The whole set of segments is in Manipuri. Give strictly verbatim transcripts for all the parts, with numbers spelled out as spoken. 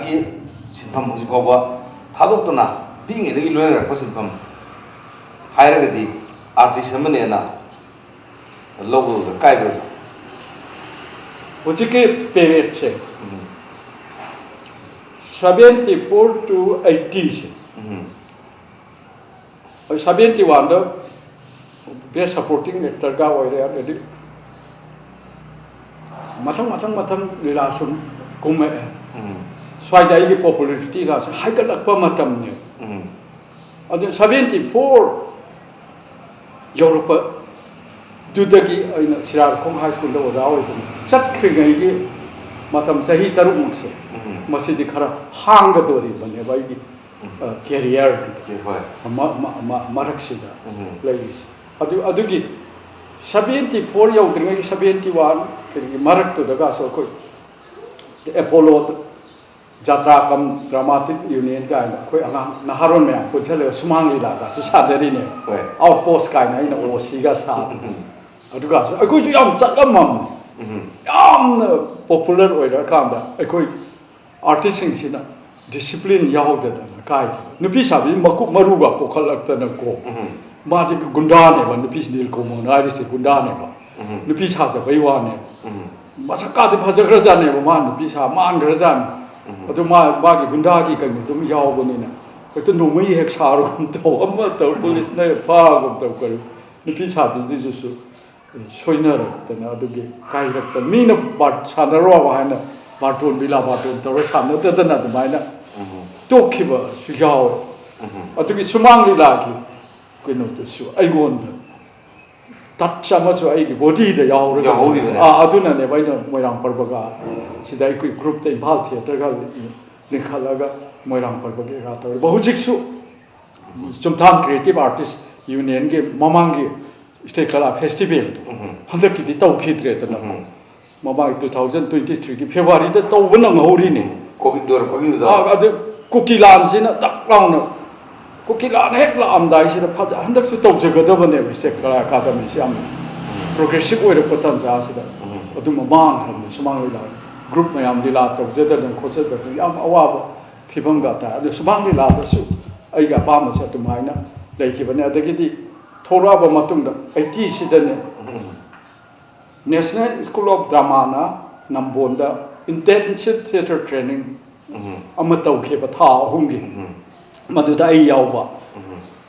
ꯒꯤ ꯁꯤꯟꯐꯝ ꯍꯧꯖꯤꯛ ꯐꯥꯎꯕ ꯊꯥꯗꯣꯛꯇꯅ ꯄꯤꯛꯏꯉꯩꯗꯒꯤ ꯂꯣꯏꯅꯔꯛꯄ ꯁꯤꯟꯐꯝ ꯍꯥꯏꯔꯒꯗꯤ ꯑꯥꯔꯇꯤꯁ ꯑꯃꯅꯦꯅ ꯂꯧꯕꯗ ꯀꯥꯏꯕ꯭ꯔꯥ, ꯑꯣꯖꯥ? ꯍꯧꯖꯤꯛꯀꯤ ꯄꯦꯔꯦꯠꯁꯦ ꯎꯝ, seventy four to eighty ꯁꯦ ꯎꯝ, ꯑꯩ seventy one ꯗ best supporting actor ꯒ ꯑꯣꯏꯔꯦ꯫ ꯑꯗꯩꯗꯤ ꯃꯊꯪ ꯃꯊꯪ ꯃꯊꯪ ꯂꯤꯂꯥ ꯁꯨꯝ ꯀꯨꯝꯃꯛꯑꯦ꯫ ꯎꯝ, ꯁ꯭ꯋꯥꯏꯗ ꯑꯩꯒꯤ popularity ꯒꯁꯦ ꯍꯥꯏꯒꯠꯂꯛꯄ ꯃꯇꯝꯅꯦ꯫ ꯎꯝ, ꯑꯗꯨ seventy four ꯌꯧꯔꯛꯄꯗꯨꯗꯒꯤ ꯑꯩꯅ ꯁꯤꯔꯥꯔꯈꯣꯡ ꯍꯥꯏ ꯁ꯭ꯀꯨꯜꯗ ꯑꯣꯖꯥ ꯑꯣꯏꯗꯅ ꯆꯠꯈ꯭ꯔꯤꯉꯩꯒꯤ ꯃꯇꯝ ꯆꯍꯤ ꯇꯔꯨꯛꯃꯨꯛꯁꯦ, ꯎꯝ, ꯃꯁꯤꯗꯤ ꯈꯔ ꯍꯥꯡꯒꯗꯣꯔꯤꯕꯅꯦꯕ ꯑꯩꯒꯤ ꯎꯝ, ꯀꯦꯔꯤꯌꯔ ꯍꯣꯏ, ꯃꯔꯛꯁꯤꯗ ꯎꯝ, ꯂꯩꯔꯤꯁꯦ꯫ ꯑꯗꯨ ꯑꯗꯨꯒꯤ seventy four ꯌꯧꯗ꯭ꯔꯤꯉꯩꯒꯤ seventy one ꯀꯔꯤꯒꯤ ꯃꯔꯛꯇꯨꯗꯒꯁꯨ ꯑꯩꯈꯣꯏ ꯑꯦꯄꯣꯂꯣ ꯖꯥꯇ꯭ꯔꯥ ꯀꯝ ꯗ꯭ꯔꯃꯥꯇꯤꯛ ꯌꯨꯅꯤꯌꯟ ꯀꯥꯏꯅ ꯑꯩꯈꯣꯏ ꯑꯉꯥꯡ ꯅꯍꯥꯔꯣꯟ ꯃꯌꯥꯝ ꯄꯨꯟꯁꯤꯜꯂꯒ ꯁꯨꯃꯥꯡ ꯂꯤꯂꯥꯒꯁꯨ ꯁꯥꯗꯔꯤꯅꯦ꯫ ꯍꯣꯏ, ꯑꯥꯎꯠ ꯄꯣꯁ ꯀꯥꯏꯅ ꯑꯩꯅ ꯑꯣ ꯁꯤꯒ ꯁꯥꯕ꯫ ꯎꯝ, ꯑꯗꯨꯒꯁꯨ ꯑꯩꯈꯣꯏꯁꯨ ꯌꯥꯝ ꯆꯠꯂꯝꯃꯝꯅꯦ꯫ ꯎꯝ, ꯌꯥꯝꯅ ꯄꯣꯄꯨꯂꯔ ꯑꯣꯏꯔꯀꯥꯟꯗ ꯑꯩꯈꯣꯏ ꯑꯥꯔꯇꯤꯁꯁꯤꯡꯁꯤꯅ ꯗꯤꯁꯤꯄ꯭ꯂꯤꯟ ꯌꯥꯎꯗꯗꯅ ꯀꯥꯏꯈꯤꯕ꯫ ꯅꯨꯄꯤ ꯁꯥꯕꯤ ꯃꯀꯨꯞ ꯃꯔꯨꯒ ꯀꯣꯛꯈꯠꯂꯛꯇꯅꯀꯣ꯫ ꯎꯝ, ꯃꯥꯗꯤ ꯒꯨꯟꯗꯥꯅꯦꯕ, ꯅꯨꯄꯤꯁꯤ ꯅꯤꯜꯀꯣꯃꯣꯟ ꯍꯥꯏꯔꯤꯁꯦ ꯒꯨꯟꯗꯥꯅꯦꯕ꯫ ꯎꯝ, ꯅꯨꯄꯤ ꯁꯥꯖꯕꯩ ꯋꯥꯅꯦꯕ꯫ ꯎꯝ, ꯃꯁꯛꯀꯥꯗꯤ ꯐꯖꯈ꯭ꯔꯖꯥꯠꯅꯦꯕ, ꯃꯥ ꯅꯨꯄꯤ ꯁꯥ ꯃꯥꯟꯈ꯭ꯔꯖꯥꯠꯅꯤ꯫ ꯎꯝ, ꯑꯗꯨ ꯃꯥ ꯃꯥꯒꯤ ꯒꯨꯟꯗꯥꯒꯤ ꯀꯩꯅꯣ ꯑꯗꯨꯝ ꯌꯥꯎꯕꯅꯤꯅ ꯍꯦꯛꯇ ꯅꯣꯡꯃꯩ ꯍꯦꯛ ꯁꯥꯔꯒꯨꯝ ꯇꯧ, ꯑꯃ ꯇꯧ, ꯄꯨꯂꯤꯁꯅ ꯍꯦꯛ ꯐꯥꯒꯨꯝ ꯇꯧ꯫ ꯀꯔꯤ ꯅꯨꯄꯤ ꯁꯥꯕꯤꯗꯨꯁꯨ ꯁꯣꯏꯅꯔꯛꯇꯅ ꯑꯗꯨꯒꯤ ꯀꯥꯏꯔꯛꯇꯅ ꯃꯤꯅ ꯕꯥꯔ-, ꯁꯥꯟꯅꯔꯣ ꯍꯥꯏꯅ ꯕꯥꯔꯇꯣꯟ ꯕꯤꯂꯥ ꯕꯥꯔꯇꯣꯟ ꯇꯧꯔ ꯁꯥꯟꯅꯗꯗꯅ ꯑꯗꯨꯃꯥꯏꯅ ꯎꯝ, ꯇꯣꯛꯈꯤꯕꯁꯨ ꯌꯥꯎꯋꯦ꯫ ꯎꯝ, ꯑꯗꯨꯒꯤ ꯁꯨꯃꯥꯡ ꯂꯤꯂꯥꯒꯤ ꯀꯩꯅꯣꯗꯨꯁꯨ ꯑꯩꯉꯣꯟꯗ ꯇꯠꯆ ꯑꯃꯁꯨ ꯑꯩꯒꯤ ꯕꯣꯗꯤꯗ ꯌꯥꯎꯔꯒ ꯌꯥꯎꯍꯧꯔꯤꯕꯅꯦ꯫ ꯑꯥ, ꯑꯗꯨꯅꯅꯦꯕ ꯑꯩꯅ ꯃꯣꯏꯔꯥꯡ ꯄꯔꯕꯒ ꯁꯤꯗ ꯑꯩꯈꯣꯏ ꯒ꯭ꯔꯨꯞꯇ ꯏꯝꯐꯥꯜ ꯊꯤꯌꯦꯇꯔꯒ ꯂꯤꯡꯈꯠꯂꯒ ꯃꯣꯏꯔꯥꯡ ꯄꯔꯕꯒ ꯑꯦꯒꯥ ꯇꯧꯔꯤꯕ꯫ ꯍꯧꯖꯤꯛꯁꯨ ꯆꯨꯝꯊꯥꯡ ꯀ꯭ꯔꯤꯌꯦꯇꯤꯚ ꯑꯥꯔꯇꯤꯁ ꯌꯨꯅꯤꯌꯟꯒꯤ ꯃꯃꯥꯡꯒꯤ ꯁ꯭ꯇꯦꯠ ꯀꯂꯥ ꯐꯦꯁꯇꯤꯚꯦꯜꯗꯣ ꯎꯝ, ꯍꯟꯗꯛꯀꯤꯗꯤ ꯇꯧꯈꯤꯗ꯭ꯔꯦꯗꯅ꯫ ꯎꯝ, ꯃꯃꯥꯡ two thousand twenty three ꯒꯤ ꯐꯦꯕ꯭ꯔꯨꯋꯥꯔꯤꯗ ꯇꯧꯕ ꯅꯪꯍꯧꯔꯤꯅꯦ꯫ ꯀꯣꯚꯤꯗ ꯂꯣꯏꯔꯛꯄꯒꯤꯗꯨꯗ꯫ ꯑꯥ, ꯑꯗꯨ ꯀꯨꯀꯤ ꯂꯥꯟꯁꯤꯅ ꯇꯛ ꯂꯥꯎꯅ, ꯀꯨꯀꯤ ꯂꯥꯟ ꯍꯦꯛ ꯂꯥꯛꯑꯝꯗꯥꯏꯁꯤꯗ ꯐꯖ-, ꯍꯟꯗꯛꯁꯨ ꯇꯧꯖꯒꯗꯕꯅꯦꯕ ꯁ꯭ꯇꯦꯠ ꯀꯂꯥ ꯑꯦꯀꯥꯗꯃꯤꯁꯤ ꯌꯥꯝꯅ ꯄ꯭ꯔꯣꯒ꯭ꯔꯦꯁꯤꯞ ꯑꯣꯏꯔꯛꯄ ꯇꯥꯟꯖꯥꯁꯤꯗ꯫ ꯎꯝ, ꯑꯗꯨꯝꯕ ꯃꯥꯡꯈ꯭ꯔꯕꯅꯦ ꯁꯨꯃꯥꯡ ꯂꯤꯂꯥ꯫ ꯒ꯭ꯔꯨꯞ ꯃꯌꯥꯝ ꯂꯤꯂꯥ ꯇꯧꯖꯗꯅ ꯈꯣꯠꯆꯗꯅ ꯌꯥꯝ ꯑꯋꯥꯕ ꯐꯤꯕꯝꯒ ꯇꯥꯏ꯫ ꯑꯗꯨ ꯁꯨꯃꯥꯡ ꯂꯤꯂꯥꯗꯁꯨ ꯑꯩꯒꯤ ꯑꯄꯥꯝꯕꯁꯦ ꯑꯗꯨꯃꯥꯏꯅ ꯂꯩꯈꯤꯕꯅꯦ꯫ ꯑꯗꯒꯤꯗꯤ ꯊꯣꯛꯂꯛꯑꯕ ꯃꯇꯨꯡꯗ ꯑꯩꯠꯇꯤꯁꯤꯗꯅꯦ, National School of Dramaꯅ ꯅꯝꯕꯣꯟꯗ intensive theatre training ꯑꯃ ꯇꯧꯈꯤꯕ ꯊꯥ ꯑꯍꯨꯝꯒꯤ꯫ ꯃꯗꯨꯗ ꯑꯩ ꯌꯥꯎꯕ꯫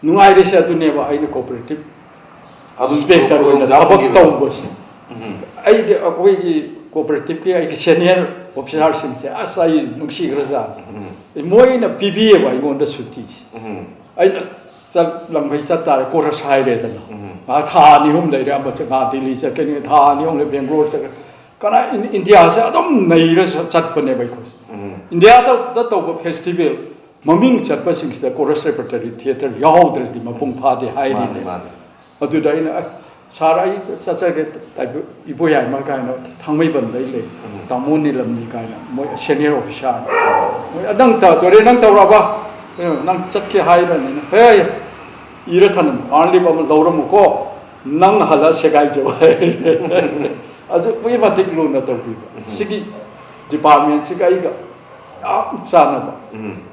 ꯅꯨꯡꯉꯥꯏꯔꯤꯁꯦ ꯑꯗꯨꯅꯦꯕ, ꯑꯩꯅ cooperative inspector ꯑꯣꯏꯅ ꯊꯕꯛ ꯇꯧꯕꯁꯦ꯫ ꯑꯩꯗꯤ ꯑꯩꯈꯣꯏꯒꯤ cooperative ꯀꯤ ꯑꯩꯒꯤ senior officer ꯁꯤꯡꯁꯦ ꯑꯁ ꯑꯩ ꯅꯨꯡꯁꯤꯈ꯭ꯔꯖꯥꯠꯅꯤ꯫ ꯃꯣꯏꯅ ꯄꯤꯕꯤꯌꯦꯕ ꯑꯩꯉꯣꯟꯗ ꯁꯨꯇꯤꯁꯦ꯫ ꯑꯩꯅ ꯆꯠ ꯂꯝꯈꯩ ꯆꯠ ꯇꯥꯔꯦ, chorus ꯍꯥꯏꯔꯦꯗꯅ꯫ ꯉꯥꯏꯍꯥꯛ ꯊꯥ ꯑꯅꯤ ꯑꯍꯨꯝ ꯂꯩꯔꯦ, ꯑꯃ ꯆꯠ-, ꯉꯥ ꯗꯤꯜꯂꯤ ꯆꯠꯀꯅꯤ, ꯊꯥ ꯑꯅꯤ ꯑꯍꯨꯝ ꯂꯩ ꯕꯦꯡꯒ꯭ꯂꯣꯔ ꯆꯠꯀꯅꯤ꯫ ꯀꯅꯥ ꯏꯟ-, ꯏꯟꯗꯤꯌꯥꯁꯦ ꯑꯗꯨꯝ ꯅꯩꯔ ꯆꯠ-, ꯆꯠꯄꯅꯦꯕ ꯑꯩꯈꯣꯏꯁꯦ꯫ ꯏꯟꯗꯤꯌꯥꯗ ꯇꯧꯕ festival ꯃꯃꯤꯡ ꯆꯠꯄꯁꯤꯡꯁꯤꯗ chorus repertory theatre ꯌꯥꯎꯗ꯭ꯔꯗꯤ ꯃꯄꯨꯡ ꯐꯥꯗꯦ ꯍꯥꯏꯔꯤꯅꯦ꯫ ꯃꯥꯅꯦ꯫ ꯑꯗꯨꯗ ꯑꯩꯅ, "ꯑ, ꯁꯥꯔ, ꯑꯩ ꯆꯠꯆꯒꯦ, ꯏꯕꯣꯌꯥꯏꯃ ꯀꯥꯏꯅ ꯊꯥꯡꯃꯩꯕꯟꯗꯩ ꯂꯩ, ꯇꯥꯃꯣ ꯅꯤꯂꯝꯅꯤ ꯀꯥꯏꯅ ꯃꯣꯏ senior officer꯫ ꯃꯣꯏ, "ꯑ, ꯅꯪ ꯇꯧꯗꯣꯔꯦ, ꯅꯪ ꯇꯧꯔꯕ? ꯀꯩꯅꯣ, ꯅꯪ ꯆꯠꯀꯦ ꯍꯥꯏꯔꯅꯤꯅ?" "ꯍꯦ, ꯏꯔ ꯊꯅꯝ, earn leave ꯑꯃ ꯂꯧꯔꯝꯃꯨꯀꯣ, ꯅꯪ ꯍꯜꯂ ꯁꯦꯒꯥꯏꯖꯧ" ꯍꯥꯏꯔꯦ꯫ ꯑꯗꯨꯛꯀꯤ ꯃꯇꯤꯛ ꯂꯨꯅ ꯇꯧꯕꯤꯕ꯫ ꯁꯤꯒꯤ department ꯁꯤꯒ ꯑꯩꯒ ꯌꯥꯝ ꯆꯥꯟꯅꯕ꯫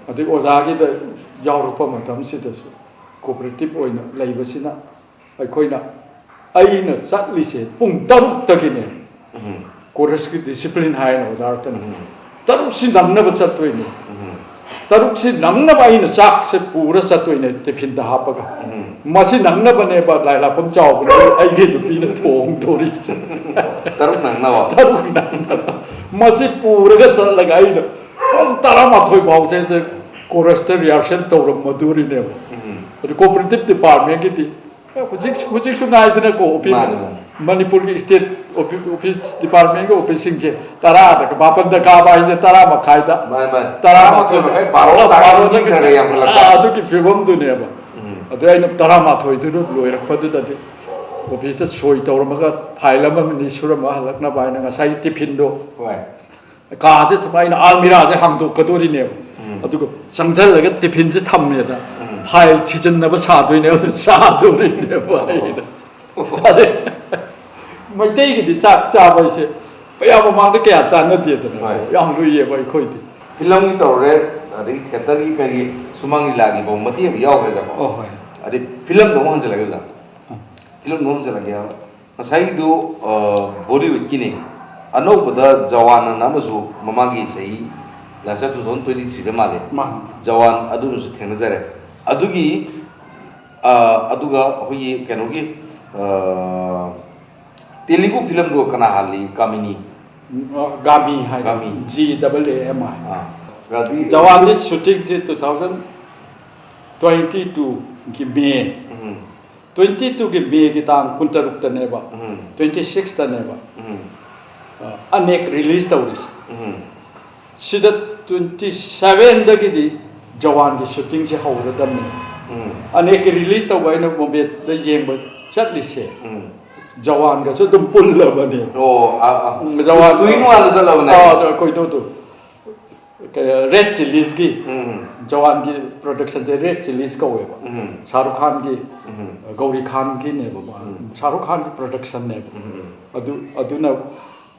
ꯑꯗꯩ ꯑꯣꯖꯥꯒꯤꯗ ꯌꯥꯎꯔꯛꯄ ꯃꯇꯝꯁꯤꯗꯁꯨ cooperative ꯑꯣꯏꯅ ꯂꯩꯕꯁꯤꯅ ꯑꯩꯈꯣꯏꯅ, ꯑꯩꯅ ꯆꯠꯂꯤꯁꯦ ꯄꯨꯡ ꯇꯔꯨꯛꯇꯒꯤꯅꯦ꯫ Chorus ꯀꯤ discipline ꯍꯥꯏꯅ ꯑꯣꯖꯥ ꯔꯇꯟ꯫ ꯇꯔꯨꯛꯁꯤ ꯅꯪꯅꯕ ꯆꯠꯇꯣꯏꯅꯦ꯫ ꯇꯔꯨꯛꯁꯤ ꯅꯪꯅꯕ ꯑꯩꯅ ꯆꯥꯛꯁꯦ ꯄꯨꯔ ꯆꯠꯇꯣꯏꯅꯦ ꯇꯤꯐꯤꯟꯗ ꯍꯥꯞꯄꯒ꯫ ꯃꯁꯤ ꯅꯪꯅꯕꯅꯦꯕ ꯂꯥꯏ ꯂꯥꯛꯐꯝ ꯆꯥꯎꯕꯅꯦ ꯑꯩꯒꯤ ꯅꯨꯄꯤꯅ ꯊꯣꯡꯗꯣꯔꯤꯁꯦ꯫ ꯇꯔꯨꯛ ꯅꯪꯅꯕ? ꯇꯔꯨꯛ ꯅꯪꯅꯕ꯫ ꯃꯁꯤ ꯄꯨꯔꯒ ꯆꯠꯂꯒ ꯑꯩꯅ ꯄꯨꯡ ꯇꯔꯥꯃꯥꯊꯣꯏ ꯐꯥꯎꯁꯦ chorus ꯇ rehearsal ꯇꯧꯔꯝꯃꯗꯣꯔꯤꯅꯦꯕ꯫ ꯑꯗꯨ cooperative department ꯀꯤꯗꯤ ꯍꯧꯖꯤꯛ, ꯍꯧꯖꯤꯛꯁꯨ ꯉꯥꯏꯗꯅꯀꯣ, office, ꯃꯥꯅꯦ, ꯃꯥꯅꯦ꯫ ꯃꯅꯤꯄꯨꯔꯒꯤ state office, office department ꯀꯤ office ꯁꯤꯡꯁꯦ ꯇꯔꯥꯗ, ꯃꯥꯄꯟꯗ ꯀꯥꯕ ꯍꯥꯏꯁꯦ ꯇꯔꯥ ꯃꯈꯥꯏꯗ, ꯃꯥꯅꯦ, ꯃꯥꯅꯦ꯫ ꯇꯔꯥꯃꯥꯊꯣꯏ ꯇꯔꯥꯃꯥꯊꯣꯏ ꯃꯈꯥꯏ, ꯕꯥꯔꯣ ꯇꯥꯔꯗꯤ ꯕꯥꯔꯣꯗ ꯃꯤ ꯈꯔ ꯈꯔ ꯌꯥꯝꯈꯠꯂꯛꯄ꯫ ꯑꯥ, ꯑꯗꯨꯒꯤ ꯐꯤꯕꯝꯗꯨꯅꯦꯕ꯫ ꯑꯗꯨ ꯑꯩꯅ ꯇꯔꯥꯃꯥꯊꯣꯏꯗꯨꯗ ꯂꯣꯏꯔꯛꯄꯗꯨꯗꯗꯤ office ꯇ ꯁꯣꯏ ꯇꯧꯔꯝꯃꯒ file ꯑꯃ ꯑꯅꯤ ꯁꯨꯔꯝꯃꯒ ꯍꯜꯂꯛꯅꯕ ꯍꯥꯏꯅ ꯉꯁꯥꯏꯒꯤ ꯇꯤꯐꯤꯟꯗꯣ ꯍꯣꯏ꯫ ꯀꯥꯁꯦ ꯊꯨꯒꯥꯏꯅ ꯑꯜꯃꯤꯔꯥꯁꯦ ꯍꯥꯡꯗꯣꯛꯀꯗꯣꯔꯤꯅꯦꯕ꯫ ꯑꯗꯨꯒ ꯆꯪꯁꯜꯂꯒ ꯇꯤꯐꯤꯟꯁꯦ ꯊꯝꯃꯦꯗ, file ꯊꯤꯖꯤꯟꯅꯕ ꯁꯥꯗꯣꯏꯅꯦꯕ, ꯑꯗꯨ ꯆꯥꯗꯣꯔꯤꯅꯦꯕ ꯑꯩꯅ꯫ ꯑꯗꯩ ꯃꯩꯇꯩꯒꯤꯗꯤ ꯆꯥꯛ ꯆꯥꯕ ꯍꯥꯏꯁꯦ ꯀꯌꯥ ꯃꯃꯥꯡꯗ ꯀꯌꯥ ꯆꯥꯟꯅꯗꯦꯗꯅ꯫ ꯍꯣꯏ꯫ ꯌꯥꯝ ꯂꯨꯏꯌꯦꯕ ꯑꯩꯈꯣꯏꯗꯤ꯫ ꯐꯤꯂꯝꯒꯤ ꯇꯧꯔꯦ, ꯑꯗꯒꯤ ꯊꯤꯌꯦꯇꯔꯒꯤ ꯀꯔꯤ ꯁꯨꯃꯥꯡ ꯂꯤꯂꯥꯒꯤ ꯐꯥꯎ ꯃꯇꯦꯛ ꯑꯃ ꯌꯥꯎꯈ꯭ꯔꯦ ꯑꯣꯖꯥꯀꯣ꯫ ꯑꯣ, ꯍꯣꯏ꯫ ꯑꯗꯩ ꯐꯤꯂꯝꯗ ꯑꯃꯨꯛ ꯍꯟꯖꯤꯜꯂꯒꯦ ꯑꯣꯖꯥ꯫ ꯐꯤꯂꯝꯗ ꯑꯃꯨꯛ ꯍꯟꯖꯤꯜꯂꯒꯦ꯫ ꯉꯁꯥꯏꯒꯤꯗꯨ ꯕꯣꯂꯤꯋꯨꯗꯀꯤꯅꯦ, ꯑꯅꯧꯕꯗ ꯖꯋꯥꯟ ꯑꯅ ꯑꯃꯁꯨ ꯃꯃꯥꯡꯒꯤ ꯆꯍꯤ ꯂꯥꯁ ꯇꯨ ꯊꯥꯎꯖꯟ ꯇ꯭ꯋꯦꯟꯇꯤ ꯊ꯭ꯔꯤꯗ ꯃꯥꯜꯂꯦ꯫ ꯃꯥꯅꯤ꯫ ꯖꯋꯥꯟ ꯑꯗꯨꯅꯁꯨ ꯊꯦꯡꯅꯖꯔꯦ꯫ ꯑꯗꯨꯒꯤ ꯑ, ꯑꯗꯨꯒ ꯑꯩꯈꯣꯏꯒꯤ ꯀꯩꯅꯣꯒꯤ ꯑ, ꯇꯦꯂꯤꯒꯨ ꯐꯤꯂꯝꯗꯣ ꯀꯅꯥ ꯍꯥꯜꯂꯤ? ꯀꯥꯃꯤꯅꯤ꯫ ꯒꯥꯃꯤ ꯍꯥꯏ꯫ Gaami. G double A M I꯫ ꯑꯥ, ꯒꯥꯗꯤ꯫ ꯖꯋꯥꯟꯗꯤ ꯁꯨꯇꯤꯡꯁꯦ ꯇꯨ ꯊꯥꯎꯖꯟ ꯇ꯭ꯋꯦꯟꯇꯤ ꯇꯨꯒꯤ ꯃꯦ꯫ ꯎꯝ꯫ ꯇ꯭ꯋꯦꯟꯇꯤ ꯇꯨꯒꯤ ꯃꯦꯒꯤ ꯇꯥꯡ ꯀꯨꯟꯇꯔꯨꯛꯇꯅꯦꯕ꯫ ꯎꯝ꯫ ꯇ꯭ꯋꯦꯟꯇꯤ ꯁꯤꯛꯁꯇꯅꯦꯕ꯫ ꯎꯝ꯫ ꯑꯅꯦꯛ ꯔꯤꯂꯤꯁ ꯇꯧꯔꯤꯁꯦ꯫ ꯎꯝ꯫ ꯁꯤꯗ ꯇ꯭ꯋꯦꯟꯇꯤ ꯁꯚꯦꯟꯗꯒꯤꯗꯤ ꯖꯋꯥꯟꯒꯤ ꯁꯨꯇꯤꯡꯁꯦ ꯍꯧꯔꯗꯕꯅꯤ꯫ ꯎꯝ꯫ ꯑꯅꯦꯛꯀꯤ ꯔꯤꯂꯤꯁ ꯇꯧꯕ ꯑꯩꯅ ꯕꯣꯝꯕꯦꯗ ꯌꯦꯡꯕ ꯆꯠꯂꯤꯁꯦ ꯎꯝ꯫ ꯖꯋꯥꯟꯒꯁꯨ ꯑꯗꯨꯝ ꯄꯨꯜꯂꯕꯅꯦ꯫ ꯑꯣ, ꯑꯥ, ꯑꯥ꯫ ꯎꯝ, ꯖꯋꯥꯟ ꯇꯨ in one ꯗ ꯆꯠꯂꯕꯅꯦ꯫ ꯑꯥ, ꯑꯗꯣ ꯀꯩꯅꯣꯗꯣ, ꯀꯩ, ꯔꯦꯗ ꯆꯤꯂꯤꯁꯀꯤ, ꯎꯝ꯫ ꯖꯋꯥꯟꯒꯤ ꯄ꯭ꯔꯣꯗꯛꯁꯟꯁꯦ ꯔꯦꯗ ꯆꯤꯂꯤꯁ ꯀꯧꯋꯦꯕ꯫ ꯎꯝ꯫ ꯁꯥꯔꯨꯈ ꯈꯥꯟꯒꯤ, ꯎꯝ꯫ ꯒꯧꯔꯤ ꯈꯥꯟꯒꯤꯅꯦꯕ ꯃꯥ꯫ ꯎꯝ꯫ ꯁꯥꯔꯨꯈ ꯈꯥꯟꯒꯤ ꯄ꯭ꯔꯣꯗꯛꯁꯟꯅꯦꯕ꯫ ꯎꯝ꯫ ꯑꯗꯨ, ꯑꯗꯨꯅ,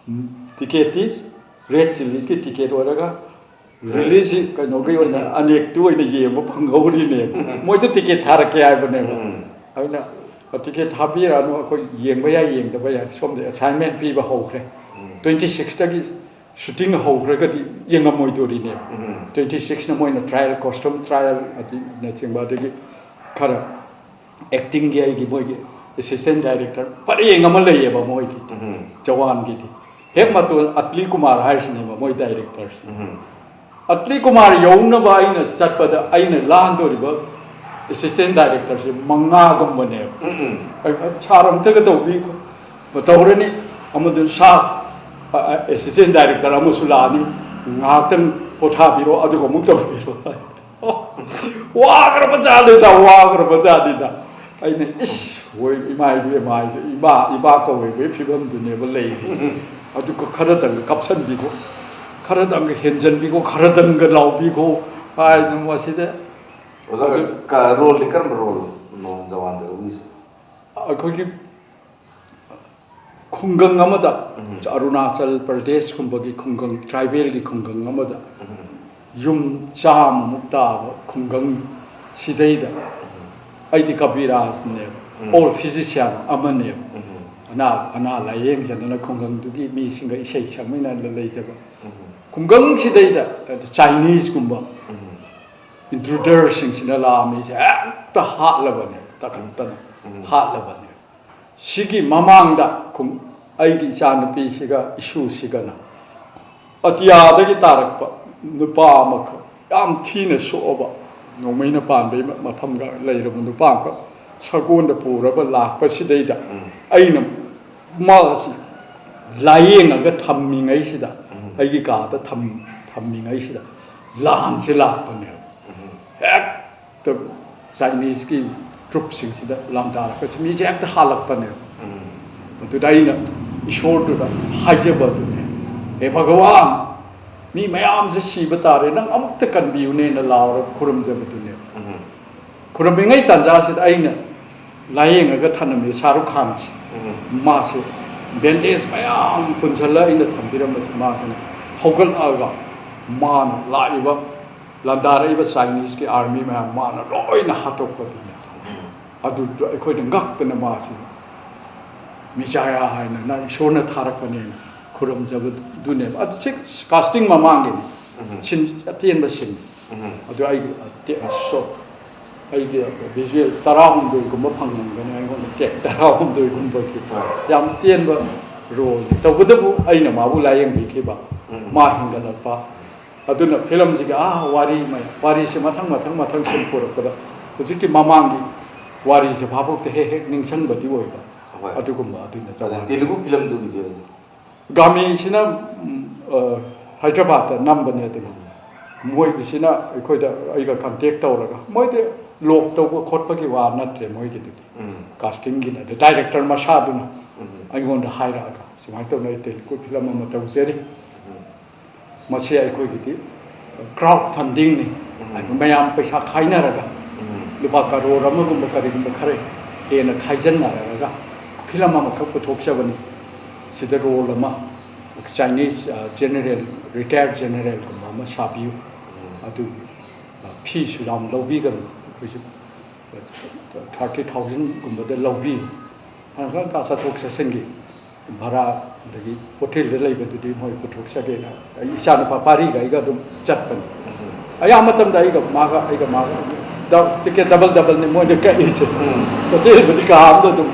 ꯎꯝ, ꯇꯤꯀꯦꯠꯇꯤ ꯔꯦꯗ ꯆꯤꯂꯤꯁꯀꯤ ꯇꯤꯀꯦꯠ ꯑꯣꯏꯔꯒ ꯔꯤꯂꯤꯁꯁꯤ ꯀꯩꯅꯣꯒꯤ ꯑꯣꯏꯅ ꯑꯅꯦꯛꯇꯨ ꯑꯣꯏꯅ ꯌꯦꯡꯕ ꯐꯪꯍꯧꯔꯤꯅꯦꯕ꯫ ꯃꯣꯏꯁꯨ ꯇꯤꯀꯦꯠ ꯊꯥꯔꯛꯀꯦ ꯍꯥꯏꯕꯅꯦꯕ꯫ ꯎꯝ꯫ ꯑꯗꯨꯅ ꯇꯤꯀꯦꯠ ꯊꯥꯕꯤꯔꯛꯑꯅꯨ, ꯑꯩꯈꯣꯏ ꯌꯦꯡꯕ ꯌꯥꯏ ꯌꯦꯡꯗꯕ ꯌꯥꯏ, ꯁꯣꯝꯗ ꯑꯦꯁꯥꯏꯟꯃꯦꯟ ꯄꯤꯕ ꯍꯧꯈ꯭ꯔꯦ꯫ ꯎꯝ꯫ ꯇ꯭ꯋꯦꯟꯇꯤ ꯁꯤꯛꯁꯇꯒꯤ ꯁꯨꯇꯤꯡ ꯍꯧꯈ꯭ꯔꯒꯗꯤ ꯌꯦꯡꯉꯝꯃꯣꯏꯗꯣꯔꯤꯅꯦꯕ꯫ ꯎꯝ꯫ ꯇ꯭ꯋꯦꯟꯇꯤ ꯁꯤꯛꯁꯅ ꯃꯣꯏꯅ ꯇ꯭ꯔꯥꯏꯌꯦꯜ, ꯀꯣꯁꯇ꯭ꯌꯨꯝ ꯇ꯭ꯔꯥꯏꯌꯦꯜ ꯑꯗꯨꯅꯆꯤꯡꯕ, ꯑꯗꯒꯤ ꯈꯔ ꯑꯦꯛꯇꯤꯡꯒꯤ ꯑꯩꯒꯤ ꯃꯣꯏꯒꯤ ꯑꯦꯁꯤꯁꯇꯦꯟ ꯗꯥꯏꯔꯦꯛꯇꯔ ꯄꯔꯦꯡ ꯑꯃ ꯂꯩꯌꯦꯕ ꯃꯣꯏꯒꯤ꯫ ꯎꯝ꯫ ꯖꯋꯥꯟꯒꯤꯗꯤ ꯍꯦꯛ ꯃꯇꯣꯟ ꯑꯇꯂꯤ ꯀꯨꯃꯥꯔ ꯍꯥꯏꯔꯤꯁꯤꯅꯦꯕ ꯃꯣꯏ ꯗꯥꯏꯔꯦꯛꯇꯔꯁꯦ꯫ ꯎꯝ꯫ ꯑꯇꯂꯤ ꯀꯨꯃꯥꯔ ꯌꯧꯅꯕ ꯑꯩꯅ ꯆꯠꯄꯗ ꯑꯩꯅ ꯂꯥꯟꯗꯣꯔꯤꯕ ꯑꯦꯁꯤꯁꯇꯦꯟ ꯗꯥꯏꯔꯦꯛꯇꯔꯁꯦ ꯃꯉꯥꯒꯨꯝꯕꯅꯦꯕ꯫ ꯎꯝ, ꯎꯝ꯫ ꯑꯩ, "ꯁꯥꯔ, ꯑꯝꯇꯒ ꯇꯧꯕꯤꯈꯣ", ꯇꯧꯔꯅꯤ꯫ ꯑꯃꯗꯨ, "ꯁꯥꯔ, ꯑ, ꯑ, ꯑꯦꯁꯤꯁꯇꯦꯟ ꯗꯥꯏꯔꯦꯛꯇꯔ ꯑꯃꯁꯨ ꯂꯥꯛꯑꯅꯤ, ꯉꯥꯏꯍꯥꯛꯇꯪ ꯄꯣꯊꯥꯕꯤꯔꯣ, ꯑꯗꯨꯒ ꯑꯃꯨꯛ ꯇꯧꯕꯤꯔꯣ"꯫ ꯋꯥꯈ꯭ꯔꯕ ꯖꯥꯠꯅꯤꯗ, ꯋꯥꯈ꯭ꯔꯕ ꯖꯥꯠꯅꯤꯗ꯫ ꯑꯩꯅ, "ꯏꯁ, ꯍꯣꯏ, ꯏꯃꯥ ꯏꯕꯦꯝꯃ ꯍꯥꯏꯗꯣ, ꯏꯃꯥ, ꯏꯃꯥ ꯀꯧꯕꯒꯤ ꯐꯤꯕꯝꯗꯨꯅꯦꯕ ꯂꯩꯔꯤꯁꯦ꯫ ꯑꯗꯨꯒ ꯈꯔꯗꯪꯒ ꯀꯥꯞꯁꯟꯕꯤꯈꯣ, ꯈꯔꯗꯪꯒ ꯍꯦꯟꯖꯟꯕꯤꯈꯣ, ꯈꯔꯗꯪꯒ ꯂꯥꯎꯕꯤꯈꯣ" ꯍꯥꯏꯗꯅ ꯃꯁꯤꯗ꯫ ꯑꯣꯖꯥ, ꯑꯗꯨ ꯀ-, ꯔꯣꯜꯗꯤ ꯀꯔꯝꯕ ꯔꯣꯜꯅꯣ ꯖꯋꯥꯟꯗ ꯂꯧꯕꯤꯁꯦ? ꯑꯩꯈꯣꯏꯒꯤ ꯈꯨꯡꯒꯪ ꯑꯃꯗ, ꯑꯔꯨꯅꯥꯆꯜ ꯄ꯭ꯔꯗꯦꯁꯀꯨꯝꯕꯒꯤ ꯈꯨꯡꯒꯪ, ꯇ꯭ꯔꯥꯏꯕꯦꯜꯒꯤ ꯈꯨꯡꯒꯪ ꯑꯃꯗ ꯌꯨꯝ ꯆꯥꯝꯃꯃꯨꯛ ꯇꯥꯕ ꯈꯨꯡꯒꯪ ꯁꯤꯗꯩꯗ ꯑꯩꯗꯤ ꯀꯕꯤꯔꯥꯖꯅꯦꯕ, ꯑꯣꯜ ꯐꯤꯖꯤꯁꯤꯌꯥꯟ ꯑꯃꯅꯦꯕ꯫ ꯑꯅꯥ ꯑꯅꯥ ꯂꯥꯏꯌꯦꯡꯖꯗꯅ ꯈꯨꯡꯒꯪꯗꯨꯒꯤ ꯃꯤꯁꯤꯡꯒ ꯏꯁꯩ ꯁꯛꯃꯤꯟꯅꯗꯅ ꯂꯩꯖꯕ ꯈꯨꯡꯒꯪꯁꯤꯗꯩꯗ ꯆꯥꯏꯅꯤꯁꯀꯨꯝꯕ ꯏꯟꯇ꯭ꯔꯨꯗꯔꯁꯤꯡꯁꯤꯅ ꯂꯥꯛꯑꯝꯃꯤꯁꯦ ꯍꯦꯛꯇ ꯍꯥꯠꯂꯕꯅꯦ, ꯇꯛꯈꯠꯇꯅ ꯍꯥꯠꯂꯕꯅꯦ꯫ ꯁꯤꯒꯤ ꯃꯃꯥꯡꯗ ꯈꯨꯡ-, ꯑꯩꯒꯤ ꯏꯆꯥꯅꯨꯄꯤꯁꯤꯒ ꯏꯁꯨꯁꯤꯒꯅ ꯑꯇꯤꯌꯥꯗꯒꯤ ꯇꯥꯔꯛꯄ ꯅꯨꯄꯥ ꯑꯃꯈꯛ, ꯌꯥꯝ ꯊꯤꯅ ꯁꯣꯛꯑꯕ, ꯅꯣꯡꯃꯩꯅ ꯄꯥꯟꯕꯒꯤ ꯃ-, ꯃꯐꯝꯒ ꯂꯩꯔꯕ ꯅꯨꯄꯥ ꯑꯃꯈꯛ ꯁꯒꯣꯜꯗ ꯄꯨꯔꯒ ꯂꯥꯛꯄꯁꯤꯗꯩꯗ ꯑꯩꯅ ꯃꯥꯁꯤ ꯂꯥꯏꯌꯦꯡꯉꯒ ꯊꯝꯃꯤꯉꯩꯁꯤꯗ, ꯑꯩꯒꯤ ꯀꯥꯗ ꯊꯝ-, ꯊꯝꯃꯤꯉꯩꯁꯤꯗ ꯂꯥꯟꯁꯦ ꯂꯥꯛꯄꯅꯦꯕ꯫ ꯍꯦꯛꯇ ꯆꯥꯏꯅꯤꯁꯀꯤ ꯇ꯭ꯔꯨꯞꯁꯤꯡꯁꯤꯗ ꯂꯥꯟꯗꯥꯔꯛꯄꯁꯤ ꯃꯤꯁꯦ ꯍꯦꯛꯇ ꯍꯥꯜꯂꯛꯄꯅꯦꯕ꯫ ꯑꯗꯨꯗ ꯑꯩꯅ ꯏꯁꯣꯔꯗꯨꯗ ꯍꯥꯏꯖꯕ ꯑꯗꯨꯅꯦ, "ꯍꯦ ꯚꯒꯋꯥꯟ, ꯃꯤ ꯃꯌꯥꯝꯁꯦ ꯁꯤꯕ ꯇꯥꯔꯦ, ꯅꯪ ꯑꯃꯨꯛꯇ ꯀꯟꯕꯤꯌꯨꯅꯦꯅ" ꯂꯥꯎꯔꯒ ꯈꯨꯔꯨꯝꯖꯕꯗꯨꯅꯦꯕ꯫ ꯈꯨꯔꯨꯝꯃꯤꯉꯩ ꯇꯥꯟꯖꯥꯁꯤꯗ ꯑꯩꯅ ꯂꯥꯏꯌꯦꯡꯉꯒ ꯊꯅꯝꯃꯤ ꯁꯥꯍꯔꯨꯈ ꯈꯥꯟꯁꯦ꯫ ꯃꯥꯁꯦ ꯕꯦꯟꯗꯦꯖ ꯃꯌꯥꯝ ꯄꯨꯟꯁꯤꯜꯂ ꯑꯩꯅ ꯊꯝꯕꯤꯔꯝꯕꯁꯦ, ꯃꯥꯁꯤꯅ ꯍꯧꯒꯠꯂꯛꯑꯒ ꯃꯥꯅ ꯂꯥꯛꯏꯕ, ꯂꯥꯟꯗꯥꯔꯛꯏꯕ ꯆꯥꯏꯅꯤꯁꯀꯤ ꯑꯥꯔꯃꯤ ꯃꯌꯥꯝ ꯃꯥꯅ ꯂꯣꯏꯅ ꯍꯥꯠꯇꯣꯛꯄꯗꯨꯅꯦ꯫ ꯑꯗꯨꯗ ꯑꯩꯈꯣꯏꯅ ꯉꯛꯇꯅ ꯃꯥꯁꯤ ꯃꯤꯖꯥꯌꯥ ꯍꯥꯏꯅ ꯅꯪ ꯏꯁꯣꯔꯅ ꯊꯥꯔꯛꯄꯅꯦꯅ ꯈꯨꯔꯨꯝꯖꯕꯗꯨꯅꯦꯕ꯫ ꯑꯗꯨ ꯁꯤ ꯀꯥꯁꯇꯤꯡ ꯃꯃꯥꯡꯒꯤꯅꯤ꯫ ꯁꯤꯟ ꯑꯇꯦꯟꯕ ꯁꯤꯟ꯫ ꯑꯗꯨ ꯑꯩꯒꯤ ꯑꯇꯦ-, ꯁꯣ-, ꯑꯩꯒꯤ ꯚꯤꯖꯨꯋꯦꯜꯁ ꯇꯔꯥꯍꯨꯝꯗꯣꯏꯒꯨꯝꯕ ꯐꯪꯉꯝꯒꯅꯤ ꯑꯩꯉꯣꯟꯗ, ꯇꯦꯛ ꯇꯔꯥꯍꯨꯝꯗꯣꯏꯒꯨꯝꯕꯒꯤ꯫ ꯍꯣꯏ꯫ ꯌꯥꯝ ꯇꯦꯟꯕ ꯔꯣꯜꯅꯤ꯫ ꯇꯧꯕꯇꯕꯨ ꯑꯩꯅ ꯃꯥꯕꯨ ꯂꯥꯏꯌꯦꯡꯕꯤꯈꯤꯕ, ꯃꯥ ꯍꯤꯡꯒꯠꯂꯛꯄ, ꯑꯗꯨꯅ ꯐꯤꯂꯝꯁꯤꯒꯤ, ꯑꯥ, ꯋꯥꯔꯤ ꯃꯌꯥꯝ, ꯋꯥꯔꯤꯁꯦ ꯃꯊꯪ, ꯃꯊꯪ, ꯃꯊꯪ ꯁꯨꯝ ꯄꯨꯔꯛꯄꯗ ꯍꯧꯖꯤꯛꯀꯤ ꯃꯃꯥꯡꯒꯤ ꯋꯥꯔꯤꯁꯦ ꯚꯥꯕꯣꯛꯇ ꯍꯦꯛ ꯍꯦꯛ ꯅꯤꯡꯁꯤꯡꯕꯗꯤ ꯑꯣꯏꯕ꯫ ꯍꯣꯏ꯫ ꯑꯗꯨꯒꯨꯝꯕ ꯑꯗꯨꯅ ꯑꯗ ꯆꯥꯎꯔꯥꯛꯅ꯫ ꯇꯦꯂꯨꯒꯨ ꯐꯤꯂꯝꯗꯨꯒꯤꯗꯤ ꯑꯣꯏꯅ? ꯒꯥꯃꯤꯁꯤꯅ, ꯎꯝ, ꯑ, ꯍꯥꯏꯗ꯭ꯔꯕꯥꯗꯇ ꯅꯝꯕꯅꯦ ꯑꯗꯨꯅ꯫ ꯃꯣꯏꯒꯤꯁꯤꯅ ꯑꯩꯈꯣꯏꯗ, ꯑꯩꯒ ꯀꯟꯇꯦꯛ ꯇꯧꯔꯒ, ꯃꯣꯏꯗꯤ ꯂꯣꯛ ꯇꯧꯕ ꯈꯣꯠꯄꯒꯤ ꯋꯥ ꯅꯠꯇ꯭ꯔꯦ ꯃꯣꯏꯒꯤꯗꯨꯗꯤ꯫ ꯎꯝ꯫ ꯀꯥꯁꯇꯤꯡꯒꯤꯅꯦ꯫ ꯑꯗ ꯗꯥꯏꯔꯦꯛꯇꯔ ꯃꯁꯥꯗꯨꯅ ꯎꯝ꯫ ꯑꯩꯉꯣꯟꯗ ꯍꯥꯏꯔꯛꯑꯒ, "ꯁꯨꯃꯥꯏꯅ ꯇꯧꯅ ꯑꯩ ꯇꯦꯂꯨꯒꯨ ꯐꯤꯂꯝ ꯑꯃ ꯇꯧꯖꯔꯤ꯫ ꯎꯝ꯫ ꯃꯁꯤ ꯑꯩꯈꯣꯏꯒꯤꯗꯤ ꯀ꯭ꯔꯥꯎꯗ ꯐꯟꯗꯤꯡꯅꯤ꯫ ꯎꯝ꯫ ꯍꯥꯏꯕ ꯃꯌꯥꯝ ꯄꯩꯁꯥ ꯈꯥꯏꯅꯔꯒ ꯎꯝ꯫ ꯂꯨꯄꯥ ꯀꯔꯣꯔ ꯑꯃꯒꯨꯝꯕ ꯀꯔꯤꯒꯨꯝꯕ ꯈꯔ ꯍꯦꯟꯅ ꯈꯥꯏꯖꯤꯟꯅꯔꯒ ꯐꯤꯂꯝ ꯑꯃꯈꯛ ꯄꯨꯊꯣꯛꯆꯕꯅꯤ꯫ ꯁꯤꯗ ꯔꯣꯜ ꯑꯃ ꯆꯥꯏꯅꯤꯁ ꯖꯦꯅꯔꯦꯜ, ꯔꯤꯇꯥꯌꯔ ꯖꯦꯅꯔꯦꯜꯒꯨꯝꯕ ꯑꯃ ꯁꯥꯕꯤꯌꯨ, ꯑꯗꯨꯒꯤ ꯐꯤꯁꯨ ꯌꯥꯝ ꯂꯧꯕꯤꯒꯅꯨ, ꯑꯩꯈꯣꯏꯁꯨ ꯊꯥꯔꯇꯤ ꯊꯥꯎꯖꯟꯒꯨꯝꯕꯗ ꯂꯧꯕꯤꯌꯨ꯫ ꯑꯗꯨꯒ ꯆꯠꯊꯣꯛ ꯆꯠꯁꯤꯟꯒꯤ ꯚꯔꯥ, ꯑꯗꯒꯤ ꯍꯣꯇꯦꯜꯗ ꯂꯩꯕꯗꯨꯗꯤ ꯃꯣꯏ ꯄꯨꯊꯣꯛꯆꯒꯦꯅ ꯑꯩ ꯏꯆꯥꯅꯨꯄꯥ ꯄꯥꯔꯤꯒ ꯑꯩꯒ ꯑꯗꯨꯝ ꯆꯠꯄꯅꯤ꯫ ꯑꯌꯥꯝꯕ ꯃꯇꯝꯗ ꯑꯩꯒ ꯃꯥꯒ, ꯑꯩꯒ ꯃꯥꯒ ꯗ-, ꯇꯤꯀꯦꯠ ꯗꯕꯜ ꯗꯕꯜꯅꯤ ꯃꯣꯏꯅ ꯀꯛꯏꯁꯦ꯫ ꯎꯝ꯫ ꯍꯣꯇꯦꯜꯕꯨꯗꯤ ꯀꯥ ꯑꯃꯗ ꯑꯗꯨꯝ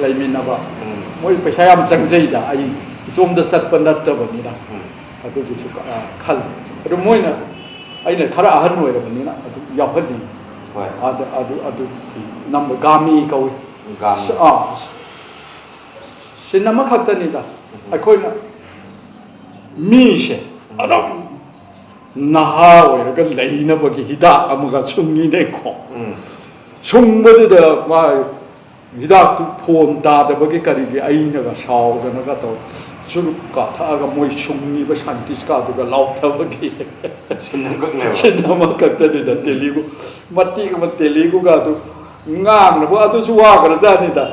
ꯂꯩꯃꯤꯟꯅꯕ꯫ ꯎꯝ꯫ ꯃꯣꯏ ꯄꯩꯁꯥ ꯌꯥꯝ ꯆꯪꯖꯩꯗ, ꯑꯩ ꯏꯇꯣꯝꯗ ꯆꯠꯄ ꯅꯠꯇꯕꯅꯤꯅ꯫ ꯎꯝ꯫ ꯑꯗꯨꯒꯤꯁꯨ ꯈ-, ꯑ, ꯈꯜꯂꯤ꯫ ꯑꯗꯨ ꯃꯣꯏꯅ, ꯑꯩꯅ ꯈꯔ ꯑꯍꯟ ꯑꯣꯏꯔꯕꯅꯤꯅ ꯑꯗꯨꯝ ꯌꯥꯎꯍꯟꯅꯤꯡꯉꯤ꯫ ꯍꯣꯏ꯫ ꯑꯗ-, ꯑꯗꯨ, ꯑꯗꯨꯒꯤ ꯅꯝꯕ ꯒꯥꯃꯤ ꯀꯧꯏ꯫ ꯒꯥꯃꯤ꯫ ꯁ-, ꯑꯥ, ꯁꯤꯟ ꯑꯃꯈꯛꯇꯅꯤꯗ꯫ ꯎꯝ꯫ ꯑꯩꯈꯣꯏꯅ ꯃꯤꯁꯦ ꯑꯗꯨꯝ ꯅꯍꯥ ꯑꯣꯏꯔꯒ ꯂꯩꯅꯕꯒꯤ ꯍꯤꯗꯥꯛ ꯑꯃꯒ ꯁꯨꯡꯉꯤꯅꯦꯀꯣ꯫ ꯎꯝ꯫ ꯁꯨꯡꯕꯗꯨꯗ ꯃꯥ ꯍꯤꯗꯥꯛꯇꯨ ꯐꯣꯝ ꯇꯥꯗꯕꯒꯤ ꯀꯔꯤꯒꯤ ꯑꯩꯅꯒ ꯁꯥꯎꯗꯅꯒ ꯇꯧ, ꯆꯨꯔꯨꯞ ꯀꯥꯊꯛꯑꯒ ꯃꯣꯏ ꯁꯨꯡꯉꯤꯕ ꯁꯥꯏꯟꯇꯤꯁꯀ ꯑꯗꯨꯒ ꯂꯥꯎꯊꯕꯒꯤ꯫ ꯁꯤꯟ ꯑꯃꯈꯛꯅꯦꯕ꯫ ꯁꯤꯟ ꯑꯃꯈꯛꯇꯅꯤꯗ꯫ ꯎꯝ꯫ ꯇꯦꯂꯤꯒꯨ, ꯃꯇꯦꯛ ꯑꯃ ꯇꯦꯂꯤꯒꯨꯒ ꯑꯗꯨ ꯉꯥꯡꯅꯕ ꯑꯗꯨꯁꯨ ꯋꯥꯈ꯭ꯔꯖꯥꯠꯅꯤꯗ꯫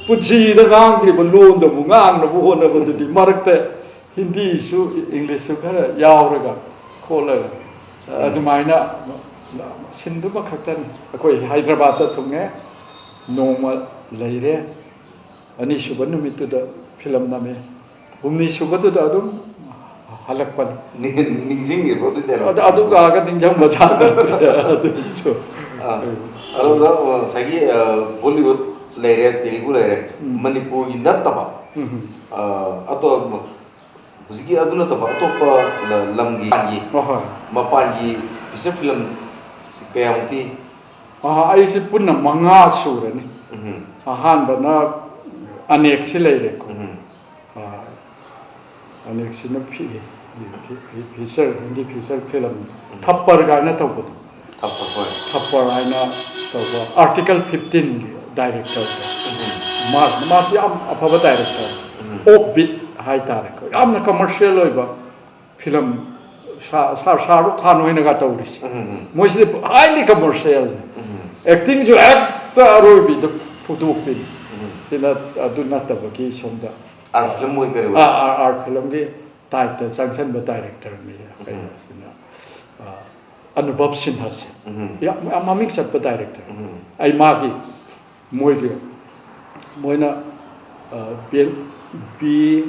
ꯄꯨꯟꯁꯤꯗ ꯉꯥꯡꯗ꯭ꯔꯤꯕ ꯂꯣꯟꯗꯕꯨ ꯉꯥꯡꯅꯕ ꯍꯣꯠꯅꯕꯗꯨꯗꯤ ꯃꯔꯛꯇ ꯍꯤꯟꯗꯤꯁꯨ ꯏꯪꯂꯤꯁꯁꯨ ꯈꯔ ꯌꯥꯎꯔꯒ ꯈꯣꯠꯂꯒ ꯎꯝ꯫ ꯑꯗꯨꯃꯥꯏꯅ ꯁꯤꯟꯗꯨꯃ ꯈꯛꯇꯅꯤ꯫ ꯑꯩꯈꯣꯏ ꯍꯥꯏꯗ꯭ꯔꯕꯥꯠꯇ ꯊꯨꯡꯉꯦ, ꯅꯣꯡꯃ ꯂꯩꯔꯦ, ꯑꯅꯤꯁꯨꯕ ꯅꯨꯃꯤꯠꯇꯨꯗ ꯐꯤꯂꯝ ꯅꯝꯃꯦ, ꯍꯨꯝꯅꯤ ꯁꯨꯕꯗꯨꯗ ꯑꯗꯨꯝ ꯍꯜꯂꯛꯄꯅꯤ꯫ ꯅꯤꯡꯁꯤꯡꯉꯤꯕꯣ ꯑꯗꯨꯗꯤ? ꯑꯗꯨ, ꯑꯗꯨꯒ ꯅꯤꯡꯁꯤꯡꯕ ꯁꯥ ꯅꯠꯇ꯭ꯔꯦ꯫ ꯑꯗꯨꯁꯨ꯫ ꯑꯥ꯫ ꯑꯗꯨꯒ ꯉꯁꯥꯏꯒꯤ, ꯑ, ꯕꯣꯂꯤꯋꯨꯗ ꯂꯩꯔꯦ, ꯇꯦꯂꯤꯒꯨ ꯂꯩꯔꯦ, ꯎꯝ꯫ ꯃꯅꯤꯄꯨꯔꯒꯤ ꯅꯠꯇꯕ, ꯎꯝ꯫ ꯑ, ꯑꯇꯣꯞꯄ, ꯍꯧꯖꯤꯛꯀꯤ ꯑꯗꯨ ꯅꯠꯇꯕ ꯑꯇꯣꯞꯄ ꯂ-, ꯂꯝꯒꯤ ꯍꯣꯏ, ꯍꯣꯏ꯫ ꯃꯄꯥꯟꯒꯤ ꯐꯤꯆꯔ ꯐꯤꯂꯝ ꯀꯌꯥꯃꯨꯛꯇꯤ? ꯑꯥ, ꯑꯩꯁꯦ ꯄꯨꯟꯅ ꯃꯉꯥ ꯁꯨꯔꯅꯤ꯫ ꯎꯝ꯫ ꯑꯍꯥꯟꯕꯅ ꯑꯅꯦꯛꯁꯤ ꯂꯩꯔꯦꯀꯣ꯫ ꯎꯝ꯫ ꯑꯥ, ꯑꯅꯦꯛꯁꯤꯅ ꯐꯤ-, ꯐꯤ-, ꯐꯤ-, ꯐꯤꯆꯔ, ꯍꯤꯟꯗꯤ ꯐꯤꯆꯔ ꯐꯤꯂꯝ ꯎꯝ꯫ ꯊꯞꯄꯔ ꯀꯥꯏꯅ ꯇꯧꯕꯗꯣ꯫ ꯊꯞꯄꯔ, ꯍꯣꯏ꯫ ꯊꯞꯄꯔ ꯍꯥꯏꯅ ꯇꯧꯕ, ꯑꯥꯔꯇꯤꯀꯜ ꯐꯤꯐꯇꯤꯟꯒꯤ ꯗꯥꯏꯔꯦꯛꯇꯔꯗꯣ꯫ ꯎꯝ꯫ ꯃꯥ-, ꯃꯥꯁꯤ ꯌꯥꯝ ꯑꯐꯕ ꯗꯥꯏꯔꯦꯛꯇꯔ꯫ ꯎꯝ꯫ ꯑꯣꯐ ꯕꯤꯠ ꯍꯥꯏꯇꯥꯔꯦꯀꯣ꯫ ꯌꯥꯝꯅ ꯀꯃꯔꯁꯤꯌꯦꯜ ꯑꯣꯏꯕ ꯐꯤꯂꯝ, ꯁꯥ-, ꯁꯥ-, ꯁꯥꯍꯔꯨꯈ ꯈꯥꯟ ꯍꯣꯏꯅꯒ ꯇꯧꯔꯤꯁꯦ꯫ ꯎꯝ, ꯎꯝ꯫ ꯃꯣꯏꯁꯤꯗꯤ ꯍꯥꯏꯂꯤ ꯀꯃꯔꯁꯤꯌꯦꯜꯅꯤ꯫ ꯎꯝ꯫ ꯑꯦꯛꯇꯤꯡꯁꯨ ꯍꯦꯛꯇ ꯑꯔꯣꯏꯕꯤꯗ ꯐꯨꯗꯣꯛꯄꯤꯅꯤ꯫ ꯎꯝ꯫ ꯁꯤꯅ ꯑꯗꯨ ꯅꯠꯇꯕꯒꯤ ꯁꯣꯝꯗ ꯑꯥꯔꯠ ꯐꯤꯂꯝ ꯑꯣꯏ ꯀꯔꯤ ꯑꯣꯏ? ꯑꯥꯔꯠ ꯐꯤꯂꯝꯒꯤ ꯇꯥꯏꯞꯇ ꯆꯪꯁꯤꯟꯕ ꯗꯥꯏꯔꯦꯛꯇꯔꯅꯤ ꯀꯩꯅꯣꯁꯤꯅ, ꯑꯅꯨꯚꯕ ꯁꯤꯟꯍꯥꯁꯤ꯫ ꯎꯝ꯫ ꯌꯥꯝ ꯌꯥꯝ ꯃꯃꯤꯡ ꯆꯠꯄ ꯗꯥꯏꯔꯦꯛꯇꯔ꯫ ꯎꯝ꯫ ꯑꯩ ꯃꯥꯒꯤ, ꯃꯣꯏꯒꯤ, ꯃꯣꯏꯅ, ꯑ, B, B,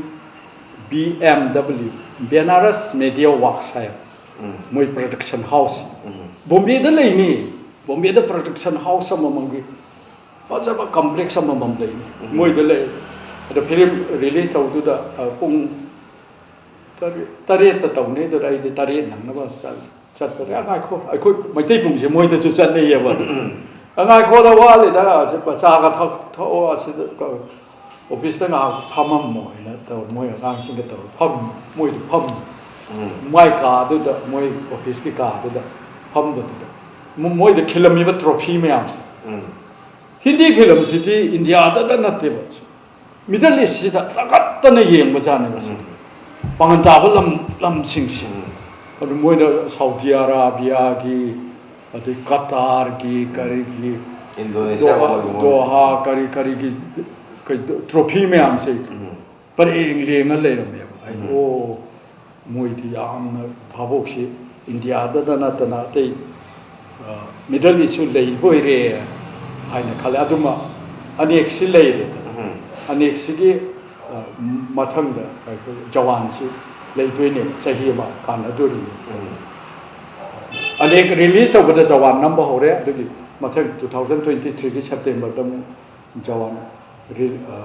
B M W, Banaras media works ꯍꯥꯏꯕ꯫ ꯎꯝ꯫ ꯃꯣꯏ ꯄ꯭ꯔꯗꯛꯁꯟ ꯍꯥꯎꯁ꯫ ꯎꯝ꯫ ꯕꯣꯝꯕꯦꯗ ꯂꯩꯅꯤ꯫ ꯕꯣꯝꯕꯦꯗ ꯄ꯭ꯔꯗꯛꯁꯟ ꯍꯥꯎꯁ ꯑꯃꯃꯝꯒꯤ ꯐꯖꯕ ꯀꯝꯄ꯭ꯂꯦꯛꯁ ꯑꯃꯃꯝ ꯂꯩꯅꯤ꯫ ꯎꯝ꯫ ꯃꯣꯏꯗ ꯂꯩ꯫ ꯑꯗ ꯐꯤꯂꯝ ꯔꯤꯂꯤꯁ ꯇꯧꯗꯨꯗ, ꯑ, ꯄꯨꯡ ꯇꯔꯦꯠ, ꯇꯔꯦꯠꯇ ꯇꯧꯅꯤ꯫ ꯑꯗꯨꯗ ꯑꯩꯗꯤ ꯇꯔꯦꯠ ꯅꯪꯅꯕ ꯆꯠꯂꯦ꯫ ꯆꯠꯄꯗ, "ꯑ, ꯉꯥꯏꯈꯣ, ꯑꯩꯈꯣꯏ ꯃꯩꯇꯩ ꯄꯨꯡꯁꯦ ꯃꯣꯏꯗꯁꯨ ꯆꯠꯅꯩꯌꯦꯕ ꯑꯗꯨꯝ꯫ ꯎꯝ꯫ ꯑ, ꯉꯥꯏꯈꯣꯗ ꯋꯥꯠꯂꯤꯗ, ꯆꯥꯒ ꯊꯛ-, ꯊꯛꯑꯣ, ꯑꯁꯤꯗ ꯀ-, ꯑꯣꯐꯤꯁꯇ ꯉꯥꯏꯍꯥꯛ ꯐꯝꯃꯝꯃꯣ" ꯍꯥꯏꯅ ꯇꯧꯔ, ꯃꯣꯏ ꯑꯉꯥꯡꯁꯤꯡꯒ ꯇꯧꯔ ꯐꯝ, ꯃꯣꯏꯗ ꯐꯝ꯫ ꯎꯝ꯫ ꯃꯥꯏ ꯀꯥꯗꯨꯗ, ꯃꯣꯏ ꯑꯣꯐꯤꯁꯀꯤ ꯀꯥꯗꯨꯗ ꯐꯝꯕꯗꯨꯗ, ꯃꯣ-, ꯃꯣꯏꯗ ꯈꯤꯜꯂꯝꯃꯤꯕ ꯇ꯭ꯔꯣꯐꯤ ꯃꯌꯥꯝꯁꯦ꯫ ꯎꯝ꯫ ꯍꯤꯟꯗꯤ ꯐꯤꯂꯝꯁꯤꯗꯤ ꯏꯟꯗꯤꯌꯥꯗꯇ ꯅꯠꯇꯦꯕ, ꯃꯤꯗꯜ ꯏꯁꯁꯤꯗ ꯇꯥꯡꯈꯠꯇꯅ ꯌꯦꯡꯕꯖꯥꯠꯅꯦ ꯃꯁꯤꯗꯤ꯫ ꯎꯝ꯫ ꯄꯥꯡꯒꯟ ꯇꯥꯕ ꯂꯝ, ꯂꯝꯁꯤꯡꯁꯦ꯫ ꯎꯝ꯫ ꯑꯗꯨ ꯃꯣꯏꯅ ꯁꯥꯎꯗꯤ ꯑꯔꯥꯕꯤꯌꯥꯒꯤ, ꯑꯗꯩ ꯀꯇꯥꯔꯒꯤ, ꯀꯔꯤꯒꯤ, ꯏꯟꯗꯣꯅꯦꯁꯤꯌꯥ ꯗꯣꯍꯥ, ꯋꯥꯔꯜ ꯀꯞ꯫ ꯗꯣꯍꯥ, ꯀꯔꯤ ꯀꯔꯤꯒꯤ, ꯀꯩ, ꯇ꯭ꯔꯣꯐꯤ ꯃꯌꯥꯝꯁꯦ ꯎꯝ꯫ ꯄꯔꯦꯡ ꯂꯦꯡꯉ ꯂꯩꯔꯝꯃꯦꯕ꯫ ꯑꯩꯅ, ꯎꯝ꯫ ꯑꯣ, ꯃꯣꯏꯗꯤ ꯌꯥꯝꯅ ꯚꯥꯕꯣꯛꯁꯤ ꯏꯟꯗꯤꯌꯥꯗꯗ ꯅꯠꯇꯅ ꯑꯇꯩ, ꯑ, ꯃꯤꯗꯜ ꯏꯁꯁꯨ ꯂꯩꯕ ꯑꯣꯏꯔꯦ ꯍꯥꯏꯅ ꯈꯜꯂꯦ꯫ ꯑꯗꯨꯃ ꯑꯅꯦꯛꯁꯤ ꯂꯩꯔꯦꯗꯅ꯫ ꯎꯝ꯫ ꯑꯅꯦꯛꯁꯤꯒꯤ, ꯑ, ꯃꯊꯪꯗ ꯑꯩꯈꯣꯏ ꯖꯋꯥꯟꯁꯤ ꯂꯩꯗꯣꯏꯅꯦꯕ, ꯆꯍꯤ ꯑꯃ ꯀꯥꯟꯅꯗꯣꯔꯤꯅꯤ꯫ ꯎꯝ꯫ ꯑꯅꯦꯛ ꯔꯤꯂꯤꯁ ꯇꯧꯕꯗ ꯖꯋꯥꯟ ꯅꯝꯕ ꯍꯧꯔꯦ꯫ ꯑꯗꯨꯒꯤ ꯃꯊꯪ two thousand twenty threeꯒꯤ Septemberꯗ ꯑꯃꯨꯛ ꯖꯋꯥꯟ ꯔꯤ-, ꯑ,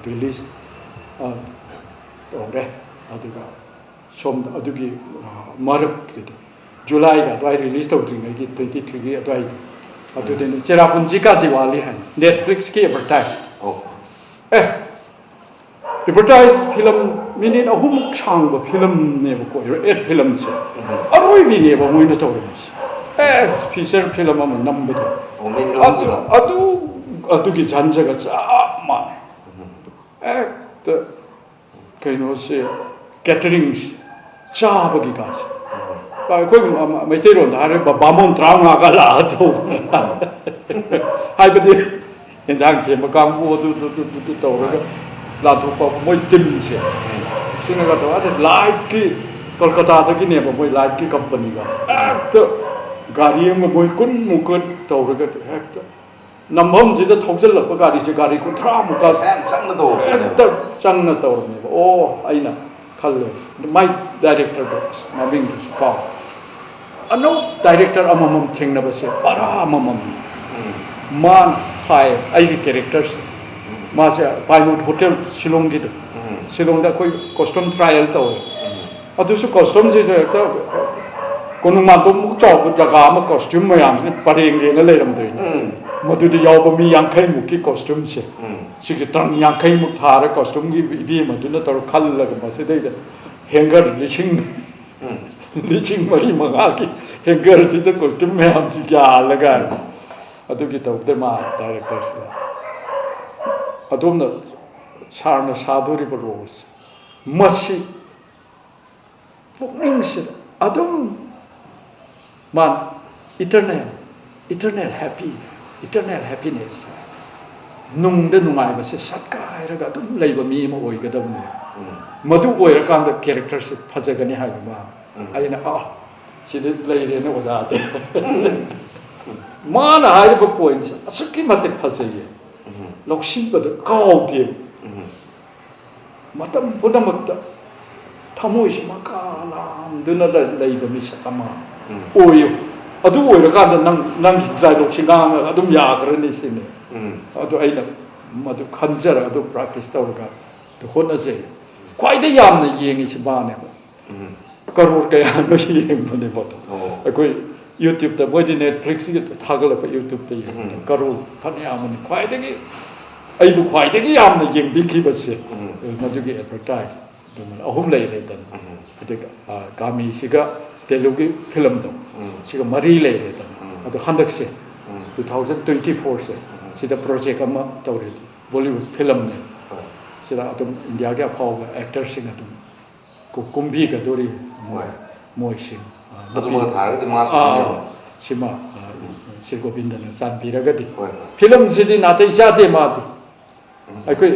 ꯔꯤꯂꯤꯁ, ꯑ, ꯇꯧꯔꯦ꯫ ꯑꯗꯨꯒ ꯁꯣꯝꯗ ꯑꯗꯨꯒꯤ, ꯑ, ꯃꯔꯛꯀꯤꯗꯣ, ꯖꯨꯂꯥꯏꯒ ꯑꯗꯨꯋꯥꯏ ꯔꯤꯂꯤꯁ ꯇꯧꯗ꯭ꯔꯤꯉꯩꯒꯤ twenty threeꯒꯤ ꯑꯗꯨꯋꯥꯏꯗꯣ, ꯑꯗꯨꯗꯅꯤ ꯆꯦꯔꯥꯄꯨꯟꯖꯤ ꯀꯥ ꯗꯤꯋꯥꯂꯤ ꯍꯥꯏꯅ Netflixꯀꯤ ꯑꯦꯗꯚꯔꯇꯥꯏꯁ꯫ ꯑꯣ꯫ ꯑꯦ, ꯑꯦꯗꯚꯔꯇꯥꯏꯁ ꯐꯤꯂꯝ ꯃꯤꯅꯤꯠ ꯑꯍꯨꯝꯃꯨꯛ ꯁꯥꯡꯕ ꯐꯤꯂꯝꯅꯦꯕꯀꯣ, ꯑꯦꯗ ꯐꯤꯂꯝꯁꯦ꯫ ꯎꯝ꯫ ꯑꯔꯣꯏꯕꯤꯅꯦꯕ ꯃꯣꯏꯅ ꯇꯧꯔꯝꯃꯤꯁꯦ꯫ ꯑꯦ, ꯐꯤꯆꯔ ꯐꯤꯂꯝ ꯑꯃ ꯅꯝꯕꯗꯣ꯫ ꯑꯣ, ꯃꯤꯅꯤꯠ ꯑꯗꯨ, ꯑꯍꯨꯝꯗꯨꯗ? ꯑꯗꯨ, ꯑꯗꯨꯒꯤ ꯖꯟꯖꯒ ꯆꯞ ꯃꯥꯟꯅꯩ꯫ ꯎꯝ꯫ ꯍꯦꯛꯇ ꯀꯩꯅꯣꯁꯦ, ꯀꯦꯇꯔꯤꯡꯁꯦ, ꯆꯥꯕꯒꯤ ꯀꯥꯁꯦ꯫ ꯑꯩꯈꯣꯏ ꯃ-, ꯃ-, ꯃꯩꯇꯩꯔꯣꯟꯗ ꯍꯥꯏꯔꯒ ꯕꯥꯃꯣꯟ ꯇꯔꯥꯃꯉꯥꯒ ꯂꯥꯛꯑ ꯇꯧꯕ꯫ ꯍꯥꯏꯕꯗꯤ, ꯌꯦꯟꯁꯥꯡ ꯁꯦꯝꯕ ꯀꯥꯡꯕꯨ ꯑꯗꯨ, ꯑꯗꯨ, ꯑꯗꯨ, ꯑꯗꯨ ꯇꯧꯔꯒ, ꯂꯥꯟꯊꯣꯛꯄ ꯃꯣꯏ ꯇꯤꯝꯁꯦ꯫ ꯁꯤꯅꯒ ꯇꯧꯔ ꯑꯗ ꯂꯥꯏꯠꯀꯤ, ꯀꯜꯀꯇꯥꯗꯒꯤꯅꯦꯕ ꯃꯣꯏ ꯂꯥꯏꯠꯀꯤ ꯀꯝꯄꯅꯤꯒ꯫ ꯍꯦꯛꯇ ꯒꯥꯔꯤ ꯑꯃꯒ ꯃꯣꯏ ꯀꯨꯟꯃꯨꯛꯀ ꯇꯧꯔꯒ ꯍꯦꯛꯇ ꯅꯝꯐꯝꯁꯤꯗ ꯊꯧꯖꯤꯜꯂꯛꯄ ꯒꯥꯔꯤꯁꯦ ꯒꯥꯔꯤ ꯀꯨꯟꯊ꯭ꯔꯥꯃꯨꯛꯀ ꯄꯩꯁꯥ ꯌꯥꯝ ꯆꯪꯅ ꯇꯧꯕꯅꯦꯕ꯫ ꯍꯦꯛꯇ ꯆꯪꯅ ꯇꯧꯔꯝꯃꯦꯕ꯫ ꯑꯣ, ꯑꯩꯅ ꯈꯜꯂꯦ, ꯃꯥꯏ ꯗꯥꯏꯔꯦꯛꯇꯔꯗꯣ, ꯑꯁ, ꯃꯃꯤꯡꯗꯨꯁꯨ ꯀꯥꯎ꯫ ꯑꯅꯧ ꯗꯥꯏꯔꯦꯛꯇꯔ ꯑꯃꯃꯝ ꯊꯦꯡꯅꯕꯁꯦ ꯄꯔꯥ ꯑꯃꯃꯝꯅꯤ꯫ ꯎꯝ꯫ ꯃꯥꯅ ꯍꯥꯏ, ꯑꯩꯒꯤ ꯀꯦꯔꯦꯛꯇꯔꯁꯦ, ꯎꯝ꯫ ꯃꯥꯁꯦ ꯄꯥꯏꯟꯋꯨꯠ ꯍꯣꯇꯦꯜ ꯁꯤꯂꯣꯡꯒꯤꯗꯣ, ꯎꯝ꯫ ꯁꯤꯂꯣꯡꯗ ꯑꯩꯈꯣꯏ ꯀꯣꯁꯇ꯭ꯌꯨꯝ ꯇ꯭ꯔꯥꯏꯌꯦꯜ ꯇꯧꯋꯦ꯫ ꯎꯝ꯫ ꯑꯗꯨꯁꯨ ꯀꯣꯁꯇ꯭ꯌꯨꯝꯁꯤꯁꯨ ꯍꯦꯛꯇ ꯀꯣꯅꯨꯡ ꯃꯥꯟꯗꯣꯞꯃꯨꯛ ꯆꯥꯎꯕ ꯖꯒꯥ ꯑꯃ ꯀꯣꯁꯇ꯭ꯌꯨꯝ ꯃꯌꯥꯝꯁꯤꯅ ꯄꯔꯦꯡ ꯂꯦꯡꯉ ꯂꯩꯔꯝꯗꯣꯏꯅꯤ꯫ ꯎꯝ꯫ ꯃꯗꯨꯗ ꯌꯥꯎꯕ ꯃꯤ ꯌꯥꯡꯈꯩꯃꯨꯛꯀꯤ ꯀꯣꯁꯇ꯭ꯌꯨꯝꯁꯦ, ꯎꯝ꯫ ꯁꯤꯒꯤ ꯇꯟ ꯌꯥꯡꯈꯩꯃꯨꯛ ꯊꯥꯔ ꯀꯣꯁꯇ꯭ꯌꯨꯝꯒꯤ ꯏꯕꯦꯝꯃꯗꯨꯅ ꯇꯧꯔ ꯈꯜꯂꯒ ꯃꯁꯤꯗꯩꯗ ꯍꯦꯡꯒꯔ ꯂꯤꯁꯤꯡ, ꯎꯝ꯫ ꯂꯤꯁꯤꯡ ꯃꯔꯤ ꯃꯉꯥꯒꯤ ꯍꯦꯡꯒꯔꯁꯤꯗ ꯀꯣꯁꯇ꯭ꯌꯨꯝ ꯃꯌꯥꯝꯁꯤ ꯌꯥꯜꯂꯒ, ꯎꯝ꯫ ꯑꯗꯨꯒꯤ ꯇꯧꯕꯗ ꯃꯥ ꯗꯥꯏꯔꯦꯛꯇꯔꯁꯤꯅ ꯑꯗꯣꯝꯅ ꯁꯥꯔꯅ ꯁꯥꯗꯣꯔꯤꯕ ꯔꯣꯜꯁꯦ, ꯃꯁꯤ ꯄꯨꯛꯅꯤꯡꯁꯤꯗ ꯑꯗꯨꯝ ꯃꯥꯅ eternal, eternal happy, eternal happiness, ꯅꯨꯡꯗ ꯅꯨꯡꯉꯥꯏꯕꯁꯦ ꯁꯠꯀꯥꯏꯔꯒ ꯑꯗꯨꯝ ꯂꯩꯕ ꯃꯤ ꯑꯃ ꯑꯣꯏꯒꯗꯕꯅꯦ꯫ ꯎꯝ꯫ ꯃꯗꯨ ꯑꯣꯏꯔꯀꯥꯟꯗ ꯀꯦꯔꯦꯛꯇꯔꯁꯦ ꯐꯖꯒꯅꯤ ꯍꯥꯏꯕ ꯃꯥꯅ꯫ ꯎꯝ꯫ ꯑꯩꯅ, "ꯑꯥ, ꯁꯤꯗꯤ ꯂꯩꯔꯦꯅꯦ ꯑꯣꯖꯥꯗꯤ"꯫ ꯃꯥꯅ ꯍꯥꯏꯔꯤꯕ ꯄꯣꯏꯟꯁꯦ ꯑꯁꯨꯛꯀꯤ ꯃꯇꯤꯛ ꯐꯖꯩꯌꯦ꯫ ꯎꯝ꯫ ꯂꯧꯁꯤꯟꯕꯗ ꯀꯥꯎꯗꯦꯕ꯫ ꯎꯝ꯫ ꯃꯇꯝ ꯄꯨꯝꯅꯃꯛꯇ ꯊꯃꯣꯏꯁꯤ ꯃꯀꯥ ꯂꯥꯝꯗꯨꯅ ꯂꯩ-, ꯂꯩꯕ ꯃꯤꯁꯛ ꯑꯃ ꯎꯝ꯫ ꯑꯣꯏꯌꯨ꯫ ꯑꯗꯨ ꯑꯣꯏꯔꯀꯥꯟꯗ ꯅꯪ, ꯅꯪꯒꯤ ꯗꯥꯏꯂꯣꯛꯁꯤ ꯉꯥꯡꯉꯒ ꯑꯗꯨꯝ ꯌꯥꯈ꯭ꯔꯅꯤ ꯁꯤꯅꯤ꯫ ꯎꯝ꯫ ꯑꯗꯨ ꯑꯩꯅ ꯃꯗꯨ ꯈꯟꯖꯔꯒ ꯑꯗꯨ ꯄ꯭ꯔꯥꯛꯇꯤꯁ ꯇꯧꯔꯒ ꯑꯗꯨ ꯍꯣꯠꯅꯖꯩ꯫ ꯈ꯭ꯋꯥꯏꯗꯒꯤ ꯌꯥꯝꯅ ꯌꯦꯡꯉꯤꯁꯤ ꯃꯥꯅꯦꯕ꯫ ꯎꯝ꯫ ꯀꯔꯣꯔ ꯀꯌꯥꯅꯣ ꯌꯦꯡꯕꯅꯦꯕ ꯑꯗꯣ꯫ ꯑꯣ꯫ ꯑꯩꯈꯣꯏ YouTube-ꯇ, ꯃꯣꯏꯗꯤ Netflix-ꯀꯤ ꯊꯥꯒꯠꯂꯛꯄ YouTube-ꯇ ꯌꯦꯡꯕꯗ ꯎꯝ꯫ ꯀꯔꯣꯔ ꯐꯅꯌꯥꯝ ꯑꯃꯅꯤ꯫ ꯈ꯭ꯋꯥꯏꯗꯒꯤ, ꯑꯩꯕꯨ ꯈ꯭ꯋꯥꯏꯗꯒꯤ ꯌꯥꯝꯅ ꯌꯦꯡꯕꯤꯈꯤꯕꯁꯦ, ꯎꯝ꯫ ꯃꯗꯨꯒꯤ ꯑꯦꯗꯚꯔꯇꯥꯏꯁ ꯑꯗꯨꯃꯥꯏꯅ ꯑꯍꯨꯝ ꯂꯩꯔꯦꯗꯅ꯫ ꯎꯝ꯫ ꯑꯗꯨꯒ, ꯑ, ꯀꯥꯃꯤꯁꯤꯒ ꯇꯦꯂꯨꯒꯨꯒꯤ ꯐꯤꯂꯝꯗꯣ, ꯎꯝ꯫ ꯁꯤꯒ ꯃꯔꯤ ꯂꯩꯔꯦꯗꯅ꯫ ꯎꯝ꯫ ꯑꯗꯣ ꯍꯟꯗꯛꯁꯦ, ꯎꯝ꯫ Two thousand twenty-four-ꯁꯦ, ꯎꯝ꯫ ꯁꯤꯗ ꯄ꯭ꯔꯣꯖꯦꯛ ꯑꯃ ꯇꯧꯔꯦ, ꯕꯣꯂꯤꯋꯨꯗ ꯐꯤꯂꯝꯅꯦ꯫ ꯍꯣꯏ꯫ ꯁꯤꯗ ꯑꯗꯨꯝ ꯏꯟꯗꯤꯌꯥꯒꯤ ꯑꯐꯥꯎꯕ ꯑꯦꯛꯇꯔꯁꯤꯡ ꯑꯗꯨꯝ ꯀꯨ-, ꯀꯨꯝꯕꯤꯒꯗꯣꯔꯤ꯫ ꯃꯣꯏ, ꯍꯣꯏ꯫ ꯃꯣꯏꯁꯤꯡ, ꯑ, ꯑꯗꯨꯃꯒ ꯅꯨꯄꯤ-, ꯊꯥꯔꯒꯗꯤ ꯃꯥꯁꯨ ꯑꯥ, ꯈꯪꯅꯩꯕ꯫ ꯁꯤꯃ, ꯑ, ꯎꯝ꯫ ꯁ꯭ꯔꯤ ꯒꯣꯕꯤꯟꯗꯅ ꯆꯥꯟꯕꯤꯔꯒꯗꯤ꯫ ꯍꯣꯏ, ꯍꯣꯏ꯫ ꯐꯤꯂꯝꯁꯤꯗꯤ ꯅꯥꯇꯩ ꯆꯥꯗꯦ ꯃꯥꯗꯤ꯫ ꯎꯝ꯫ ꯑꯩꯈꯣꯏ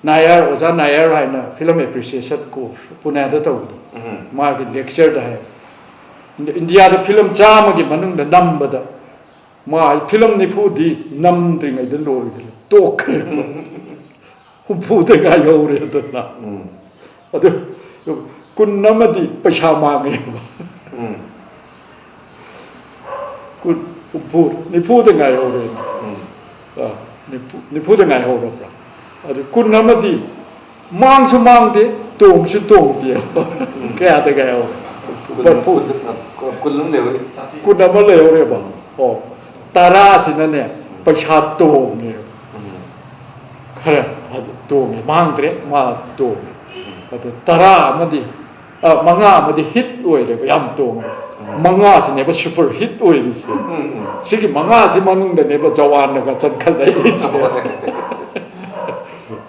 ꯅꯥꯌꯔ, ꯑꯣꯖꯥ ꯅꯥꯌꯔ ꯍꯥꯏꯅ film appreciation course ꯄꯨꯅꯦꯗ ꯇꯧꯕꯗꯣ, ꯎꯝ꯫ ꯃꯥꯒꯤ lecture ꯗ ꯍꯥꯏ, ꯏꯟꯗꯤꯌꯥꯗ film ꯆꯥꯝꯃꯒꯤ ꯃꯅꯨꯡꯗ ꯅꯝꯕꯗ ꯃꯥ film ꯅꯤꯐꯨꯗꯤ ꯅꯝꯗ꯭ꯔꯤꯉꯩꯗ ꯂꯣꯏꯈ꯭ꯔꯦ, ꯇꯣꯛꯈ꯭ꯔꯦ꯫ ꯍꯨꯝꯐꯨꯗ ꯉꯥꯏꯍꯧꯔꯦ ꯑꯗꯨꯅ꯫ ꯎꯝ꯫ ꯑꯗꯨ ꯀꯨꯟ ꯑꯃꯗꯤ ꯄꯩꯁꯥ ꯃꯥꯡꯉꯦꯕ꯫ ꯎꯝ꯫ ꯀꯨꯟ, ꯍꯨꯝꯐꯨ, ꯅꯤꯐꯨꯗ ꯉꯥꯏꯍꯧꯔꯦ꯫ ꯎꯝ꯫ ꯑꯥ, ꯅꯤꯐꯨ, ꯅꯤꯐꯨꯗ ꯉꯥꯏꯍꯧꯔꯕ꯭ꯔꯥ? ꯑꯗꯨ ꯀꯨꯟ ꯑꯃꯗꯤ ꯃꯥꯡꯁꯨ ꯃꯥꯡꯗꯦ, ꯇꯣꯡꯁꯨ ꯇꯣꯡꯗꯦ꯫ ꯎꯝ꯫ ꯀꯌꯥꯗ ꯉꯥꯏꯍꯧꯔꯦ? ꯀꯨꯟ, ꯃꯔꯐꯨ꯫ ꯀꯨꯟ, ꯀꯨꯟ ꯑꯃ ꯂꯩꯍꯧꯔꯤ꯫ ꯀꯨꯟ ꯑꯃ ꯂꯩꯍꯧꯔꯦꯕ꯫ ꯑꯣ, ꯇꯔꯥꯁꯤꯅꯅꯦ, ꯄꯩꯁꯥ ꯇꯣꯡꯉꯦꯕ꯫ ꯎꯝ꯫ ꯈꯔ ꯐꯖ-, ꯇꯣꯡꯉꯦ, ꯃꯥꯡꯗ꯭ꯔꯦ, ꯃꯥ ꯇꯣꯡꯉꯦ꯫ ꯎꯝ꯫ ꯑꯗꯨ ꯇꯔꯥ ꯑꯃꯗꯤ, ꯑ, ꯃꯉꯥ ꯑꯃꯗꯤ hit ꯑꯣꯏꯔꯦꯕ, ꯌꯥꯝ ꯇꯣꯡꯉꯦ꯫ ꯎꯝ꯫ ꯃꯉꯥꯁꯤꯅꯦꯕ super hit ꯑꯣꯏꯔꯤꯁꯦ꯫ ꯎꯝ, ꯎꯝ꯫ ꯁꯤꯒꯤ ꯃꯉꯥꯁꯤ ꯃꯅꯨꯡꯗꯅꯦꯕ ꯖꯋꯥꯟꯅꯒ ꯆꯟꯈꯠꯂꯛꯏꯁꯦ꯫ ꯍꯣꯏ꯫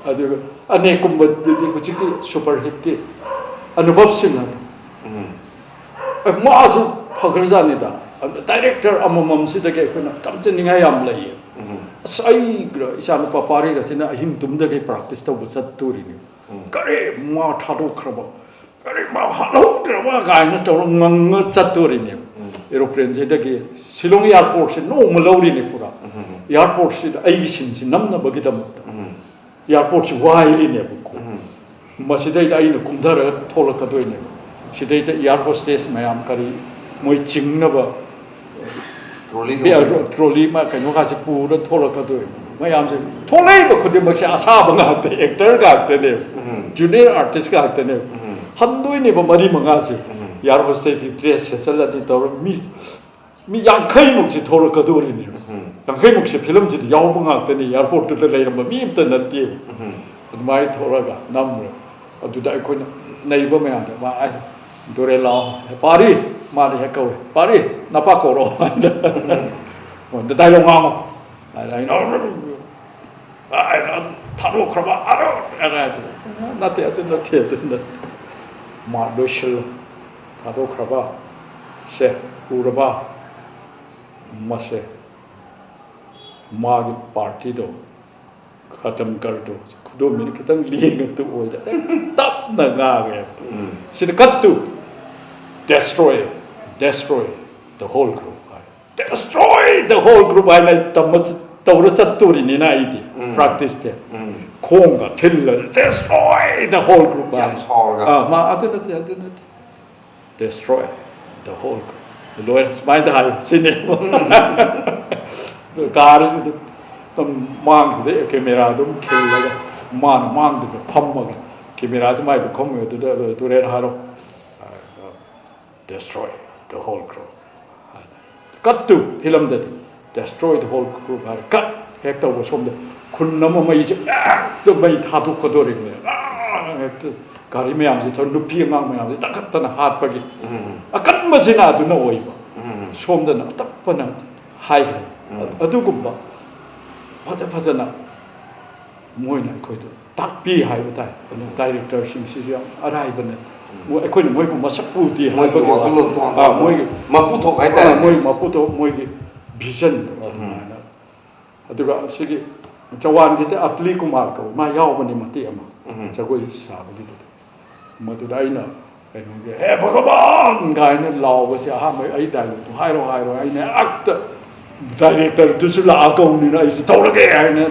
ꯑꯗꯨꯒ ꯑꯅꯦꯛꯀꯨꯝꯕꯗꯨꯗꯤ ꯍꯧꯖꯤꯛꯀꯤ super hit ꯀꯤ ꯑꯅꯨꯚꯕ ꯁꯤꯟꯍꯥ꯫ ꯎꯝ꯫ ꯑꯦ, ꯃꯥꯁꯨ ꯐꯈ꯭ꯔꯖꯥꯠꯅꯤꯗ꯫ ꯑꯗꯨ director ꯑꯃꯃꯝꯁꯤꯗꯒꯤ ꯑꯩꯈꯣꯏꯅ ꯇꯝꯖꯅꯤꯡꯉꯥꯏ ꯌꯥꯝ ꯂꯩꯌꯦ꯫ ꯎꯝ꯫ ꯑꯁ, ꯑꯩꯒ ꯏꯆꯥꯅꯨꯄꯥ ꯄꯥꯔꯤꯒꯁꯤꯅ ꯑꯍꯤꯡ ꯇꯨꯝꯗꯈꯩ practice ꯇꯧꯕ ꯆꯠꯇꯣꯔꯤꯅꯤ꯫ ꯎꯝ꯫ ꯀꯔꯤ ꯃꯥ ꯊꯥꯗꯣꯛꯈ꯭ꯔꯕ, ꯀꯔꯤ ꯃꯥ ꯍꯥꯠꯍꯧꯗ꯭ꯔꯕ ꯀꯥꯏꯅ ꯇꯧꯔ ꯉꯪꯉ ꯆꯠꯇꯣꯔꯤꯅꯦꯕ꯫ ꯎꯝ꯫ Aeroplane ꯁꯤꯗꯒꯤ ꯁꯤꯂꯣꯡ airport ꯁꯦ ꯅꯣꯡꯃ ꯂꯧꯔꯤꯅꯤ ꯄꯨꯔꯥ꯫ ꯎꯝ꯫ Airport ꯁꯤꯗ ꯑꯩꯒꯤ scene ꯁꯤ ꯅꯝꯅꯕꯒꯤꯗꯃꯛꯇ꯫ ꯎꯝ꯫ Airport ꯁꯤ ꯋꯥꯏꯔꯤꯅꯦꯕꯀꯣ꯫ ꯎꯝ꯫ ꯃꯁꯤꯗꯩꯗ ꯑꯩꯅ ꯀꯨꯝꯊꯔꯒ ꯊꯣꯛꯂꯛꯀꯗꯣꯏꯅꯦꯕ꯫ ꯁꯤꯗꯩꯗ air hostess ꯃꯌꯥꯝ ꯀꯔꯤ ꯃꯣꯏ ꯆꯤꯡꯅꯕ trolley ꯕꯤ-, ꯇꯧꯕ꯫ Trolley ꯑꯃ ꯀꯩꯅꯣꯒꯁꯦ ꯄꯨꯔ ꯊꯣꯛꯂꯛꯀꯗꯣꯏꯅꯦ꯫ ꯃꯌꯥꯝꯁꯦ ꯊꯣꯛꯂꯛꯏꯕ ꯈꯨꯗꯤꯡꯃꯛꯁꯦ ꯑꯁꯥꯕ ꯉꯥꯛꯇ, actor ꯉꯥꯛꯇꯅꯦꯕ꯫ ꯎꯝ꯫ Junior artist ꯉꯥꯛꯇꯅꯦꯕ꯫ ꯎꯝ꯫ ꯍꯟꯗꯣꯏꯅꯦꯕ ꯃꯔꯤ ꯃꯉꯥꯁꯦ꯫ ꯎꯝ꯫ Air hostess ꯀꯤ dress ꯁꯦꯠꯆꯜꯂꯗꯤ ꯇꯧꯔ ꯃꯤ ꯃꯤ ꯌꯥꯡꯈꯩꯃꯨꯛꯁꯦ ꯊꯣꯛꯂꯛꯀꯗꯣꯔꯤꯅꯦꯕ꯫ ꯎꯝ꯫ ꯌꯥꯡꯈꯩꯃꯨꯛꯁꯦ film ꯁꯤꯗ ꯌꯥꯎꯕ ꯉꯥꯛꯇꯅꯤ, airport ꯇꯨꯗ ꯂꯩꯔꯝꯕ ꯃꯤ ꯑꯝꯇ ꯅꯠꯇꯦꯕ꯫ ꯎꯝ꯫ ꯑꯗꯨꯃꯥꯏꯅ ꯊꯣꯛꯂꯒ ꯅꯝꯃꯦ꯫ ꯑꯗꯨꯗ ꯑꯩꯈꯣꯏꯅ ꯅꯩꯕ ꯃꯌꯥꯝꯗꯣ, ꯃꯥ, "ꯑꯩ, ꯗꯣꯔꯦ ꯂꯥꯛꯑꯣ, ꯄꯥꯔꯤ!" ꯃꯥꯅ ꯍꯦꯛ ꯀꯧꯋꯦ, "ꯄꯥꯔꯤ, ꯅꯄꯥ ꯀꯧꯔꯛꯑꯣ!" ꯍꯥꯏꯅ꯫ ꯎꯝ꯫ "ꯑꯗ dialogue ꯉꯥꯡꯉꯣ!" ꯍꯥꯏꯅ ꯑꯩꯅ, "ꯑ, ꯑ, ꯊꯥꯗꯣꯛꯈ꯭ꯔꯕ, ꯑ, ꯑ, ꯑ," ꯅꯠꯇꯦ, ꯑꯗꯨ ꯅꯠꯇꯦ, ꯑꯗꯨ ꯅꯠꯇꯦ꯫ ꯃꯥ ꯂꯣꯏꯁꯤꯜꯂꯣ꯫ ꯊꯥꯗꯣꯛꯈ꯭ꯔꯕ ꯁꯦ ꯎꯔꯕ? ꯃꯁꯦ ꯃꯥꯒꯤ party ꯗꯣ ꯈꯇꯝ ꯀꯔ ꯗꯣ, ꯈꯨꯗꯣꯝꯕꯤꯅ ꯈꯤꯇꯪ ꯂꯦꯡꯉ ꯇꯣꯛꯑꯣꯏꯗ, ꯇꯞꯅ ꯉꯥꯡꯉꯦ꯫ ꯎꯝ꯫ ꯁꯤꯗ cut to, "Destroy, destroy the whole group" ꯍꯥꯏ꯫ "Destroy the whole group" ꯍꯥꯏꯅ ꯑꯩ ꯇꯝꯕ ꯆꯠ-, ꯇꯧꯔ ꯆꯠꯇꯣꯔꯤꯅꯤꯅ ꯑꯩꯗꯤ ꯎꯝ꯫ Practice ꯇꯦ꯫ ꯎꯝ꯫ ꯈꯣꯡꯒ ꯊꯤꯜꯂ "Destroy the whole group" ꯌꯥꯝ ꯍꯥꯏ꯫ ꯁꯥꯎꯔꯒ꯫ ꯑꯥ, ꯃꯥ, "ꯑꯗꯨ ꯅꯠꯇꯦ, ꯑꯗꯨ ꯅꯠꯇꯦ꯫ Destroy the whole group" ꯂꯣꯏꯔꯦ꯫ ꯁꯨꯃꯥꯏꯅ ꯍꯥꯏ ꯁꯤꯅꯦ꯫ ꯀꯥꯔꯁꯤꯗ ꯑꯗꯨꯝ ꯃꯥꯡꯁꯤꯗ ꯀꯦꯃꯦꯔꯥ ꯑꯗꯨꯝ ꯈꯤꯜꯂꯒ ꯃꯥꯅ ꯃꯥꯡꯗꯨꯗ ꯐꯝꯃꯒ ꯀꯦꯃꯦꯔꯥꯁꯤ ꯃꯥꯏ ꯄꯨꯈꯝ ꯑꯗꯨꯗ, "ꯇꯨꯔꯦꯟ ꯍꯥꯏꯔꯣ, "Destroy the whole group" ꯍꯥꯏꯅ꯫ ꯀꯠ two ꯐꯤꯂꯝꯗꯗꯤ "Destroy the whole group" ꯍꯥꯏꯔꯦ꯫ ꯀꯠ ꯍꯦꯛ ꯇꯧꯕ ꯁꯣꯝꯗ ꯈꯨꯟ ꯑꯃ ꯃꯩꯁꯦ ꯍꯦꯛꯇ ꯃꯩ ꯊꯥꯗꯣꯛꯀꯗꯧꯔꯤꯕꯅꯦ꯫ ꯑꯥ, ꯍꯦꯛꯇ ꯒꯥꯔꯤ ꯃꯌꯥꯝꯁꯦ ꯊꯧꯔ ꯅꯨꯄꯤ ꯑꯉꯥꯡ ꯃꯌꯥꯝꯁꯦ ꯇꯛꯈꯠꯇꯅ ꯍꯥꯠꯄꯒꯤ ꯎꯝ꯫ ꯑꯀꯟꯕꯁꯤꯅ ꯑꯗꯨꯅ ꯑꯣꯏꯕ꯫ ꯎꯝ꯫ ꯁꯣꯝꯗꯅ ꯑꯇꯞꯄꯅ ꯍꯥꯏꯈ꯭ꯔꯦ꯫ ꯎꯝ꯫ ꯑꯗꯨꯒꯨꯝꯕ ꯐꯖ ꯐꯖꯅ ꯃꯣꯏꯅ ꯑꯩꯈꯣꯏꯗ ꯇꯥꯛꯄꯤ ꯍꯥꯏꯕ ꯇꯥꯏ꯫ ꯑꯗꯨ ꯗꯥꯏꯔꯦꯛꯇꯔꯁꯤꯡꯁꯤꯁꯨ ꯌꯥꯝ ꯑꯔꯥꯏꯕ ꯅꯠꯇꯦ꯫ ꯎꯝ꯫ ꯃꯣꯏ, ꯑꯩꯈꯣꯏꯅ ꯃꯣꯏꯕꯨ ꯃꯁꯛ ꯎꯗꯦ ꯃꯣꯏꯒꯤ ꯍꯥꯏꯕꯒꯤ ꯋꯥ-, ꯋꯥꯈꯜꯂꯣꯟ ꯇꯣꯉꯥꯟ ꯑꯥ, ꯇꯣꯉꯥꯟꯕ꯫ ꯃꯣꯏꯒꯤ ꯃꯄꯨ ꯊꯣꯛ ꯍꯥꯏꯇꯥꯔꯦ꯫ ꯑꯥ, ꯃꯣꯏ ꯃꯄꯨ ꯊꯣꯛ, ꯃꯣꯏꯒꯤ ꯚꯤꯖꯟꯗꯣ ꯎꯝ꯫ ꯑꯗꯨꯃꯥꯏꯅ꯫ ꯑꯗꯨꯒ ꯑꯁꯤꯒꯤ ꯖꯋꯥꯟꯒꯤꯗ ꯑꯇꯂꯤ ꯀꯨꯃꯥꯔ ꯀꯧꯕ, ꯃꯥ ꯌꯥꯎꯕꯅꯤ ꯃꯇꯦꯛ ꯑꯃ, ꯎꯝ꯫ ꯖꯒꯣꯏ ꯁꯥꯕꯒꯤꯗꯨꯗ꯫ ꯃꯗꯨꯗ ꯑꯩꯅ ꯀꯩꯅꯣꯒꯤ "ꯍꯦ ꯚꯒꯕꯥꯟ" ꯀꯥꯏꯅ ꯂꯥꯎꯕꯁꯦ ꯑꯍꯥꯟꯕ ꯑꯩ ꯗꯥꯏꯂꯣꯛꯇꯣ "ꯍꯥꯏꯔꯣ, ꯍꯥꯏꯔꯣ" ꯍꯥꯏꯅ ꯍꯦꯛꯇ ꯗꯥꯏꯔꯦꯛꯇꯔꯗꯨꯁꯨ ꯂꯥꯛꯑ ꯀꯧꯕꯅꯤꯅ ꯑꯩꯁꯨ "ꯇꯧꯔꯒꯦ" ꯍꯥꯏꯅ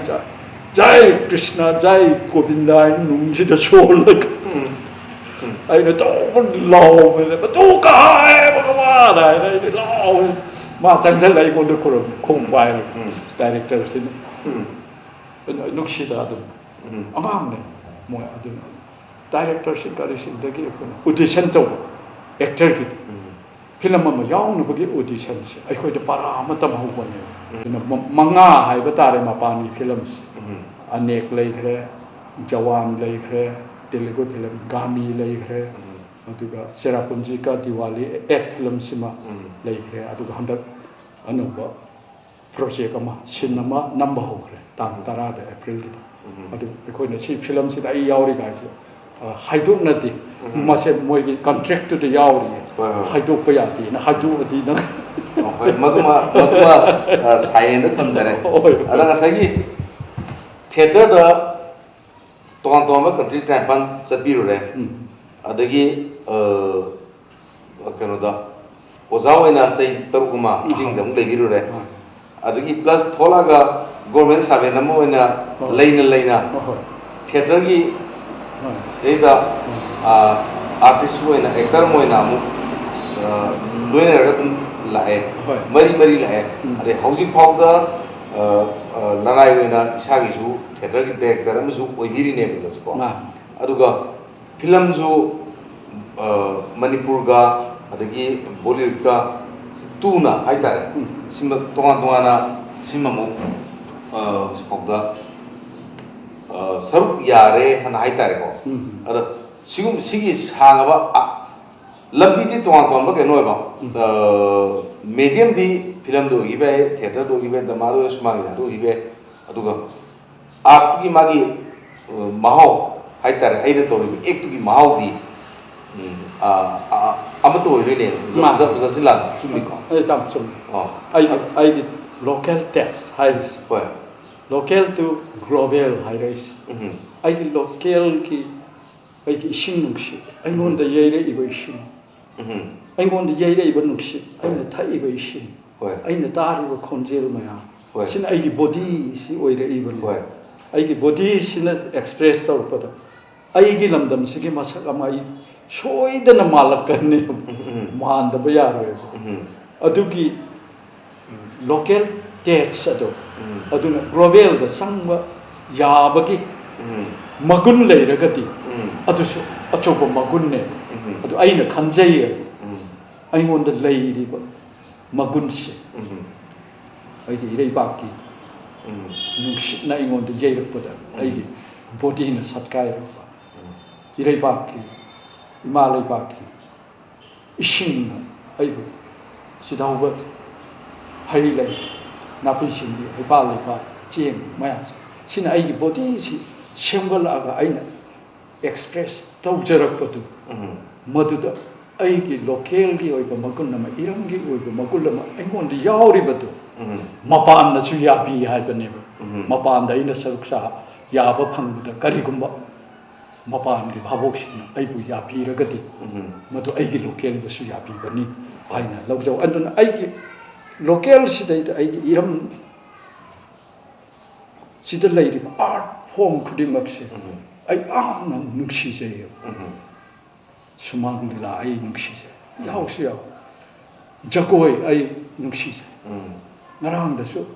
"ꯖꯥꯏ ꯀ꯭ꯔꯤꯁꯅ, ꯖꯥꯏ ꯒꯣꯕꯤꯟꯗ" ꯍꯥꯏꯅ ꯅꯨꯡꯁꯤꯗ ꯁꯣꯜꯂꯒ ꯎꯝ꯫ ꯎꯝ꯫ ꯑꯩꯅ ꯇꯧꯕ ꯂꯥꯎꯕꯅꯦ, "ꯃꯇꯨ ꯀꯥꯏ ꯚꯒꯕꯥꯟ" ꯍꯥꯏꯅ ꯑꯩꯗꯤ ꯂꯥꯎꯕꯅꯦ꯫ ꯃꯥ ꯆꯪꯁꯜꯂ ꯑꯩꯉꯣꯟꯗ ꯈꯨꯔꯨꯝꯃꯤ, ꯈꯣꯡ ꯄꯥꯏꯔꯒ, ꯎꯝ꯫ ꯗꯥꯏꯔꯦꯛꯇꯔꯁꯤꯅ꯫ ꯎꯝ꯫ ꯑꯗꯨ ꯅꯨꯡꯁꯤꯗ ꯑꯗꯨꯝ ꯎꯝ꯫ ꯑꯉꯥꯡꯅꯦ ꯃꯣꯏ ꯑꯗꯨꯅ꯫ ꯗꯥꯏꯔꯦꯛꯇꯔꯁꯤꯡ ꯀꯔꯤꯁꯤꯡꯗꯒꯤ ꯑꯩꯈꯣꯏꯅ ꯑꯣꯗꯤꯁꯟ ꯇꯧꯕ, ꯑꯦꯛꯇꯔꯒꯤꯗꯤ꯫ ꯎꯝ꯫ ꯐꯤꯂꯝ ꯑꯃ ꯌꯥꯎꯅꯕꯒꯤ ꯑꯣꯗꯤꯁꯟꯁꯦ ꯑꯩꯈꯣꯏꯗ ꯄꯔꯥ ꯑꯃ ꯇꯝꯍꯧꯕꯅꯦꯕ꯫ ꯎꯝ꯫ ꯑꯗꯨꯅ ꯃ-, ꯃꯉꯥ ꯍꯥꯏꯕ ꯇꯥꯔꯦ ꯃꯄꯥꯟꯒꯤ ꯐꯤꯂꯝꯁꯦ꯫ ꯎꯝ꯫ ꯑꯅꯦꯛ ꯂꯩꯈ꯭ꯔꯦ, ꯖꯋꯥꯟ ꯂꯩꯈ꯭ꯔꯦ, ꯇꯦꯂꯨꯒꯨ ꯐꯤꯂꯝ ꯒꯥꯃꯤ ꯂꯩꯈ꯭ꯔꯦ, ꯎꯝ꯫ ꯑꯗꯨꯒ ꯆꯦꯔꯥꯄꯨꯟꯖꯤ ꯀꯥ ꯗꯤꯋꯥꯂꯤ ꯑꯦꯠ ꯐꯤꯂꯝꯁꯤꯃ ꯎꯝ꯫ ꯂꯩꯈ꯭ꯔꯦ꯫ ꯑꯗꯨꯒ ꯍꯟꯗꯛ ꯑꯅꯧꯕ ꯄ꯭ꯔꯣꯖꯦꯛ ꯑꯃ, ꯁꯤꯟ ꯑꯃ ꯅꯝꯕ ꯍꯧꯈ꯭ꯔꯦ, ꯇꯥꯡ ꯇꯔꯥꯗ ꯑꯦꯄ꯭ꯔꯤꯜꯒꯤꯗ꯫ ꯎꯝ꯫ ꯑꯗꯨ ꯑꯩꯈꯣꯏꯅ ꯁꯤ ꯐꯤꯂꯝꯁꯤꯗ ꯑꯩ ꯌꯥꯎꯔꯤ ꯀꯥꯏꯁꯦ, ꯑ, ꯍꯥꯏꯗꯣꯛꯅꯗꯦ꯫ ꯎꯝ꯫ ꯃꯁꯦ ꯃꯣꯏꯒꯤ ꯀꯟꯇ꯭ꯔꯦꯛꯇꯨꯗ ꯌꯥꯎꯔꯤꯌꯦ꯫ ꯍꯣꯏ, ꯍꯣꯏ꯫ ꯍꯥꯏꯗꯣꯛꯄ ꯌꯥꯗꯦꯅ ꯍꯥꯏꯗꯣꯛꯑꯗꯤ ꯅꯪ ꯑꯣ, ꯍꯣꯏ, ꯃꯗꯨꯃ, ꯃꯗꯨꯃ, ꯑ, ꯁꯥꯏꯂꯦꯟꯗ ꯊꯝꯖꯔꯦ꯫ ꯍꯣꯏ꯫ ꯑꯗ ꯉꯁꯥꯏꯒꯤ ꯊꯤꯌꯦꯇꯔꯗ ꯇꯣꯉꯥꯟ ꯇꯣꯉꯥꯟꯕ ꯀꯟꯇ꯭ꯔꯤ ꯇꯔꯥꯅꯤꯄꯥꯟ ꯆꯠꯄꯤꯔꯨꯔꯦ꯫ ꯎꯝ꯫ ꯑꯗꯒꯤ, ꯑ, ꯀꯩꯅꯣꯗ ꯑꯣꯖꯥ ꯑꯣꯏꯅ ꯆꯍꯤ ꯇꯔꯨꯛ ꯑꯃ ꯑꯍꯣꯏ꯫ ꯆꯤꯡꯗ ꯑꯃꯨꯛ ꯂꯩꯕꯤꯔꯨꯔꯦ꯫ ꯑꯍꯣꯏ꯫ ꯑꯗꯒꯤ ꯄ꯭ꯂꯁ ꯊꯣꯛꯂꯛꯑꯒ ꯒꯣꯔꯃꯦꯟ ꯁꯥꯔꯚꯦꯟ ꯑꯃ ꯑꯣꯏꯅ ꯍꯣꯏ꯫ ꯂꯩꯅ ꯂꯩꯅ ꯍꯣꯏ, ꯍꯣꯏ꯫ ꯊꯤꯌꯦꯇꯔꯒꯤ ꯍꯣꯏ꯫ ꯁꯤꯗꯩꯗ, ꯎꯝ꯫ ꯑ, ꯑꯥꯔꯇꯤꯁ ꯑꯣꯏꯅ, ꯑꯦꯛꯇꯔ ꯑꯃ ꯑꯣꯏꯅ ꯑꯃꯨꯛ, ꯑ, ꯂꯣꯏꯅꯔꯒ ꯑꯗꯨꯝ ꯂꯥꯛꯑꯦ꯫ ꯍꯣꯏ꯫ ꯃꯔꯤ ꯃꯔꯤ ꯂꯥꯛꯑꯦ꯫ ꯎꯝ꯫ ꯑꯗꯩ ꯍꯧꯖꯤꯛ ꯐꯥꯎꯗ, ꯑ, ꯑ, ꯂꯅꯥꯏ ꯑꯣꯏꯅ ꯏꯁꯥꯒꯤꯁꯨ ꯊꯤꯌꯦꯇꯔꯒꯤ ꯗꯥꯏꯔꯦꯛꯇꯔ ꯑꯃꯁꯨ ꯑꯣꯏꯕꯤꯔꯤꯅꯦꯕ ꯍꯧꯖꯤꯛꯀꯣ꯫ ꯃꯥꯅꯤ꯫ ꯑꯗꯨꯒ ꯐꯤꯂꯝꯁꯨ, ꯑ, ꯃꯅꯤꯄꯨꯔꯒ ꯑꯗꯒꯤ ꯕꯣꯂꯤꯋꯨꯗꯀ ꯇꯨꯅ ꯍꯥꯏꯇꯥꯔꯦ꯫ ꯎꯝ꯫ ꯁꯤꯃ ꯇꯣꯉꯥꯟ ꯇꯣꯉꯥꯟꯅ ꯁꯤꯃꯃꯨꯛ, ꯑ, ꯍꯧꯖꯤꯛꯐꯥꯎꯗ, ꯑ, ꯁꯔꯨꯛ ꯌꯥꯔꯦ ꯍꯥꯏꯅ ꯍꯥꯏꯇꯥꯔꯦꯀꯣ꯫ ꯎꯝ꯫ ꯑꯗ ꯁꯤꯒꯨꯝ-, ꯁꯤꯒꯤ ꯁꯥꯡꯉꯕ, ꯑ, ꯂꯝꯕꯤꯗꯤ ꯇꯣꯉꯥꯟ ꯇꯣꯉꯥꯟꯕ ꯀꯩꯅꯣ ꯑꯣꯏꯕ, ꯎꯝ꯫ ꯑ, ꯃꯦꯗꯤꯌꯝꯗꯤ ꯐꯤꯂꯝꯗ ꯑꯣꯏꯈꯤꯕ ꯌꯥꯏ, ꯊꯤꯌꯦꯇꯔꯗ ꯑꯣꯏꯈꯤꯕ ꯌꯥꯏ, ꯗ꯭ꯔꯃꯥꯗ ꯑꯣꯏꯔꯁꯨ, ꯁꯨꯃꯥꯡꯂꯤꯂꯥꯗ ꯑꯣꯏꯈꯤꯕ ꯌꯥꯏ꯫ ꯑꯗꯨꯒ ꯑꯥꯔꯠꯀꯤ ꯃꯥꯒꯤ, ꯑ, ꯃꯍꯥꯎ ꯍꯥꯏꯇꯥꯔꯦ, ꯑꯩꯅ ꯇꯧꯔꯤꯕ ꯑꯦꯛꯇꯨꯒꯤ ꯃꯍꯥꯎꯗꯤ, ꯎꯝ, ꯑ, ꯑ, ꯑꯃꯠꯇ ꯑꯣꯏꯗꯣꯏꯅꯦ꯫ ꯑꯣꯖꯥ-, ꯃꯥꯅꯤ꯫ ꯑꯣꯖꯥ ꯁꯤꯂꯥꯟ, ꯆꯨꯝꯃꯤꯀꯣ? ꯑꯩ ꯌꯥꯝ ꯆꯨꯝꯃꯤ꯫ ꯑꯣ꯫ ꯑꯩꯒꯤ, ꯑ-, ꯑꯩꯒꯤ local taste ꯍꯥꯏꯔꯤꯁꯦ꯫ ꯍꯣꯏ꯫ Local to global ꯍꯥꯏꯔꯛꯏꯁꯦ꯫ ꯎꯝ꯫ ꯑꯩꯒꯤ ꯂꯣꯀꯦꯜꯒꯤ, ꯑꯩꯒꯤ ꯏꯁꯤꯡ ꯅꯨꯡꯁꯤꯠ, ꯑꯩꯉꯣꯟꯗ ꯎꯝ꯫ ꯌꯩꯔꯛꯏꯕ ꯏꯁꯤꯡ, ꯎꯝ꯫ ꯑꯩꯉꯣꯟꯗ ꯌꯩꯔꯛꯏꯕ ꯅꯨꯡꯁꯤꯠ, ꯍꯣꯏ꯫ ꯑꯩꯅ ꯊꯛꯏꯕ ꯏꯁꯤꯡ, ꯍꯣꯏ꯫ ꯑꯩꯅ ꯇꯥꯔꯤꯕ ꯈꯣꯟꯖꯦꯜ ꯃꯌꯥꯝ, ꯍꯣꯏ꯫ ꯁꯤꯅ ꯑꯩꯒꯤ ꯕꯣꯗꯤꯁꯤ ꯑꯣꯏꯔꯛꯏꯕꯅꯤ꯫ ꯍꯣꯏ꯫ ꯑꯩꯒꯤ ꯕꯣꯗꯤꯁꯤꯅ ꯑꯦꯛꯁꯄ꯭ꯔꯦꯁ ꯇꯧꯔꯛꯄꯗ ꯑꯩꯒꯤ ꯂꯝꯗꯝꯁꯤꯒꯤ ꯃꯁꯛ ꯑꯃ ꯑꯩ ꯁꯣꯏꯗꯅ ꯃꯥꯜꯂꯛꯀꯅꯤ, ꯎꯝ, ꯎꯝ꯫ ꯃꯥꯟꯗꯕ ꯌꯥꯔꯣꯏꯕ꯫ ꯎꯝ꯫ ꯑꯗꯨꯒꯤ local taste ꯑꯗꯣ, ꯎꯝ꯫ ꯑꯗꯨꯅ global ꯗ ꯆꯪꯕ ꯌꯥꯕꯒꯤ ꯎꯝ꯫ ꯃꯒꯨꯟ ꯂꯩꯔꯒꯗꯤ, ꯎꯝ꯫ ꯑꯗꯨꯁꯨ ꯑꯆꯧꯕ ꯃꯒꯨꯟꯅꯦ꯫ ꯎꯝ꯫ ꯑꯗꯨ ꯑꯩꯅ ꯈꯟꯖꯩꯌꯦꯕ꯫ ꯎꯝ꯫ ꯑꯩꯉꯣꯟꯗ ꯂꯩꯔꯤꯕ ꯃꯒꯨꯟꯁꯦ, ꯎꯝ꯫ ꯑꯩꯒꯤ ꯏꯔꯩꯕꯥꯛꯀꯤ ꯎꯝ꯫ ꯅꯨꯡꯁꯤꯠꯅ ꯑꯩꯉꯣꯟꯗ ꯌꯩꯔꯛꯄꯗ, ꯎꯝ꯫ ꯑꯩꯒꯤ ꯕꯣꯗꯤꯅ ꯁꯠꯀꯥꯏꯔꯛꯄ, ꯎꯝ꯫ ꯏꯔꯩꯕꯥꯛꯀꯤ, ꯏꯃꯥ ꯂꯩꯕꯥꯛꯀꯤ ꯏꯁꯤꯡꯅ ꯑꯩꯕꯨ ꯁꯤꯗ ꯍꯧꯕ ꯍꯩ ꯂꯩ, ꯅꯥꯄꯤ ꯁꯤꯡꯕꯤ, ꯍꯩꯄꯥꯜ ꯂꯩꯄꯥꯜ, ꯆꯦꯡ ꯃꯌꯥꯝꯁꯦ, ꯁꯤꯅ ꯑꯩꯒꯤ ꯕꯣꯗꯤꯁꯤ ꯁꯦꯝꯒꯠꯂꯛꯑꯒ ꯑꯩꯅ ꯑꯦꯛꯁꯄ꯭ꯔꯦꯁ ꯇꯧꯖꯔꯛꯄꯗꯨ, ꯎꯝ꯫ ꯃꯗꯨꯗ ꯑꯩꯒꯤ ꯂꯣꯀꯦꯜꯒꯤ ꯑꯣꯏꯕ ꯃꯒꯨꯟ ꯑꯃ, ꯏꯔꯝꯒꯤ ꯑꯣꯏꯕ ꯃꯒꯨꯟ ꯑꯃ ꯑꯩꯉꯣꯟꯗ ꯌꯥꯎꯔꯤꯕꯗꯨ, ꯎꯝ꯫ ꯃꯄꯥꯟꯅꯁꯨ ꯌꯥꯕꯤ ꯍꯥꯏꯕꯅꯦꯕ꯫ ꯎꯝ꯫ ꯃꯄꯥꯟꯗ ꯑꯩꯅ ꯁꯔꯨꯛ ꯆꯥ ꯌꯥꯕ ꯐꯪꯕꯗ ꯀꯔꯤꯒꯨꯝꯕ ꯃꯄꯥꯟꯒꯤ ꯚꯥꯕꯣꯛꯁꯤꯡꯅ ꯑꯩꯕꯨ ꯌꯥꯕꯤꯔꯒꯗꯤ ꯃꯗꯨ ꯑꯩꯒꯤ ꯂꯣꯀꯦꯜꯕꯨꯁꯨ ꯌꯥꯕꯤꯕꯅꯤ ꯍꯥꯏꯅ ꯂꯧꯖꯧ꯫ ꯑꯗꯨꯅ ꯑꯩꯒꯤ ꯂꯣꯀꯦꯜꯁꯤꯗꯩꯗ ꯑꯩꯒꯤ ꯏꯔꯝ ꯁꯤꯗ ꯂꯩꯔꯤꯕ ꯑꯥꯔꯠ ꯐꯣꯝ ꯈꯨꯗꯤꯡꯃꯛꯁꯦ ꯑꯩ ꯌꯥꯝꯅ ꯅꯨꯡꯁꯤꯖꯩꯌꯦꯕ꯫ ꯁꯨꯃꯥꯡ ꯂꯤꯂꯥ ꯑꯩ ꯅꯨꯡꯁꯤꯖꯩ, ꯌꯥꯎꯁꯨ ꯌꯥꯎ꯫ ꯖꯒꯣꯏ ꯑꯩ ꯅꯨꯡꯁꯤꯖꯩ꯫ ꯉꯔꯥꯡꯗꯁꯨ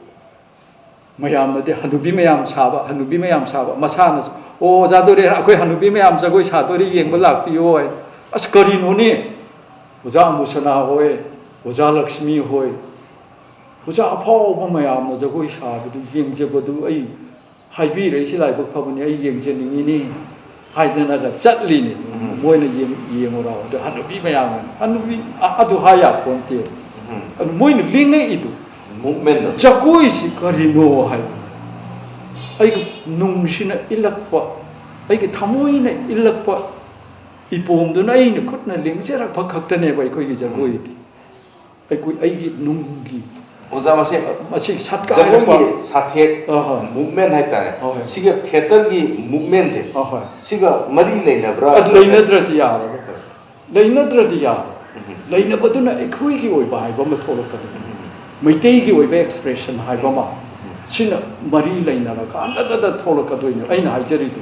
ꯃꯌꯥꯝꯅꯗꯤ ꯍꯅꯨꯕꯤ ꯃꯌꯥꯝ ꯁꯥꯕ, ꯍꯅꯨꯕꯤ ꯃꯌꯥꯝ ꯁꯥꯕ, ꯃꯁꯥꯅꯁꯨ, "ꯑꯣ, ꯑꯣꯖꯥ ꯗꯣꯔꯦ, ꯑꯩꯈꯣꯏ ꯍꯅꯨꯕꯤ ꯃꯌꯥꯝ ꯖꯒꯣꯏ ꯁꯥꯗꯣꯔꯤ, ꯌꯦꯡꯕ ꯂꯥꯛꯄꯤꯌꯣ" ꯍꯥꯏ꯫ ꯑꯁ, ꯀꯔꯤꯅꯣꯅꯦ? ꯑꯣꯖꯥ ꯑꯃꯨꯁꯅꯥ ꯍꯣꯏ, ꯑꯣꯖꯥ ꯂꯛꯁꯃꯤ ꯍꯣꯏ, ꯑꯣꯖꯥ ꯑꯐꯥꯎꯕ ꯃꯌꯥꯝꯅ ꯖꯒꯣꯏ ꯁꯥꯕꯗꯨ ꯌꯦꯡꯖꯕꯗꯨ ꯑꯩ ꯍꯥꯏꯕꯤꯔꯛꯏꯁꯤ ꯂꯥꯏꯕꯛ ꯐꯕꯅꯤ, ꯑꯩ ꯌꯦꯡꯖꯅꯤꯡꯉꯤꯅꯤ ꯍꯥꯏꯗꯅꯒ ꯆꯠꯂꯤꯅꯤ꯫ ꯃꯣꯏꯅ ꯌꯦꯡ-, ꯌꯦꯡꯉꯨꯔꯣ꯫ ꯑꯗꯨ ꯍꯅꯨꯕꯤ ꯃꯌꯥꯝ, ꯍꯅꯨꯕꯤ, ꯑ-, ꯑꯗꯨ ꯍꯥꯏ ꯌꯥꯄꯣꯟꯇꯦ꯫ ꯑꯗꯨ ꯃꯣꯏꯅ ꯂꯦꯡꯉꯛꯏꯗꯨ, ꯃꯨꯚꯃꯦꯟꯗꯣ꯫ ꯖꯒꯣꯏꯁꯤ ꯀꯔꯤꯅꯣ ꯍꯥꯏꯕ? ꯑꯩꯒꯤ ꯅꯨꯡꯁꯤꯅ ꯏꯜꯂꯛꯄ, ꯑꯩꯒꯤ ꯊꯃꯣꯏꯅ ꯏꯜꯂꯛꯄ ꯏꯄꯣꯝꯗꯨꯅ ꯑꯩꯅ ꯈꯨꯠꯅ ꯂꯦꯡꯖꯔꯛꯄ ꯈꯛꯇꯅꯦꯕ ꯑꯩꯈꯣꯏꯒꯤ ꯖꯒꯣꯏꯗꯤ꯫ ꯑꯩꯈꯣꯏ, ꯑꯩꯒꯤ ꯅꯨꯡꯒꯤ ꯑꯣꯖꯥ, ꯃꯁꯤ ꯃꯁꯤ ꯁꯠꯀꯥꯏꯔꯛꯄ꯫ ꯖꯒꯣꯏꯒꯤ ꯁꯥꯊꯦꯛ ꯑꯍꯣꯏ꯫ ꯃꯨꯚꯃꯦꯟ ꯍꯥꯏꯇꯥꯔꯦ꯫ ꯑꯍꯣꯏ꯫ ꯁꯤꯒ ꯊꯤꯌꯦꯇꯔꯒꯤ ꯃꯨꯚꯃꯦꯟꯁꯦ ꯑꯍꯣꯏ꯫ ꯁꯤꯒ ꯃꯔꯤ ꯂꯩꯅꯕ꯭ꯔꯥ? ꯑꯗꯨ ꯂꯩꯅꯗ꯭ꯔꯗꯤ ꯌꯥꯔꯣꯏ꯫ ꯂꯩꯅꯗ꯭ꯔꯗꯤ ꯌꯥꯔꯣꯏ꯫ ꯂꯩꯅꯕꯗꯨꯅ ꯑꯩꯈꯣꯏꯒꯤ ꯑꯣꯏꯕ ꯍꯥꯏꯕ ꯑꯃ ꯊꯣꯛꯂꯛꯀꯅꯤ꯫ ꯃꯩꯇꯩꯒꯤ ꯑꯣꯏꯕ ꯑꯦꯛꯁꯄ꯭ꯔꯦꯁꯟ ꯍꯥꯏꯕ ꯑꯃ꯫ ꯁꯤꯅ ꯃꯔꯤ ꯂꯩꯅꯔꯒ ꯑꯟꯗꯗ ꯊꯣꯛꯂꯛꯀꯗꯣꯏꯅꯦ꯫ ꯑꯩꯅ ꯍꯥꯏꯖꯔꯤꯗꯨ,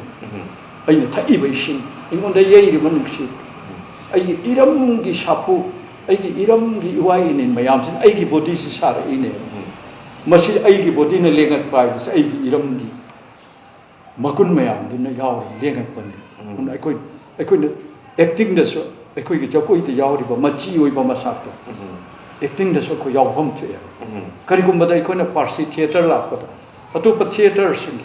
ꯑꯩꯅ ꯊꯛꯏꯕ ꯏꯁꯤꯡ, ꯑꯩꯉꯣꯟꯗ ꯌꯩꯔꯤꯕ ꯅꯨꯡꯁꯤꯠ, ꯑꯩꯒꯤ ꯏꯔꯝꯒꯤ ꯁꯥꯐꯨ, ꯑꯩꯒꯤ ꯏꯔꯝꯒꯤ ꯏꯋꯥ ꯏꯅꯤꯟ ꯃꯌꯥꯝꯁꯤꯅ ꯑꯩꯒꯤ ꯕꯣꯗꯤꯁꯤ ꯁꯥꯔꯛꯏꯅꯦ꯫ ꯃꯁꯤ ꯑꯩꯒꯤ ꯕꯣꯗꯤꯅ ꯂꯦꯡꯉꯛꯄ ꯍꯥꯏꯕꯁꯤ ꯑꯩꯒꯤ ꯏꯔꯝꯒꯤ ꯃꯒꯨꯟ ꯃꯌꯥꯝꯗꯨꯅ ꯌꯥꯎꯔꯒ ꯂꯦꯡꯉꯛꯄꯅꯤ꯫ ꯑꯗꯨꯅ ꯑꯩꯈꯣꯏ, ꯑꯩꯈꯣꯏꯅ ꯑꯦꯛꯇꯤꯡꯗꯁꯨ ꯑꯩꯈꯣꯏꯒꯤ ꯖꯒꯣꯏꯗ ꯌꯥꯎꯔꯤꯕ ꯃꯆꯤ ꯑꯣꯏꯕ ꯃꯁꯥꯠꯇꯣ ꯑꯦꯛꯇꯤꯡꯗꯁꯨ ꯑꯩꯈꯣꯏ ꯌꯥꯎꯐꯝ ꯊꯣꯛꯑꯦ꯫ ꯀꯔꯤꯒꯨꯝꯕꯗ ꯑꯩꯈꯣꯏꯅ ꯄꯥꯔꯁꯤ ꯊꯤꯌꯦꯇꯔ ꯂꯥꯛꯄꯗ, ꯑꯇꯣꯞꯄ ꯊꯤꯌꯦꯇꯔꯁꯤꯡꯒꯤ,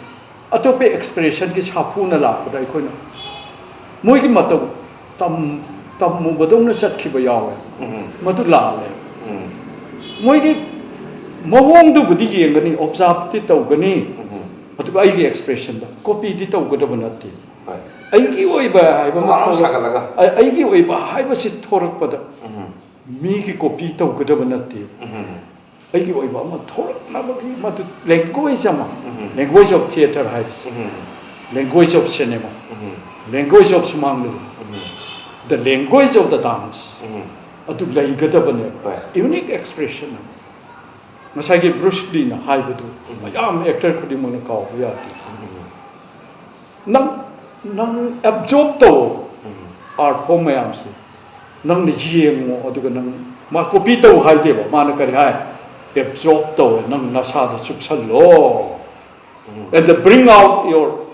ꯑꯇꯣꯞꯄ ꯑꯦꯛꯁꯄ꯭ꯔꯦꯁꯟꯒꯤ ꯁꯥꯐꯨꯅ ꯂꯥꯛꯄꯗ ꯑꯩꯈꯣꯏꯅ ꯃꯣꯏꯒꯤ ꯃꯇꯧ ꯇꯝ-, ꯇꯝꯃꯨꯕꯗꯧꯅ ꯆꯠꯈꯤꯕ ꯌꯥꯎꯋꯦ꯫ ꯃꯗꯨ ꯂꯥꯜꯂꯦ꯫ ꯃꯣꯏꯒꯤ ꯃꯑꯣꯡꯗꯨꯕꯨꯗꯤ ꯌꯦꯡꯒꯅꯤ, ꯑꯣꯕꯖꯥꯔꯞꯇꯤ ꯇꯧꯒꯅꯤ, ꯑꯗꯨꯒ ꯑꯩꯒꯤ ꯑꯦꯛꯁꯄ꯭ꯔꯦꯁꯟꯗ ꯀꯣꯄꯤꯗꯤ ꯇꯧꯒꯗꯕ ꯅꯠꯇꯦ꯫ ꯍꯣꯏ꯫ ꯑꯩꯒꯤ ꯑꯣꯏꯕ ꯍꯥꯏꯕ ꯑꯃ ꯇꯣꯉꯥꯟꯅ ꯊꯣꯛꯂꯛ-, ꯁꯥꯒꯠꯂꯒ꯫ ꯑꯩ-, ꯑꯩꯒꯤ ꯑꯣꯏꯕ ꯍꯥꯏꯕꯁꯤ ꯊꯣꯔꯛꯄꯗ ꯃꯤꯒꯤ ꯀꯣꯄꯤ ꯇꯧꯒꯗꯕ ꯅꯠꯇꯦ꯫ ꯑꯩꯒꯤ ꯑꯣꯏꯕ ꯑꯃ ꯊꯣꯛꯂꯛꯅꯕꯒꯤ ꯃꯗꯨ language ꯑꯃ, language of theatre ꯍꯥꯏꯔꯤꯁꯦ, language of cinema, language of ꯁꯨꯃꯥꯡ ꯂꯤꯂꯥ, the language of the dance, ꯑꯗꯨ ꯂꯩꯒꯗꯕꯅꯦꯕ꯫ Unique expression ꯑꯃ꯫ ꯉꯁꯥꯏꯒꯤ ꯕ꯭ꯔꯨꯁ ꯂꯤꯅ ꯍꯥꯏꯕꯗꯨ ꯃꯌꯥꯝ actor ꯈꯨꯗꯤꯡꯃꯛꯅ ꯀꯥꯎꯕ ꯌꯥꯗꯦ꯫ ꯅꯪ, ꯅꯪ absorb ꯇꯧ, art form ꯃꯌꯥꯝꯁꯦ ꯅꯪꯅ ꯌꯦꯡꯉꯣ, ꯑꯗꯨꯒ ꯅꯪ ꯃꯥ copy ꯇꯧ ꯍꯥꯏꯗꯦꯕ꯫ ꯃꯥꯅ ꯀꯔꯤ ꯍꯥꯏ? Absorb ꯇꯧꯋꯦ, ꯅꯪ ꯅꯁꯥꯗ ꯆꯨꯞꯁꯜꯂꯣ, and bring out your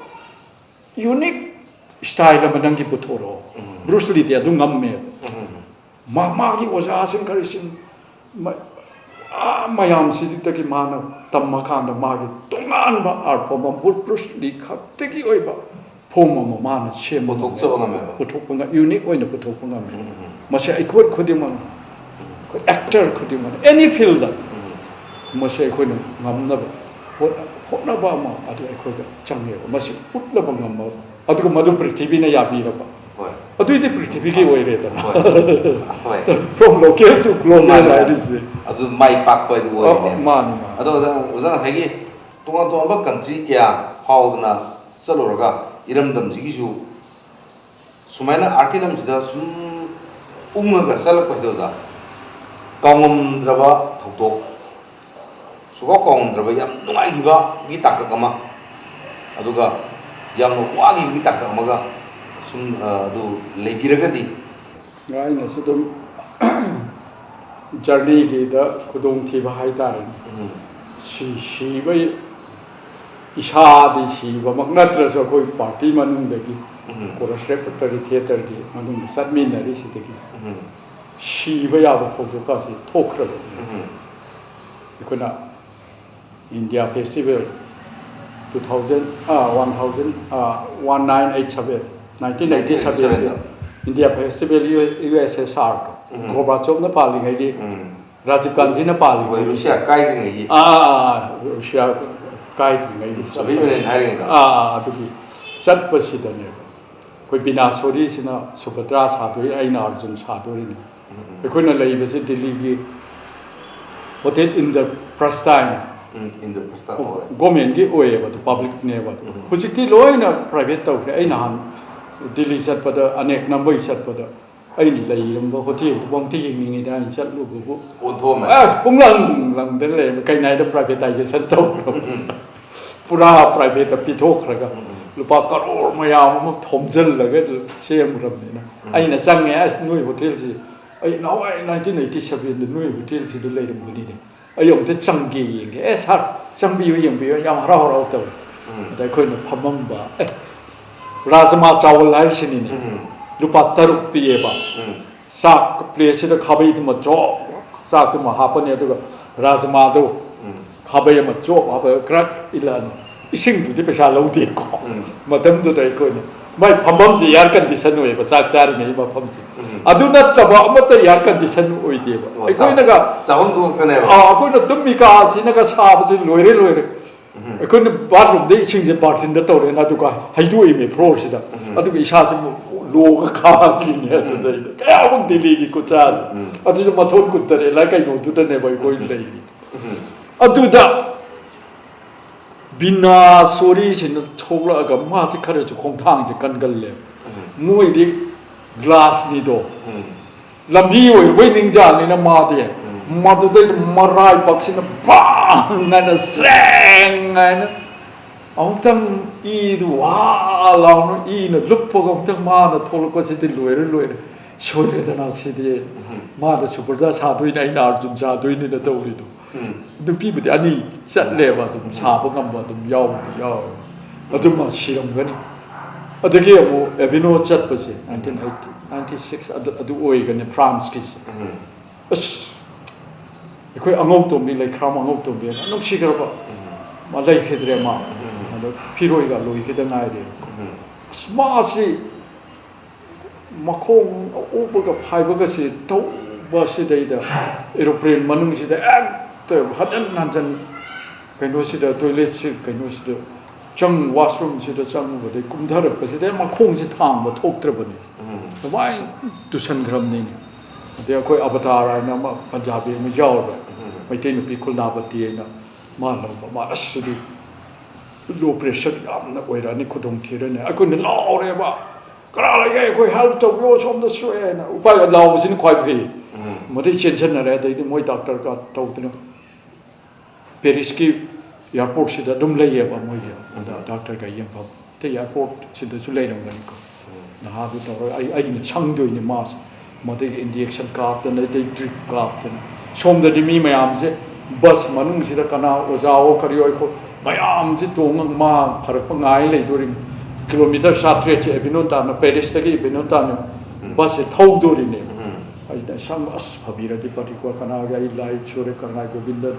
unique style ꯑꯃ ꯅꯪꯒꯤ ꯄꯨꯊꯣꯔꯛꯑꯣ꯫ ꯕ꯭ꯔꯨꯁ ꯂꯤꯗꯤ ꯑꯗꯨ ꯉꯝꯃꯦꯕ꯫ ꯃꯥ, ꯃꯥꯒꯤ ꯑꯣꯖꯥꯁꯤꯡ ꯀꯔꯤꯁꯤꯡ, ꯃ-, ꯑꯥ, ꯃꯌꯥꯝꯁꯤꯗꯒꯤ ꯃꯥꯅ ꯇꯝꯃꯀꯥꯟꯗ ꯃꯥꯒꯤ ꯇꯣꯉꯥꯟꯕ art form ꯑꯃ, ꯕ꯭ꯔꯨꯁ ꯂꯤ ꯈꯛꯇꯒꯤ ꯑꯣꯏꯕ form ꯑꯃ ꯃꯥꯅ ꯁꯦꯝꯕ ꯄꯨꯊꯣꯛꯆꯕ ꯉꯝꯃꯦ꯫ ꯉꯝꯃꯦꯕ꯫ ꯄꯨꯊꯣꯛꯄ ꯉ-, unique ꯑꯣꯏꯅ ꯄꯨꯊꯣꯛꯄ ꯉꯝꯃꯦ꯫ ꯎꯝ, ꯎꯝ, ꯎꯝ꯫ ꯃꯁꯤ ꯑꯩꯈꯣꯏ ꯈꯨꯗꯤꯡꯃꯛ, ꯑꯩꯈꯣꯏ actor ꯈꯨꯗꯤꯡꯃꯛ, any field, ꯎꯝ꯫ ꯃꯁꯤ ꯑꯩꯈꯣꯏꯅ ꯉꯝꯅꯕ ꯍꯣꯠꯅ-, ꯍꯣꯠꯅꯕ ꯑꯃ ꯑꯗꯨ ꯑꯩꯈꯣꯏꯗ ꯆꯪꯉꯦꯕ꯫ ꯃꯁꯤ ꯎꯠꯅꯕ ꯉꯝꯕ, ꯑꯗꯨꯒ ꯃꯗꯨ ꯄ꯭ꯔꯤꯊꯤꯕꯤꯅ ꯌꯥꯕꯤꯔꯕ꯫ ꯍꯣꯏ꯫ ꯑꯗꯨꯏꯗꯤ ꯄ꯭ꯔꯤꯊꯤꯕꯤꯒꯤ ꯑꯣꯏꯔꯦꯗꯅ꯫ ꯍꯣꯏ꯫ ꯍꯣꯏ꯫ From local to global ꯃꯥꯅꯤ, ꯃꯥꯅꯤ꯫ ꯍꯥꯏꯔꯤꯁꯦ꯫ ꯑꯗꯨ ꯃꯥꯏ ꯄꯥꯛꯄ ꯍꯥꯏꯗꯨ ꯑꯣꯏꯔꯤꯅꯦ꯫ ꯑ, ꯃꯥꯅꯤ, ꯃꯥꯅꯤ꯫ ꯑꯗꯣ ꯑꯣꯖꯥ, ꯑꯣꯖꯥ ꯉꯁꯥꯏꯒꯤ ꯇꯣꯉꯥꯟ ꯇꯣꯉꯥꯟꯕ country ꯀꯌꯥ ꯐꯥꯎꯗꯅ ꯆꯠꯂꯨꯔꯒ ꯏꯔꯝꯗꯝꯁꯤꯒꯤꯁꯨ ꯁꯨꯃꯥꯏꯅ artꯀꯤ ꯂꯝꯁꯤꯗ ꯁꯨꯝ ꯎꯡꯉꯒ ꯆꯠꯂꯛꯄꯁꯤꯗ ꯑꯣꯖꯥ, ꯀꯥꯎꯉꯝꯗ꯭ꯔꯕ ꯊꯧꯗꯣꯛ, ꯁꯨꯡꯀꯥꯎ ꯀꯥꯎꯉꯝꯗ꯭ꯔꯕ ꯌꯥꯝ ꯅꯨꯡꯉꯥꯏꯈꯤꯕꯒꯤ ꯇꯥꯡꯀꯛ ꯑꯃ, ꯑꯗꯨꯒ ꯌꯥꯝꯅ ꯋꯥꯈꯤꯕꯒꯤ ꯇꯥꯡꯀꯛ ꯑꯃꯒ ꯁꯨꯝ, ꯑ, ꯑꯗꯨ ꯂꯩꯕꯤꯔꯒꯗꯤ꯫ ꯑꯩꯅꯁꯨ ꯑꯗꯨꯝ journeyꯒꯤꯗ ꯈꯨꯗꯣꯡꯊꯤꯕ ꯍꯥꯏꯇꯥꯔꯦꯅꯦ꯫ ꯎꯝ꯫ ꯁꯤ-, ꯁꯤꯕ, ꯏꯁꯥꯗꯤ ꯁꯤꯕꯃꯛ ꯅꯠꯇ꯭ꯔꯁꯨ ꯑꯩꯈꯣꯏ party ꯃꯅꯨꯡꯗꯒꯤ ꯎꯝ꯫ Chorus Repertory Theatreꯒꯤ ꯃꯅꯨꯡꯗ ꯆꯠꯃꯤꯟꯅꯔꯤꯁꯤꯗꯒꯤ ꯎꯝ꯫ ꯁꯤꯕ ꯌꯥꯕ ꯊꯧꯗꯣꯛꯀꯁꯤ ꯊꯣꯛꯈ꯭ꯔꯕꯅꯤ꯫ ꯎꯝ꯫ ꯑꯩꯈꯣꯏꯅ India Festival two thousand, ꯑ, one thousand, ꯑ, one nine eight seven, nineteen eighty seven, nineteen eighty seven ꯗ꯫ India Festival U S S ꯑꯥꯔꯗꯣ, ꯎꯝ꯫ ꯒꯣꯔꯕꯥꯆꯣꯞꯅ ꯄꯥꯜꯂꯤꯉꯩꯒꯤ, ꯎꯝ꯫ ꯔꯥꯖꯤꯕ ꯒꯥꯟꯙꯤꯅ ꯄꯥꯜꯂꯤꯉꯩꯒꯤ꯫ ꯍꯣꯏ, ꯔꯨꯁꯤꯌꯥ ꯀꯥꯏꯗ꯭ꯔꯤꯉꯩꯒꯤ꯫ ꯑꯥ, ꯑꯥ, ꯑꯥ, ꯔꯨꯁꯤꯌꯥ ꯀꯥꯏꯗ꯭ꯔꯤꯉꯩꯒꯤ꯫ ꯁꯣꯚꯤꯌꯦꯠ ꯌꯨꯅꯤꯌꯟ ꯍꯥꯏꯔꯤꯉꯩꯗ꯫ ꯑꯥ, ꯑꯥ, ꯑꯗꯨꯒꯤ ꯆꯠꯄꯁꯤꯗꯅꯦꯕ꯫ ꯑꯩꯈꯣꯏ ꯕꯤꯅꯥ ꯁꯣꯔꯤꯁꯤꯅ ꯁꯨꯚꯗ꯭ꯔꯥ ꯁꯥꯗꯣꯏ, ꯑꯩꯅ ꯑꯔꯖꯨꯟ ꯁꯥꯗꯣꯔꯤꯅꯤ꯫ ꯎꯝ, ꯎꯝ꯫ ꯑꯩꯈꯣꯏꯅ ꯂꯩꯕꯁꯤ ꯗꯤꯜꯂꯤꯒꯤ ꯍꯣꯇꯦꯜ ꯏꯟꯗ꯭ꯔꯄ꯭ꯔꯁꯇ ꯍꯥꯏꯅ꯫ ꯎꯝ, ꯏꯟꯗ꯭ꯔꯄ꯭ꯔꯁꯇ ꯍꯣꯏ꯫ ꯒꯣꯔꯃꯦꯟꯒꯤ ꯑꯣꯏꯌꯦꯕ, ꯑꯗꯨ ꯄꯕ꯭ꯂꯤꯛꯅꯦꯕ ꯑꯗꯨ꯫ ꯍꯧꯖꯤꯛꯇꯤ ꯂꯣꯏꯅ ꯄ꯭ꯔꯥꯏꯚꯦꯠ ꯇꯧꯈ꯭ꯔꯦ꯫ ꯑꯩ ꯅꯍꯥꯟ ꯗꯤꯜꯂꯤ ꯆꯠꯄꯗ, ꯑꯅꯦꯛ ꯅꯝꯕꯩ ꯆꯠꯄꯗ, ꯑꯩꯅ ꯂꯩꯔꯝꯕ ꯍꯣꯇꯦꯜꯗꯨ ꯑꯝꯇ ꯌꯦꯡꯅꯤꯡꯉꯤꯗ ꯑꯩꯅ ꯆꯠꯂꯨꯕꯕꯨ꯫ ꯑꯣꯟꯊꯣꯛꯑꯝꯃꯦ꯫ ꯑꯁ, ꯄꯨꯡꯂꯪ ꯂꯪꯗꯅ ꯂꯩꯔꯝꯃꯦ꯫ ꯀꯩꯅꯥꯏꯗ ꯄ꯭ꯔꯥꯏꯚꯦꯇꯥꯏꯖꯦꯁꯟ ꯇꯧꯈ꯭ꯔꯕ꯫ ꯄꯨꯔꯥ ꯄ꯭ꯔꯥꯏꯚꯦꯠꯇ ꯄꯤꯊꯣꯛꯈ꯭ꯔꯒ ꯂꯨꯄꯥ ꯀꯔꯣꯔ ꯃꯌꯥꯝ ꯑꯃ ꯊꯣꯝꯖꯤꯜꯂꯒ ꯁꯦꯝꯈ꯭ꯔꯕꯅꯤꯅ꯫ ꯑꯩꯅ ꯆꯪꯉꯦ, "ꯑꯁ, ꯅꯣꯏ ꯍꯣꯇꯦꯜꯁꯤ ꯑꯩ ꯅꯍꯥꯟꯋꯥꯏ ꯅꯥꯏꯟꯇꯤꯟ ꯑꯩꯠꯇꯤ ꯁꯚꯦꯟꯗ ꯅꯣꯏ ꯍꯣꯇꯦꯜꯁꯤꯗ ꯂꯩꯔꯝꯕꯅꯤꯅꯦ, ꯑꯩ ꯑꯃꯨꯛꯇ ꯆꯪꯒꯦ ꯌꯦꯡꯒꯦ꯫" "ꯑꯦ ꯁꯥꯔ, ꯆꯪꯕꯤꯌꯨ, ꯌꯦꯡꯕꯤꯌꯨ", ꯌꯥꯝ ꯍꯔꯥꯎ ꯍꯔꯥꯎ ꯇꯧꯋꯤ꯫ ꯑꯗ ꯑꯩꯈꯣꯏꯅ ꯐꯝꯃꯝꯕ, ꯑꯦ, ꯔꯥꯖꯃꯥ ꯆꯥꯋꯜ ꯍꯥꯏꯔꯤꯁꯤꯅꯤꯅꯦ꯫ ꯂꯨꯄꯥ ꯇꯔꯨꯛ ꯄꯤꯌꯦꯕ꯫ ꯆꯥꯛ ꯄ꯭ꯂꯦꯠꯁꯤꯗ ꯈꯥꯕꯩꯗꯨꯃ ꯆꯣꯞ, ꯆꯥꯛꯇꯨꯃ ꯍꯥꯞꯄꯅꯤ, ꯑꯗꯨꯒ ꯔꯥꯖꯃꯥꯗꯨ ꯈꯥꯕꯩ ꯑꯃ ꯆꯣꯞ ꯍꯥꯞꯄꯒ ꯈꯔ ꯏꯜꯂꯛꯑꯅꯤ꯫ ꯏꯁꯤꯡꯗꯨꯗꯤ ꯄꯩꯁꯥ ꯂꯧꯗꯦꯀꯣ꯫ ꯃꯇꯝꯗꯨꯗ ꯑꯩꯈꯣꯏꯅ, ꯃꯥꯏ ꯐꯝꯐꯝꯁꯤ ꯏꯌꯥꯔ ꯀꯟꯗꯤꯁꯟ ꯑꯣꯏꯌꯦꯕ, ꯆꯥꯛ ꯆꯥꯔꯤꯉꯩ ꯃꯐꯝꯁꯤ꯫ ꯑꯗꯨ ꯅꯠꯇꯕ ꯑꯃꯠꯇ ꯏꯌꯥꯔ ꯀꯟꯗꯤꯁꯟ ꯑꯣꯏꯗꯦꯕ꯫ ꯑꯣ, ꯑꯩꯈꯣꯏꯅꯒ ꯆꯥꯛꯍꯨꯝꯗꯨ ꯈꯛꯇꯅꯦꯕ꯫ ꯑꯥ, ꯑꯩꯈꯣꯏꯅ ꯇꯨꯝꯃꯤ ꯀꯥꯁꯤꯅꯒ ꯁꯥꯕꯁꯤ ꯂꯣꯏꯔꯦ, ꯂꯣꯏꯔꯦ꯫ ꯑꯩꯈꯣꯏꯅ ꯕꯥꯠꯔꯨꯝꯗ ꯏꯁꯤꯡꯁꯦ ꯕꯥꯔꯇꯤꯟꯗ ꯇꯧꯔꯦꯅ, ꯑꯗꯨꯒ ꯍꯩꯗꯣꯛꯏꯅꯦ ꯐ꯭ꯂꯣꯔꯁꯤꯗ꯫ ꯑꯗꯨꯒ ꯏꯁꯥꯁꯦ ꯑꯃꯨꯛ ꯂꯣꯡꯉ ꯈꯥꯡꯉꯤꯅꯦ꯫ ꯑꯗꯨꯗꯩꯗ ꯀꯌꯥꯃꯨꯛ ꯗꯤꯜꯂꯤꯒꯤ ꯈꯨꯠꯁꯥꯁꯦ꯫ ꯑꯗꯨꯁꯨ ꯃꯊꯣꯟ ꯀꯨꯟꯇꯔꯦꯠꯂ ꯀꯩꯅꯣꯗꯨꯗꯅꯦꯕ ꯑꯩꯈꯣꯏ ꯂꯩꯔꯤ꯫ ꯑꯗꯨꯗ ꯕꯤꯅꯥ ꯁꯣꯔꯤꯁꯤꯅ ꯊꯣꯛꯂꯛꯑꯒ, ꯃꯥꯁꯦ ꯈꯔꯁꯨ ꯈꯣꯡꯊꯥꯡꯁꯦ ꯀꯟꯒꯜꯂꯦ꯫ ꯃꯣꯏꯗꯤ ꯒ꯭ꯂꯥꯁꯅꯤꯗꯣ꯫ ꯂꯝꯕꯤ ꯑꯣꯏꯔꯨꯕꯩ ꯅꯤꯡꯖꯥꯅꯤꯅ ꯃꯥꯗꯤ꯫ ꯃꯗꯨꯗꯩꯗ ꯃꯔꯥꯏꯕꯛꯁꯤꯅ ꯕꯥꯡ ꯍꯥꯏꯅ ꯖ꯭ꯔꯦꯡ ꯍꯥꯏꯅ ꯑꯃꯨꯛꯇꯪ ꯏꯗꯨ ꯋꯥ ꯂꯥꯎꯅ ꯏꯅ ꯂꯨꯞꯄꯒ ꯑꯃꯨꯛꯇꯪ ꯃꯥꯅ ꯊꯣꯛꯂꯛꯄꯁꯤꯗꯤ ꯂꯣꯏꯔꯦ, ꯂꯣꯏꯔꯦ꯫ ꯁꯣꯏꯔꯦꯗꯅ ꯁꯤꯗꯤ꯫ ꯃꯥꯅ ꯁꯨꯄ꯭ꯔꯗ ꯁꯥꯗꯣꯏꯅꯤ, ꯑꯩꯅ ꯑꯥꯔꯖꯨꯟ ꯁꯥꯗꯣꯏꯅꯤꯅ ꯇꯧꯔꯤꯗꯣ꯫ ꯅꯨꯄꯤꯕꯨꯗꯤ ꯑꯅꯤ ꯆꯠꯂꯦꯕ, ꯑꯗꯨꯝ ꯁꯥꯕ ꯉꯝꯕ ꯑꯗꯨꯝ ꯌꯥꯎꯕꯗꯤ ꯌꯥꯎꯋꯦ꯫ ꯑꯗꯨꯃ ꯁꯤꯔꯝꯒꯅꯤ꯫ ꯑꯗꯒꯤ ꯑꯃꯨꯛ ꯑꯦꯕꯤꯅꯣ ꯆꯠꯄꯁꯦ, ꯅꯥꯏꯟꯇꯤꯟ ꯑꯩꯠꯇꯤ, ꯅꯥꯏꯟꯇꯤ ꯁꯤꯛꯁ ꯑꯗꯨ, ꯑꯗꯨ ꯑꯣꯏꯒꯅꯤ, ꯐ꯭ꯔꯥꯟꯁꯀꯤꯁꯦ꯫ ꯑꯁ, ꯑꯩꯈꯣꯏ ꯑꯉꯧꯇꯣꯝꯕꯤ, ꯂꯩꯈ꯭ꯔꯥꯝ ꯑꯉꯧꯇꯣꯝꯕꯤ ꯍꯥꯏꯅ ꯅꯨꯡꯁꯤꯈ꯭ꯔꯕ꯫ ꯃꯥ ꯂꯩꯈꯤꯗ꯭ꯔꯦ ꯃꯥ꯫ ꯑꯗꯣ ꯐꯤꯔꯣꯏꯒ ꯂꯣꯏꯈꯤꯗ ꯉꯥꯏꯔꯦ꯫ ꯑꯁ, ꯃꯥꯁꯤ ꯃꯈꯣꯡ ꯑꯣꯛꯄꯒ ꯐꯥꯏꯕꯒꯁꯦ ꯇꯧꯕ ꯁꯤꯗꯩꯗ, ꯑꯦꯔꯣꯄ꯭ꯂꯦꯟ ꯃꯅꯨꯡꯁꯤꯗ ꯍꯦꯛꯇ ꯍꯟꯖꯟ ꯍꯟꯖꯟ ꯀꯩꯅꯣꯁꯤꯗ, ꯇꯣꯏꯂꯦꯠꯁꯤ ꯀꯩꯅꯣꯁꯤꯗ ꯆꯪ, ꯋꯥꯁꯔꯨꯝꯁꯤꯗ ꯆꯪꯉꯨꯕꯗꯩ ꯀꯨꯝꯊꯔꯛꯄꯁꯤꯗ ꯃꯈꯣꯡꯁꯤ ꯊꯥꯡꯕ ꯊꯣꯛꯇ꯭ꯔꯕꯅꯤ꯫ ꯑꯗꯨꯃꯥꯏꯅ ꯇꯨꯁꯟꯈ꯭ꯔꯕꯅꯤꯅꯦ꯫ ꯑꯗꯩ ꯑꯩꯈꯣꯏ ꯑꯕꯇꯥꯔ ꯍꯥꯏꯅ ꯑꯃ ꯄꯟꯖꯥꯕꯤ ꯑꯃ ꯌꯥꯎꯔꯦ꯫ ꯃꯩꯇꯩ ꯅꯨꯄꯤ ꯈꯨꯜꯅꯥꯕꯇꯤ ꯍꯥꯏꯅ ꯃꯥ ꯂꯧꯕ꯫ ꯃꯥ ꯑꯁ ꯁꯤꯗꯤ ꯂꯣ ꯄ꯭ꯔꯦꯁꯔ ꯌꯥꯝꯅ ꯑꯣꯏꯔꯛꯑꯅꯤ, ꯈꯨꯗꯣꯡ ꯊꯤꯔꯅꯤ꯫ ꯑꯩꯈꯣꯏꯅ ꯂꯥꯎꯔꯦꯕ, "ꯀꯅꯥ ꯂꯩꯒꯦ? ꯑꯩꯈꯣꯏ ꯍꯦꯜꯞ ꯇꯧꯕꯤꯌꯣ, ꯁꯣꯝꯗ ꯁꯣꯛꯑꯦ" ꯍꯥꯏꯅ꯫ ꯎꯄꯥꯏ ꯂꯥꯎꯕꯁꯤꯅ ꯈ꯭ꯋꯥꯏ ꯐꯩ꯫ ꯎꯝ꯫ ꯃꯗꯩ ꯆꯦꯟꯁꯤꯟꯅꯔꯦ꯫ ꯑꯗꯩꯗꯤ ꯃꯣꯏ ꯗꯥꯛꯇꯔꯒ ꯇꯧꯗꯅ ꯄꯦꯔꯤꯁꯀꯤ ꯑꯦꯌꯥꯔꯄꯣꯔꯠꯁꯤꯗ ꯑꯗꯨꯝ ꯂꯩꯌꯦꯕ ꯃꯣꯏꯒꯤ꯫ ꯑꯗ ꯎꯝ꯫ ꯗꯥꯛꯇꯔꯒ ꯌꯦꯡꯐꯝ ꯑꯇꯩ ꯑꯦꯌꯥꯔꯄꯣꯔꯠꯁꯤꯗꯁꯨ ꯂꯩꯔꯝꯒꯅꯤꯀꯣ꯫ ꯎꯝ꯫ ꯅꯍꯥꯗꯨ ꯇꯧꯔꯒ ꯑꯩ, ꯑꯩꯅ ꯁꯪꯗꯣꯏꯅꯦ ꯃꯥꯁꯦ꯫ ꯃꯗꯩ ꯏꯟꯖꯦꯛꯁꯟ ꯀꯥꯞꯇꯅ, ꯑꯗꯩ ꯗ꯭ꯔꯤꯞ ꯀꯥꯞꯇꯅ꯫ ꯁꯣꯝꯗꯗꯤ ꯃꯤ ꯃꯌꯥꯝꯁꯦ ꯕꯁ ꯃꯅꯨꯡꯁꯤꯗ ꯀꯅꯥ ꯑꯣꯖꯥꯑꯣ ꯀꯔꯤꯑꯣ ꯑꯩꯈꯣꯏ ꯃꯌꯥꯝꯁꯦ ꯇꯣꯡꯉꯒ ꯃꯥ ꯐꯔꯛꯄ ꯉꯥꯏ ꯂꯩꯗꯣꯔꯤꯅꯤ꯫ ꯀꯤꯂꯣꯃꯤꯇꯔ ꯆꯥꯇ꯭ꯔꯦꯠꯁꯦ ꯑꯦꯚꯤꯅꯣꯟ ꯇꯥꯟꯅ, ꯄꯦꯔꯤꯁꯇꯒꯤ ꯑꯦꯚꯤꯅꯣꯟ ꯇꯥꯟꯅ ꯎꯝ꯫ ꯕꯁꯁꯦ ꯊꯧꯗꯣꯔꯤꯅꯦꯕ꯫ ꯎꯝ꯫ ꯑꯩꯅ ꯁꯪ ꯑꯁ ꯐꯕꯤꯔꯗꯤ ꯄꯥꯔꯇꯤꯀꯨꯂꯔ ꯀꯅꯥꯒꯤ ꯑꯩ ꯂꯥꯏ ꯁꯨꯔꯦ, ꯀꯔꯅꯥꯏ ꯒꯣꯕꯤꯟꯗ,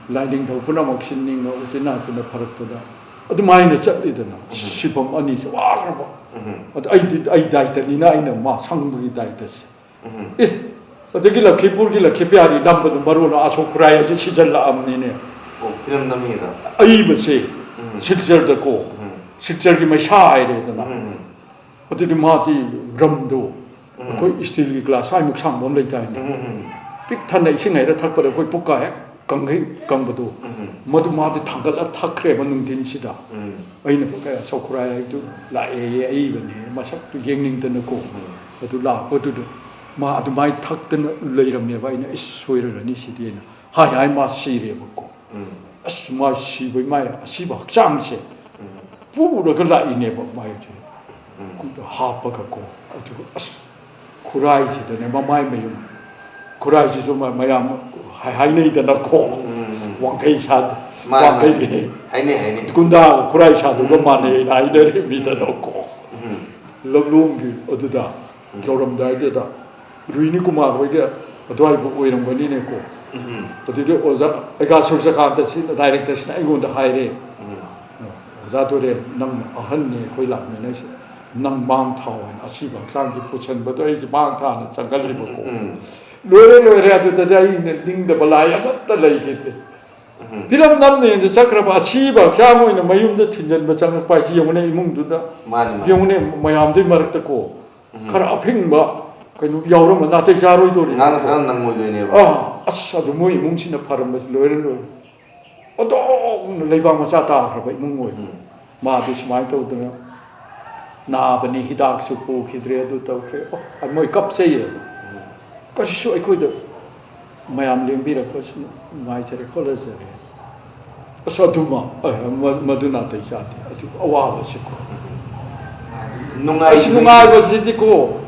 ꯂꯥꯏꯅꯤꯡꯊꯧ ꯄꯨꯝꯅꯃꯛ ꯁꯤꯟꯅꯤꯡꯕ ꯎꯆꯤꯟ ꯅꯥꯆꯤꯟꯅ ꯐꯔꯛꯇꯨꯗ ꯑꯗꯨꯃꯥꯏꯅ ꯆꯠꯂꯤꯗꯅ꯫ ꯎꯝ꯫ ꯁꯤꯐꯝ ꯑꯅꯤꯁꯦ ꯋꯥꯈ꯭ꯔꯕ꯫ ꯎꯝ꯫ ꯑꯗ ꯑꯩꯗꯤ, ꯑꯩ ꯗꯥꯏꯇꯅꯤꯅ ꯑꯩꯅ ꯃꯥ ꯁꯪꯕꯒꯤ ꯗꯥꯏꯇꯁꯦ꯫ ꯎꯝ꯫ ꯑꯦ, ꯑꯗꯒꯤ ꯂꯛꯈꯤꯄꯨꯔꯒꯤ ꯂꯛꯈꯤꯄꯤꯌꯥꯔꯤ ꯅꯝꯕꯗꯨ ꯃꯔꯣꯟ ꯑꯁꯣꯛ ꯈꯨꯔꯥꯏ ꯍꯥꯏꯁꯦ ꯁꯤꯖꯜꯂꯛꯑꯕꯅꯤꯅꯦ꯫ ꯑꯣ, ꯐꯤꯂꯝ ꯅꯝꯃꯤꯗ꯫ ꯑꯏꯕꯁꯦ ꯎꯝ꯫ ꯁꯤꯜꯆꯔꯗꯀꯣ, ꯎꯝ꯫ ꯁꯤꯜꯆꯔꯒꯤ ꯃꯩꯁꯥ ꯍꯥꯏꯔꯦꯗꯅ꯫ ꯎꯝ꯫ ꯑꯗꯨꯗꯤ ꯃꯥꯗꯤ ꯔꯝꯗꯣ ꯎꯝ꯫ ꯑꯩꯈꯣꯏ ꯏꯁꯇꯤꯜꯒꯤ ꯒ꯭ꯂꯥꯁ ꯁ꯭ꯋꯥꯏꯃꯨꯛ ꯁꯥꯡꯕ ꯑꯃ ꯂꯩꯗꯥꯏꯅꯦ? ꯎꯝ, ꯎꯝ, ꯎꯝ꯫ ꯄꯤꯛ ꯊꯟꯅ ꯏꯁꯤꯡ ꯍꯩꯔ ꯊꯛꯄꯗ ꯑꯩꯈꯣꯏ ꯄꯨꯛꯀ ꯍꯦꯛ ꯀꯪꯈꯩ ꯀꯪꯕꯗꯣ꯫ ꯎꯝ꯫ ꯃꯗꯨ ꯃꯥꯗꯤ ꯊꯥꯡꯒꯠꯂ ꯊꯛꯈ꯭ꯔꯦꯕ ꯅꯨꯡꯊꯤꯟꯁꯤꯗ꯫ ꯎꯝ꯫ ꯑꯩꯅ ꯄꯨꯛꯀ ꯁꯧꯈꯨꯔꯥꯏ ꯍꯥꯏꯕꯗꯨ ꯂꯥꯛꯑꯦꯌꯦ, ꯑꯏꯕꯅꯦ, ꯃꯁꯛꯇꯨ ꯌꯦꯡꯅꯤꯡꯗꯅꯀꯣ꯫ ꯎꯝ꯫ ꯑꯗꯨ ꯂꯥꯛꯄꯗꯨꯗ ꯃꯥ ꯑꯗꯨꯃꯥꯏꯅ ꯊꯛꯇꯅ ꯂꯩꯔꯝꯃꯦꯕ꯫ ꯑꯩꯅ "ꯏꯁ ꯁꯣꯏꯔꯔꯅꯤ ꯁꯤꯗꯤ" ꯍꯥꯏꯅ ꯍꯥꯏ ꯍꯥꯏ ꯃꯥ ꯁꯤꯔꯦꯕꯀꯣ꯫ ꯎꯝ꯫ ꯑꯁ ꯃꯥ ꯁꯤꯕꯩ ꯃꯥꯏ ꯑꯁꯤꯕ ꯍꯛꯆꯥꯡꯁꯦ ꯎꯝ꯫ ꯄꯨꯔꯒ ꯂꯥꯛꯏꯅꯦꯕ ꯃꯥꯏꯁꯦ꯫ ꯎꯝ꯫ ꯍꯥꯞꯄꯒꯀꯣ꯫ ꯑꯗꯨꯒ ꯑꯁ ꯈꯨꯔꯥꯏꯁꯤꯗꯅꯦ ꯃꯃꯥꯏ ꯃꯌꯨꯝ, ꯈꯨꯔꯥꯏꯁꯤꯁꯨ ꯃ-, ꯃꯌꯥꯝ ꯍꯥꯏ-, ꯍꯥꯏꯅꯩꯗꯅꯀꯣ꯫ ꯎꯝ, ꯎꯝ꯫ ꯋꯥꯡꯈꯩ ꯁꯥ-, ꯃꯥꯅꯤ, ꯃꯥꯅꯤ꯫ ꯋꯥꯡꯈꯩꯒꯤ ꯍꯥꯏꯅꯩ, ꯍꯥꯏꯅꯩ꯫ ꯒꯨꯟꯗꯥ ꯈꯨꯔꯥꯏ ꯁꯥꯗꯨꯒ ꯎꯝ꯫ ꯃꯥꯟꯅꯩꯅ ꯍꯥꯏꯅꯔꯤꯃꯤꯗꯅꯀꯣ꯫ ꯎꯝ꯫ ꯂꯝꯂꯣꯡꯒꯤ ꯑꯗꯨꯗ ꯎꯝ꯫ ꯌꯧꯔꯝꯗꯥꯏꯗꯨꯗ ꯔꯨꯍꯤꯅꯤ ꯀꯨꯃꯥꯔ ꯍꯣꯏꯒꯤ ꯑꯗꯨꯋꯥꯏꯕꯨ ꯑꯣꯏꯔꯝꯒꯅꯤꯅꯦꯀꯣ꯫ ꯎꯝ꯫ ꯑꯗꯨꯗꯤ ꯑꯣꯖꯥ ꯑꯩꯒꯥ ꯁꯨꯔꯖꯀꯥꯟꯇꯁꯤꯅ, ꯗꯥꯏꯔꯦꯛꯇꯔꯁꯤꯅ ꯑꯩꯉꯣꯟꯗ ꯍꯥꯏꯔꯦ, ꯎꯝ꯫ "ꯑꯣꯖꯥ ꯇꯣꯔꯦꯟ, ꯅꯪ ꯑꯍꯟꯅꯤ ꯑꯩꯈꯣꯏ ꯂꯥꯛꯃꯤꯟꯅꯩꯁꯦ, ꯅꯪ ꯃꯥꯡ ꯊꯥꯎ" ꯍꯥꯏꯅ꯫ ꯑꯁꯤꯕ ꯍꯛꯆꯥꯡꯁꯤ ꯄꯨꯁꯟꯕꯗꯣ ꯑꯩꯁꯦ ꯃꯥꯡ ꯊꯥꯅ ꯆꯪꯒꯜꯂꯤꯕꯀꯣ꯫ ꯎꯝ꯫ ꯂꯣꯏꯔꯦ, ꯂꯣꯏꯔꯦ, ꯑꯗꯨꯗꯗꯤ ꯑꯩꯅ ꯅꯤꯡꯗꯕ ꯂꯥꯏ ꯑꯃꯠꯇ ꯂꯩꯈꯤꯗ꯭ꯔꯦ꯫ ꯎꯝ꯫ ꯐꯤꯂꯝ ꯅꯝꯅꯦꯅ ꯆꯠꯈ꯭ꯔꯕ ꯑꯁꯤꯕ ꯍꯛꯆꯥꯡ ꯑꯣꯏꯅ ꯃꯌꯨꯝꯗ ꯊꯤꯟꯖꯤꯟꯕ ꯆꯪꯉꯛꯄ ꯍꯥꯏꯁꯤ ꯌꯦꯡꯉꯨꯅꯦ, ꯏꯃꯨꯡꯗꯨꯗ꯫ ꯃꯥꯅꯤ, ꯃꯥꯅꯤ꯫ ꯌꯦꯡꯉꯨꯅꯦ, ꯃꯌꯥꯝꯗꯨꯒꯤ ꯃꯔꯛꯇꯀꯣ꯫ ꯎꯝ꯫ ꯈꯔ ꯑꯐꯤꯡꯕ ꯀꯩꯅꯣ ꯌꯥꯎꯔꯝꯃ ꯅꯥꯇꯩ ꯆꯥꯔꯣꯏꯗꯣꯔꯤ꯫ ꯉꯥꯡꯅ ꯁꯥꯟꯅ ꯅꯪꯉꯣꯏꯗꯣꯏꯅꯦꯕ꯫ ꯑꯥ, ꯑꯁ, ꯑꯗꯨ ꯃꯣꯏ ꯏꯃꯨꯡꯁꯤꯅ ꯐꯔꯝꯕꯁꯤ ꯂꯣꯏꯔꯦ ꯂꯣꯏꯔꯦ꯫ ꯑꯣꯟꯊꯣꯛꯅ ꯂꯩꯕꯥꯛ ꯃꯆꯥ ꯇꯥꯈ꯭ꯔꯕ ꯏꯃꯨꯡ ꯑꯣꯏꯕ꯫ ꯎꯝ꯫ ꯃꯥꯗꯤ ꯁꯨꯃꯥꯏꯅ ꯇꯧꯗꯅ ꯅꯥꯕꯅꯤ, ꯍꯤꯗꯥꯛꯁꯨ ꯄꯨꯈꯤꯗ꯭ꯔꯦ, ꯑꯗꯨ ꯇꯧꯈ꯭ꯔꯦ꯫ ꯑꯣ, ꯃꯣꯏ ꯀꯞꯆꯩꯌꯦꯕ꯫ ꯀꯩꯁꯨ ꯑꯩꯈꯣꯏꯗ ꯃꯌꯥꯝ ꯂꯦꯡꯕꯤꯔꯛꯄꯁꯤꯅ ꯅꯨꯡꯉꯥꯏꯖꯔꯦ ꯈꯣꯠꯂꯖꯔꯦ꯫ ꯑꯁ, ꯑꯗꯨꯃ, ꯑ, ꯃ-, ꯃꯗꯨ ꯅꯥꯇꯩ ꯆꯥꯗꯦ꯫ ꯑꯗꯨ ꯑꯋꯥꯕꯁꯤꯀꯣ꯫ ꯑꯩꯁꯨ ꯅꯨꯡꯉꯥꯏ ꯅꯨꯡꯉꯥꯏꯕꯁꯤꯗꯤꯀꯣ,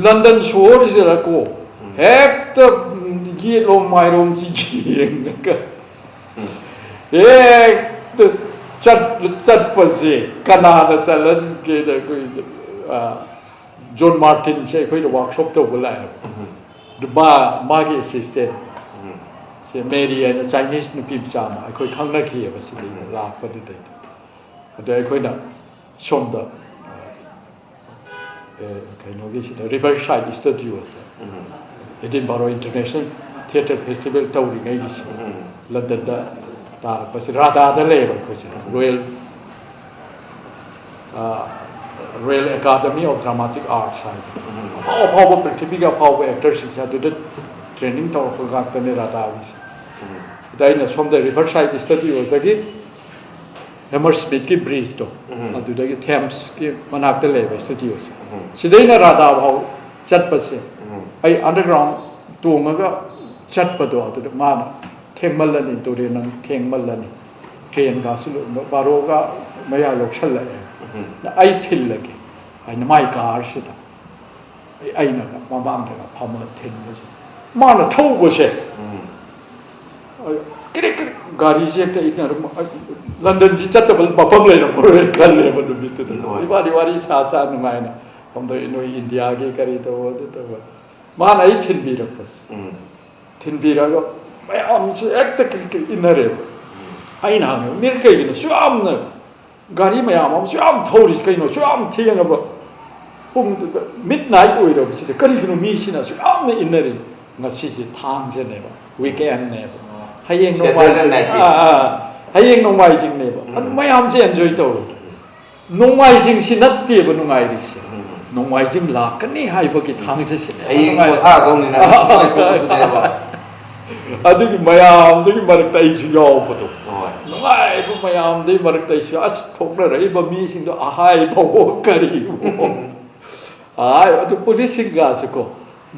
ꯂꯟꯗꯟ ꯁꯣꯍꯣꯔꯁꯤꯗꯀꯣ, ꯍꯦꯛꯇ ꯌꯦꯠꯂꯣꯝ ꯃꯥꯏꯔꯣꯝꯁꯤ ꯌꯦꯡꯉꯒ ꯍꯦꯛꯇ ꯆꯠ-, ꯆꯠꯄꯁꯦ ꯀꯅꯥꯅ ꯆꯠꯍꯟꯒꯦꯗ ꯑꯩꯈꯣꯏ, ꯑ, ꯖꯣꯟ ꯃꯥꯔꯇꯤꯟꯁꯦ ꯑꯩꯈꯣꯏꯗ ꯋꯥꯔꯛꯁꯣꯞ ꯇꯧꯕ ꯂꯥꯛꯑꯦꯕ꯫ ꯑꯗꯨ ꯃꯥ, ꯃꯥꯒꯤ ꯑꯦꯁꯤꯁꯇꯦꯟ ꯁꯦ ꯃꯦꯔꯤ ꯍꯥꯏꯅ ꯆꯥꯏꯅꯤꯁ ꯅꯨꯄꯤ ꯃꯆꯥ ꯑꯃ ꯑꯩꯈꯣꯏ ꯈꯪꯅꯈꯤꯑꯕ ꯁꯤꯗꯩꯗ ꯂꯥꯛꯄꯗꯨꯗꯩꯗ꯫ ꯑꯗ ꯑꯩꯈꯣꯏꯅ ꯁꯣꯝꯗ, ꯑ, ꯑ, ꯀꯩꯅꯣꯒꯤꯁꯤꯗ, ꯔꯤꯚꯔ ꯁꯥꯏꯗ ꯁ꯭ꯇꯨꯗꯤꯑꯣꯁꯤꯗ, ꯏꯗꯤꯟꯕꯔꯣ ꯏꯟꯇꯔꯅꯦꯁꯅꯦꯜ ꯊꯤꯌꯦꯇꯔ ꯐꯦꯁꯇꯤꯚꯦꯜ ꯇꯧꯔꯤꯉꯩꯒꯤꯁꯤ ꯂꯟꯗꯟꯗ ꯇꯥꯔꯛꯄꯁꯤ ꯔꯥꯙꯥꯗ ꯂꯩꯌꯦꯕ ꯑꯩꯈꯣꯏꯁꯦ꯫ ꯔꯣꯌꯦꯜ, ꯑ, ꯔꯣꯌꯦꯜ ꯑꯦꯀꯥꯗꯃꯤ ꯑꯣꯐ ꯗ꯭ꯔꯥꯃꯥꯇꯤꯛ ꯑꯥꯔꯠꯁ ꯍꯥꯏꯗꯅ ꯑꯐꯥꯎ ꯑꯐꯥꯎꯕ, ꯄ꯭ꯔꯤꯊꯤꯕꯤꯒꯤ ꯑꯐꯥꯎꯕ ꯑꯦꯛꯇꯔꯁꯤꯡꯁꯦ ꯑꯗꯨꯗ ꯇ꯭ꯔꯦꯅꯤꯡ ꯇꯧꯔꯛꯄ ꯉꯥꯛꯇꯅꯦ ꯔꯥꯙꯥꯒꯤꯁꯦ꯫ ꯑꯗ ꯑꯩꯅ ꯁꯣꯝꯗ ꯔꯤꯚꯔ ꯁꯥꯏꯗ ꯁ꯭ꯇꯨꯗꯤꯑꯣꯗꯒꯤ ꯍꯦꯃꯔ ꯁ꯭ꯃꯤꯠꯀꯤ ꯕ꯭ꯔꯤꯖꯇꯣ, ꯑꯗꯨꯗꯒꯤ ꯊꯦꯝꯁꯀꯤ ꯃꯅꯥꯛꯇ ꯂꯩꯕ ꯁ꯭ꯇꯨꯗꯤꯑꯣꯁꯦ, ꯁꯤꯗꯩꯅ ꯔꯥꯙꯥ ꯐꯥꯎ ꯆꯠꯄꯁꯦ ꯑꯩ ꯑꯟꯗꯔꯒ꯭ꯔꯥꯎꯟ ꯇꯣꯡꯉꯒ ꯆꯠꯄꯗꯣ, ꯑꯗꯨꯗ ꯃꯥꯅ "ꯊꯦꯡꯃꯜꯂꯅꯤ ꯇꯨꯔꯦꯟ, ꯅꯪ ꯊꯦꯡꯃꯜꯂꯅꯤ, ꯇ꯭ꯔꯦꯟꯒꯁꯨ ꯂꯣꯏꯅꯃꯛ ꯕꯥꯔꯣꯒ ꯃꯌꯥ ꯌꯧꯁꯜꯂꯛꯑꯦ, ꯑꯩ ꯊꯤꯜꯂꯒꯦ" ꯍꯥꯏꯅ ꯃꯥꯏ ꯀꯥꯔꯁꯤꯗ ꯑꯩ-, ꯑꯩꯅꯒ ꯃꯃꯥꯡꯗꯒ ꯐꯝꯃ ꯊꯤꯟꯕꯁꯦ, ꯃꯥꯅ ꯊꯧꯕꯁꯦ, ꯑ, ꯀ꯭ꯔꯤꯛ ꯀ꯭ꯔꯤꯛ ꯒꯥꯔꯤꯁꯦ ꯍꯦꯛꯇ ꯏꯟꯅꯔꯝ-, ꯑ, ꯂꯟꯗꯟꯁꯤ ꯆꯠꯇꯕ ꯃꯐꯝ ꯂꯩꯔꯝꯃꯔꯣꯏ ꯈꯜꯂꯦꯕ ꯅꯨꯃꯤꯠꯇꯨꯗ꯫ ꯍꯣꯏ꯫ ꯏꯕꯥꯅꯤ ꯋꯥꯔꯤ ꯁꯥ ꯁꯥ ꯅꯨꯡꯉꯥꯏꯅ ꯁꯣꯝꯗ ꯅꯣꯏ ꯏꯟꯗꯤꯌꯥꯒꯤ ꯀꯔꯤ ꯇꯧꯕ ꯑꯗꯨ ꯇꯧꯕ꯫ ꯃꯥꯅ ꯑꯩ ꯊꯤꯟꯕꯤꯔꯛꯄꯁꯦ꯫ ꯊꯤꯟꯕꯤꯔꯒ ꯃꯌꯥꯝꯁꯦ ꯍꯦꯛꯇ ꯀ꯭ꯔꯤꯛ ꯀ꯭ꯔꯤꯛ ꯏꯟꯅꯔꯦꯕ꯫ ꯑꯩꯅ ꯍꯪꯉꯦꯕ, "ꯃꯤꯅ ꯀꯩꯒꯤꯅꯣ ꯁꯨꯛ ꯌꯥꯝꯅ ꯒꯥꯔꯤ ꯃꯌꯥꯝ ꯑꯃꯁꯨ ꯌꯥꯝ ꯊꯧꯔꯤꯁꯤ ꯀꯩꯅꯣ? ꯁꯨꯛ ꯌꯥꯝ ꯊꯦꯡꯉꯕ ꯄꯨꯡ ꯃꯤꯠ ꯅꯥꯏꯠ ꯑꯣꯏꯔꯕꯁꯤꯗ ꯀꯔꯤꯒꯤꯅꯣ ꯃꯤꯁꯤꯅ ꯁꯨꯛ ꯌꯥꯝꯅ ꯏꯟꯅꯔꯤ?" ꯉꯁꯤꯁꯦ ꯊꯥꯡꯖꯅꯦꯕ, ꯋꯤꯛ ꯑꯦꯟꯅꯦꯕ꯫ ꯍꯌꯦꯡ Saturday ꯅꯣꯡꯃꯥꯏꯖꯤꯡ, night. ꯑꯥ, ꯑꯥ, ꯍꯌꯦꯡ ꯅꯣꯡꯃꯥꯏꯖꯤꯡꯅꯦꯕ꯫ ꯑꯗꯨ ꯃꯌꯥꯝꯁꯦ ꯑꯦꯟꯖꯣꯏ ꯇꯧꯔꯦ꯫ ꯅꯣꯡꯃꯥꯏꯖꯤꯡꯁꯤ ꯅꯠꯇꯦꯕ ꯅꯨꯡꯉꯥꯏꯔꯤꯁꯦ꯫ ꯅꯣꯡꯃꯥꯏꯖꯤꯡ ꯂꯥꯛꯀꯅꯤ ꯍꯥꯏꯕꯒꯤ ꯊꯥꯡꯁꯦ ꯁꯤꯅꯦ꯫ ꯍꯌꯦꯡ ꯅꯨꯡꯉꯥꯏ- ꯄꯣꯊꯥꯗꯧꯅꯤꯅ ꯅꯨꯡꯉꯥꯏꯊꯣꯛꯄꯗꯨꯅꯦꯕ꯫ ꯑꯗꯨꯒꯤ ꯃꯌꯥꯝꯗꯨꯒꯤ ꯃꯔꯛꯇ ꯑꯩꯁꯨ ꯌꯥꯎꯕꯗꯣ꯫ ꯍꯣꯏ꯫ ꯅꯨꯡꯉꯥꯏꯕ ꯃꯌꯥꯝꯗꯨꯒꯤ ꯃꯔꯛꯇ ꯑꯩꯁꯨ ꯑꯁ ꯊꯣꯛꯅꯔꯛꯏꯕ ꯃꯤꯁꯤꯡꯗꯣ ꯑꯍꯥꯏꯕꯋꯣ ꯀꯔꯤꯋꯣ꯫ ꯑꯍꯥꯏ ꯑꯗꯨ ꯄꯨꯂꯤꯁꯁꯤꯡꯒꯁꯨꯀꯣ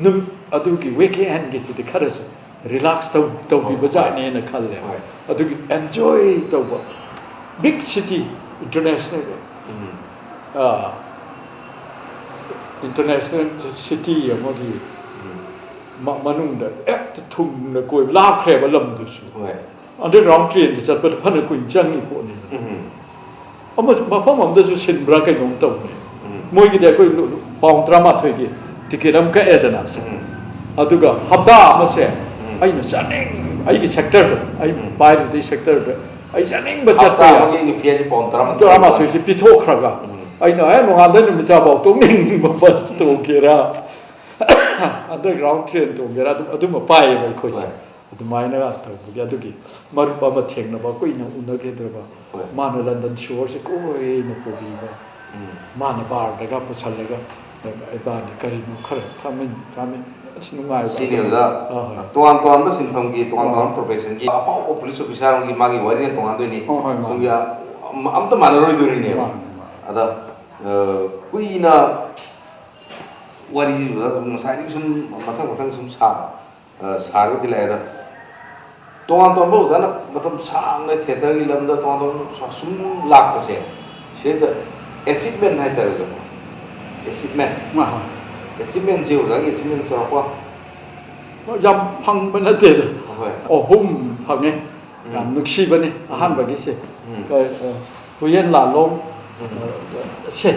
ꯅꯨꯝ ꯑꯗꯨꯒꯤ ꯋꯤꯛ ꯑꯦꯟꯒꯤꯁꯤꯗꯤ ꯈꯔꯁꯨ ꯔꯤꯂꯥꯛꯁ ꯇꯧ ꯇꯧꯕꯤꯕ ꯍꯣꯏ꯫ ꯖꯥꯠꯅꯦꯅ ꯈꯜꯂꯦ꯫ ꯍꯣꯏ꯫ ꯑꯗꯨꯒꯤ ꯑꯦꯟꯖꯣꯏ ꯇꯧꯕ ꯕꯤꯛ ꯁꯤꯇꯤ ꯏꯟꯇꯔꯅꯦꯁꯅꯦꯜ ꯎꯝ꯫ ꯏꯟꯇꯔꯅꯦꯁꯅꯦꯜ ꯁꯤꯇꯤ ꯑꯃꯒꯤ ꯎꯝ꯫ ꯃ- ꯃꯅꯨꯡꯗ ꯍꯦꯛꯇ ꯊꯨꯡꯅ ꯀꯣꯏꯕ ꯂꯥꯞꯈ꯭ꯔꯦꯕ ꯂꯝꯗꯨꯁꯨ꯫ ꯍꯣꯏ꯫ ꯑꯟꯗꯔꯒ꯭ꯔꯥꯎꯟ ꯇ꯭ꯔꯦꯟꯗ ꯆꯠꯄꯗ ꯐꯅ ꯀꯨꯏꯅ ꯆꯪꯉꯤ ꯄꯣꯠꯅꯤ꯫ ꯎꯝ꯫ ꯑꯃ ꯃꯐꯝ ꯑꯃꯗꯁꯨ ꯁꯤꯟꯕ꯭ꯔꯥ ꯀꯩꯅꯣꯝ ꯇꯧꯅꯤ꯫ ꯎꯝ꯫ ꯃꯣꯏꯒꯤꯗꯤ ꯑꯩꯈꯣꯏ ꯄꯥꯎꯟ ꯇꯔꯥꯃꯥꯊꯣꯏꯒꯤ ꯇꯤꯀꯦꯠ ꯑꯃ ꯀꯛꯑꯦꯗꯅ ꯁꯦ꯫ ꯎꯝ꯫ ꯑꯗꯨꯒ ꯍꯞꯇꯥ ꯑꯃꯁꯦ ꯎꯝ꯫ ꯑꯩꯅ ꯆꯥꯅꯤꯡ ꯑꯩꯒꯤ ꯁꯦꯛꯇꯔꯗꯣ ꯑꯩ ꯎꯝ꯫ ꯄꯥꯏꯔꯤꯕꯗꯤ ꯁꯦꯛꯇꯔꯗ ꯑꯩ ꯆꯥꯅꯤꯡꯕ ꯍꯞꯇꯥ ꯆꯠꯄ ꯌꯥꯏ꯫ ꯑꯃꯒꯤ ꯐꯤꯌꯥꯁꯤ ꯄꯥꯎꯟ ꯇꯔꯥꯃꯥꯊꯣꯏ꯫ ꯇꯔꯥꯃꯥꯊꯣꯏꯁꯦ ꯄꯤꯊꯣꯛꯈ꯭ꯔꯒ ꯎꯝ꯫ ꯑꯩꯅ ꯍꯦꯛ ꯅꯣꯡꯉꯥꯟꯗꯩ ꯅꯨꯃꯤꯠ ꯇꯥꯐꯥꯎ ꯇꯣꯡꯅꯤꯡꯕ ꯕꯁ ꯇꯣꯡꯒꯦꯔꯥ ꯑꯟꯗꯔꯒ꯭ꯔꯥꯎꯟ ꯇ꯭ꯔꯦꯟ ꯇꯣꯡꯒꯦꯔꯥ ꯑꯗꯨꯝ ꯑꯗꯨꯝꯕ ꯄꯥꯏꯌꯦꯕ ꯑꯩꯈꯣꯏꯁꯦ꯫ ꯍꯣꯏ꯫ ꯑꯗꯨꯃꯥꯏꯅ ꯇꯧꯕꯒꯤ ꯑꯗꯨꯒꯤ ꯃꯔꯨꯞ ꯑꯃ ꯊꯦꯡꯅꯕ ꯀꯨꯏꯅ ꯎꯅꯈꯤꯗ꯭ꯔꯕ ꯍꯣꯏ꯫ ꯃꯥꯅ ꯂꯟꯗꯟ ꯁꯣꯔꯁꯦ ꯀꯣꯏꯅ ꯄꯨꯕꯤꯕ ꯎꯝ꯫ ꯃꯥꯅ ꯕꯥꯔꯗꯒ ꯄꯨꯁꯜꯂꯒ ꯏꯕꯥꯅꯤ ꯀꯔꯤꯅꯣ ꯈꯔ ꯊꯥꯃꯤꯟ ꯊꯥꯃꯤꯟ ꯑꯁ ꯅꯨꯡꯉꯥꯏꯕ ꯁꯤꯅꯤ ꯑꯗꯨ꯫ ꯑꯣꯖꯥ꯫ ꯑꯥ, ꯍꯣꯏ꯫ ꯇꯣꯉꯥꯟ ꯇꯣꯉꯥꯟꯕ ꯁꯤꯟꯐꯝꯒꯤ ꯇꯣꯉꯥꯟ ꯑꯥ꯫ ꯇꯣꯉꯥꯟꯕ ꯄ꯭ꯔꯣꯐꯦꯁꯟꯒꯤ ꯑꯐꯥꯎꯕ ꯄꯨꯂꯤꯁ ꯑꯣꯐꯤꯁꯥꯔ ꯑꯃꯒꯤ ꯃꯥꯒꯤ ꯋꯥꯔꯤꯅ ꯇꯣꯉꯥꯟꯗꯣꯏꯅꯤ꯫ ꯑꯥ, ꯍꯣꯏ, ꯃꯥꯅꯤ꯫ ꯁꯣꯝꯒꯤ ꯑꯝ- ꯑꯝꯇ ꯃꯥꯟꯅꯔꯣꯏꯗꯣꯔꯤꯅꯦꯕ꯫ ꯃꯥꯅꯤ, ꯃꯥꯅꯤ꯫ ꯑꯗ ꯑ, ꯀꯨꯏꯅ ꯋꯥꯔꯤꯁꯤꯗ ꯉꯁꯥꯏꯗꯒꯤ ꯁꯨꯝ ꯃꯊꯪ ꯃꯊꯪ ꯁꯨꯝ ꯁꯥ ꯑ, ꯁꯥꯔꯒꯗꯤ ꯂꯥꯛꯑꯦꯗ꯫ ꯇꯣꯉꯥꯟ ꯇꯣꯉꯥꯟꯕ ꯑꯣꯖꯥꯅ ꯃꯇꯝ ꯁꯥꯡꯅ ꯊꯤꯌꯦꯇꯔꯒꯤ ꯂꯝꯗ ꯇꯣꯉꯥꯟ ꯇꯣꯉꯥꯟꯕ ꯁꯨꯝ ꯂꯥꯛꯄꯁꯦ ꯁꯤꯗ ꯑꯦꯆꯤꯞꯃꯦꯟ ꯍꯥꯏꯇꯥꯔꯦ ꯑꯣꯖꯥ꯫ ꯑꯦꯆꯤꯞꯃꯦꯟ꯫ ꯑꯥ꯫ ꯑꯦꯆꯤꯞꯃꯦꯟꯁꯦ ꯑꯣꯖꯥꯒꯤ ꯑꯦꯆꯤꯞꯃꯦꯟ ꯆꯥꯎꯔꯥꯛꯄ ꯌꯥꯝ ꯐꯪꯕ ꯅꯠꯇꯦꯗ꯫ ꯍꯣꯏ꯫ ꯑꯍꯨꯝ ꯐꯪꯉꯦ꯫ ꯎꯝ꯫ ꯌꯥꯝ ꯅꯨꯡꯁꯤꯕꯅꯤ ꯑꯍꯥꯟꯕꯒꯤꯁꯦ꯫ ꯎꯝ꯫ ꯀ- ꯑ, ꯍꯨꯌꯦꯟ ꯂꯥꯂꯣꯡ ꯎꯝ꯫ ꯑ, ꯁꯦ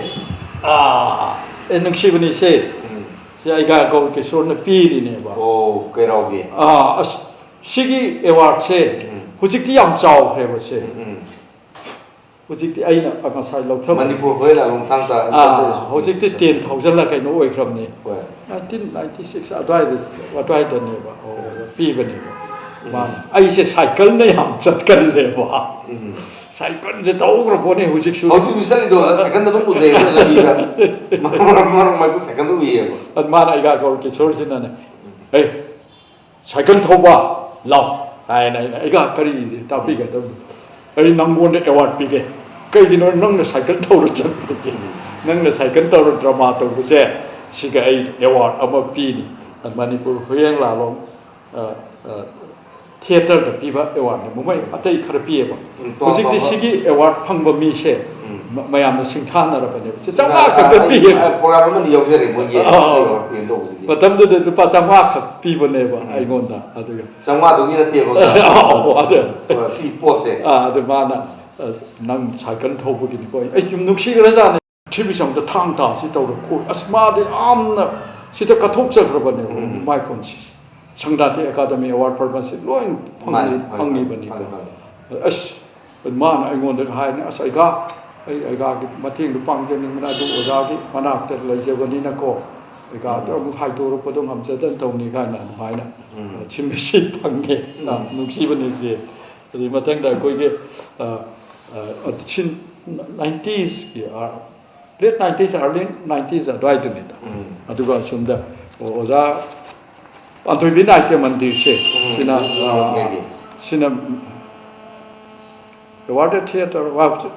ꯑꯥ, ꯑꯦ ꯅꯨꯡꯁꯤꯕꯅꯤ ꯁꯦ꯫ ꯎꯝ꯫ ꯁꯤ ꯑꯩꯒ ꯒꯧꯔꯀꯤꯁꯣꯔꯅ ꯄꯤꯔꯤꯅꯦꯕ꯫ ꯑꯣ ꯀꯩꯔꯥꯎꯒꯤ꯫ ꯑꯥ, ꯑꯁ ꯁꯤꯒꯤ ꯑꯦꯋꯥꯔꯗꯁꯦ ꯎꯝ꯫ ꯍꯧꯖꯤꯛꯇꯤ ꯌꯥꯝ ꯆꯥꯎꯈ꯭ꯔꯦꯕ ꯁꯦ꯫ ꯎꯝ, ꯎꯝ꯫ ꯍꯧꯖꯤꯛꯇꯤ ꯑꯩꯅ ꯉꯁꯥꯏ ꯂꯧꯊꯕ꯫ ꯃꯅꯤꯄꯨꯔ ꯍꯣꯏ ꯂꯥꯂꯣꯡꯊꯥꯡ ꯇꯥ-, ꯑꯥ, ꯍꯧꯖꯤꯛꯇꯤ ꯇꯦꯟ ꯊꯥꯎꯖꯟꯂ ꯀꯩꯅꯣ ꯑꯣꯏꯈ꯭ꯔꯕꯅꯤ꯫ ꯍꯣꯏ꯫ ꯅꯥꯏꯟꯇꯤꯟ ꯅꯥꯏꯟꯇꯤ ꯁꯤꯛꯁ ꯑꯗꯨꯋꯥꯏꯗ ꯑꯗꯨꯋꯥꯏꯗꯅꯦꯕ ꯑꯣ, ꯄꯤꯕꯅꯦꯕ꯫ ꯎꯝ꯫ ꯃꯥꯅ ꯑꯩꯁꯦ ꯁꯥꯏꯀꯜꯅ ꯌꯥꯝ ꯆꯠꯀꯜꯂꯦꯕ꯫ ꯎꯝ꯫ ꯁꯥꯏꯀꯜꯁꯦ ꯊꯧꯈ꯭ꯔ ꯄꯣꯠꯅꯤ ꯍꯧꯖꯤꯛꯁꯨ꯫ ꯍꯧꯖꯤꯛꯁꯨ ꯆꯠꯂꯤꯗꯣ ꯑꯣꯖꯥ, ꯁꯥꯏꯀꯜꯗ ꯑꯗꯨꯝ ꯎꯖꯩꯌꯦꯕ ꯂꯝꯕꯤꯗ꯫ ꯃꯔꯛ ꯃꯔꯛ ꯃꯔꯛꯇ ꯁꯥꯏꯀꯜꯗ ꯎꯏꯌꯦꯕ꯫ ꯑꯗꯨ ꯃꯥꯅ ꯑꯩꯒ ꯀꯧꯔ ꯀꯤꯁꯣꯔꯁꯤꯅꯅꯦ, "ꯑꯦ, ꯁꯥꯏꯀꯜ ꯊꯧꯕ ꯂꯥꯎ" ꯍꯥꯏꯅ ꯑꯩꯅ, "ꯑꯩꯒ ꯀꯔꯤ ꯇꯥꯛꯄꯤꯒꯗꯕꯅꯣ? ꯑꯩ ꯅꯪꯉꯣꯟꯗ ꯑꯦꯋꯥꯔꯗ ꯄꯤꯒꯦ꯫ ꯀꯩꯒꯤꯅꯣ ꯅꯪꯅ ꯁꯥꯏꯀꯜ ꯊꯧꯔ ꯆꯠꯄꯁꯦ, ꯅꯪꯅ ꯁꯥꯏꯀꯜ ꯊꯧꯔ ꯗ꯭ꯔꯃꯥ ꯇꯧꯕꯁꯦ, ꯁꯤꯒ ꯑꯩ ꯑꯦꯋꯥꯔꯗ ꯑꯃ ꯄꯤꯅꯤ"꯫ ꯃꯅꯤꯄꯨꯔ ꯍꯨꯏꯌꯦꯡ ꯂꯥꯂꯣꯡ, ꯑ, ꯑ, ꯊꯤꯌꯦꯇꯔꯗ ꯄꯤꯕ ꯑꯦꯋꯥꯔꯗꯅꯤ꯫ ꯃꯃꯩ ꯑꯇꯩ ꯈꯔ ꯄꯤꯌꯦꯕ꯫ ꯎꯝ, ꯇꯣꯉꯥꯟ ꯍꯧꯖꯤꯛꯇꯤ ꯇꯣꯉꯥꯟꯕ꯫ ꯁꯤꯒꯤ ꯑꯦꯋꯥꯔꯗ ꯐꯪꯕ ꯃꯤꯁꯦ ꯎꯝ꯫ ꯃ-, ꯃꯌꯥꯝꯅ ꯁꯤꯡꯊꯥꯅꯔꯕꯅꯦꯕ꯫ ꯁꯤ ꯁꯤꯅ, ꯆꯥꯝꯃꯉꯥ ꯈꯛꯇ ꯑꯩ, ꯄꯤꯌꯦꯕ꯫ ꯑ, ꯄ꯭ꯔꯣꯒ꯭ꯔꯥꯝ ꯑꯃꯗꯤ ꯌꯥꯎꯖꯔꯦ ꯃꯣꯏꯒꯤ ꯑꯧ, ꯑꯧ꯫ ꯑꯦꯋꯥꯔꯗ ꯄꯤꯒꯗꯧꯕꯁꯤꯒꯤ꯫ ꯃꯇꯝꯗꯨꯗ ꯂꯨꯄꯥ ꯆꯥꯝꯃꯉꯥ ꯈꯛ ꯄꯤꯕꯅꯦꯕ ꯎꯝ꯫ ꯑꯩꯉꯣꯟꯗ꯫ ꯑꯗꯨꯒ ꯆꯥꯝꯃꯉꯥꯗꯨꯒꯤ ꯅꯠꯇꯦꯕ꯫ ꯑꯧ, ꯑꯗꯨ꯫ ꯑ, ꯁꯤ ꯄꯣꯠꯁꯦ꯫ ꯑꯥ, ꯑꯗꯨ ꯃꯥꯅ, "ꯑꯁ, ꯅꯪ ꯁꯥꯏꯀꯜ ꯊꯧꯕꯒꯤꯅꯤꯀꯣ"꯫ ꯑꯩ ꯁꯨꯝ ꯅꯨꯡꯁꯤꯈ꯭ꯔꯖꯥꯠꯅꯤ꯫ ꯄ꯭ꯔꯤꯊꯤꯕꯤꯁꯦ ꯑꯝꯇ ꯊꯥꯡ ꯇꯥꯁꯤ ꯇꯧꯔ ꯀꯣꯏ-, ꯑꯁ, ꯃꯥꯗꯤ ꯌꯥꯝꯅ ꯁꯤꯗ ꯀꯠꯊꯣꯛꯆꯈ꯭ꯔꯕꯅꯦꯕ ꯎꯝ꯫ ꯃꯥꯏ ꯄꯨꯟꯁꯤꯁꯦ꯫ ꯁꯪꯒ꯭ꯔꯥꯟꯇꯤ ꯑꯦꯀꯥꯗꯃꯤ ꯑꯦꯋꯥꯔꯗ ꯐꯪꯕꯁꯦ ꯂꯣꯏ ꯐꯪꯉꯤ-, ꯃꯥꯅꯤ, ꯐꯪꯉꯤ, ꯐꯪꯉꯤꯕꯅꯤꯀꯣ꯫ ꯐꯪꯉꯤ, ꯐꯪꯉꯤ꯫ ꯑꯁ, ꯃꯥꯅ ꯑꯩꯉꯣꯟꯗ ꯍꯥꯏꯅꯤ, "ꯑꯁ, ꯑꯩꯒꯥ, ꯑꯩ ꯑꯩꯒꯥꯒꯤ ꯃꯇꯦꯡꯗꯣ ꯄꯥꯡꯖꯅꯤꯡꯕꯅ, ꯑꯗꯨ ꯑꯣꯖꯥꯒꯤ ꯃꯅꯥꯛꯇ ꯂꯩꯖꯕꯅꯤꯅꯀꯣ, ꯑꯩꯒꯥꯗ ꯎꯝ꯫ ꯑꯃꯨꯛ ꯍꯥꯏꯗꯣꯔꯛꯄꯗꯣ ꯉꯝꯖꯗꯅ ꯇꯧꯅꯤ" ꯀꯥꯏꯅ ꯑꯗꯨꯃꯥꯏꯅ ꯎꯝ꯫ ꯁꯤꯟꯃꯤꯁꯤ ꯐꯪꯉꯦ꯫ ꯎꯝ꯫ ꯅꯨꯡꯁꯤꯕꯅꯤꯁꯦ꯫ ꯑꯗꯨꯒꯤ ꯃꯊꯪꯗ ꯑꯩꯈꯣꯏꯒꯤ, ꯑ, ꯑ, ꯁꯤꯟ-, ꯅꯥꯏꯟꯇꯤꯁꯀꯤ, ꯑ, ꯂꯦꯠ ꯅꯥꯏꯟꯇꯤꯁ, ꯑꯥꯔꯂꯤ ꯅꯥꯏꯟꯇꯤꯁ ꯑꯗꯨꯋꯥꯏꯗꯨꯅꯤꯗ꯫ ꯎꯝ꯫ ꯑꯗꯨꯒ ꯑꯁꯣꯝꯗ ꯑꯣꯖꯥ ꯄꯥꯟꯊꯣꯏꯕꯤ ꯅꯥꯇ꯭ꯌ ꯃꯟꯗꯤꯔꯁꯦ, ꯎꯝ, ꯁꯤꯅ, ꯎꯝ, ꯑ, ꯎꯝ, ꯁꯤꯅ ꯑꯦꯋꯥꯔꯗꯦꯠ ꯊꯤꯌꯦꯇꯔ,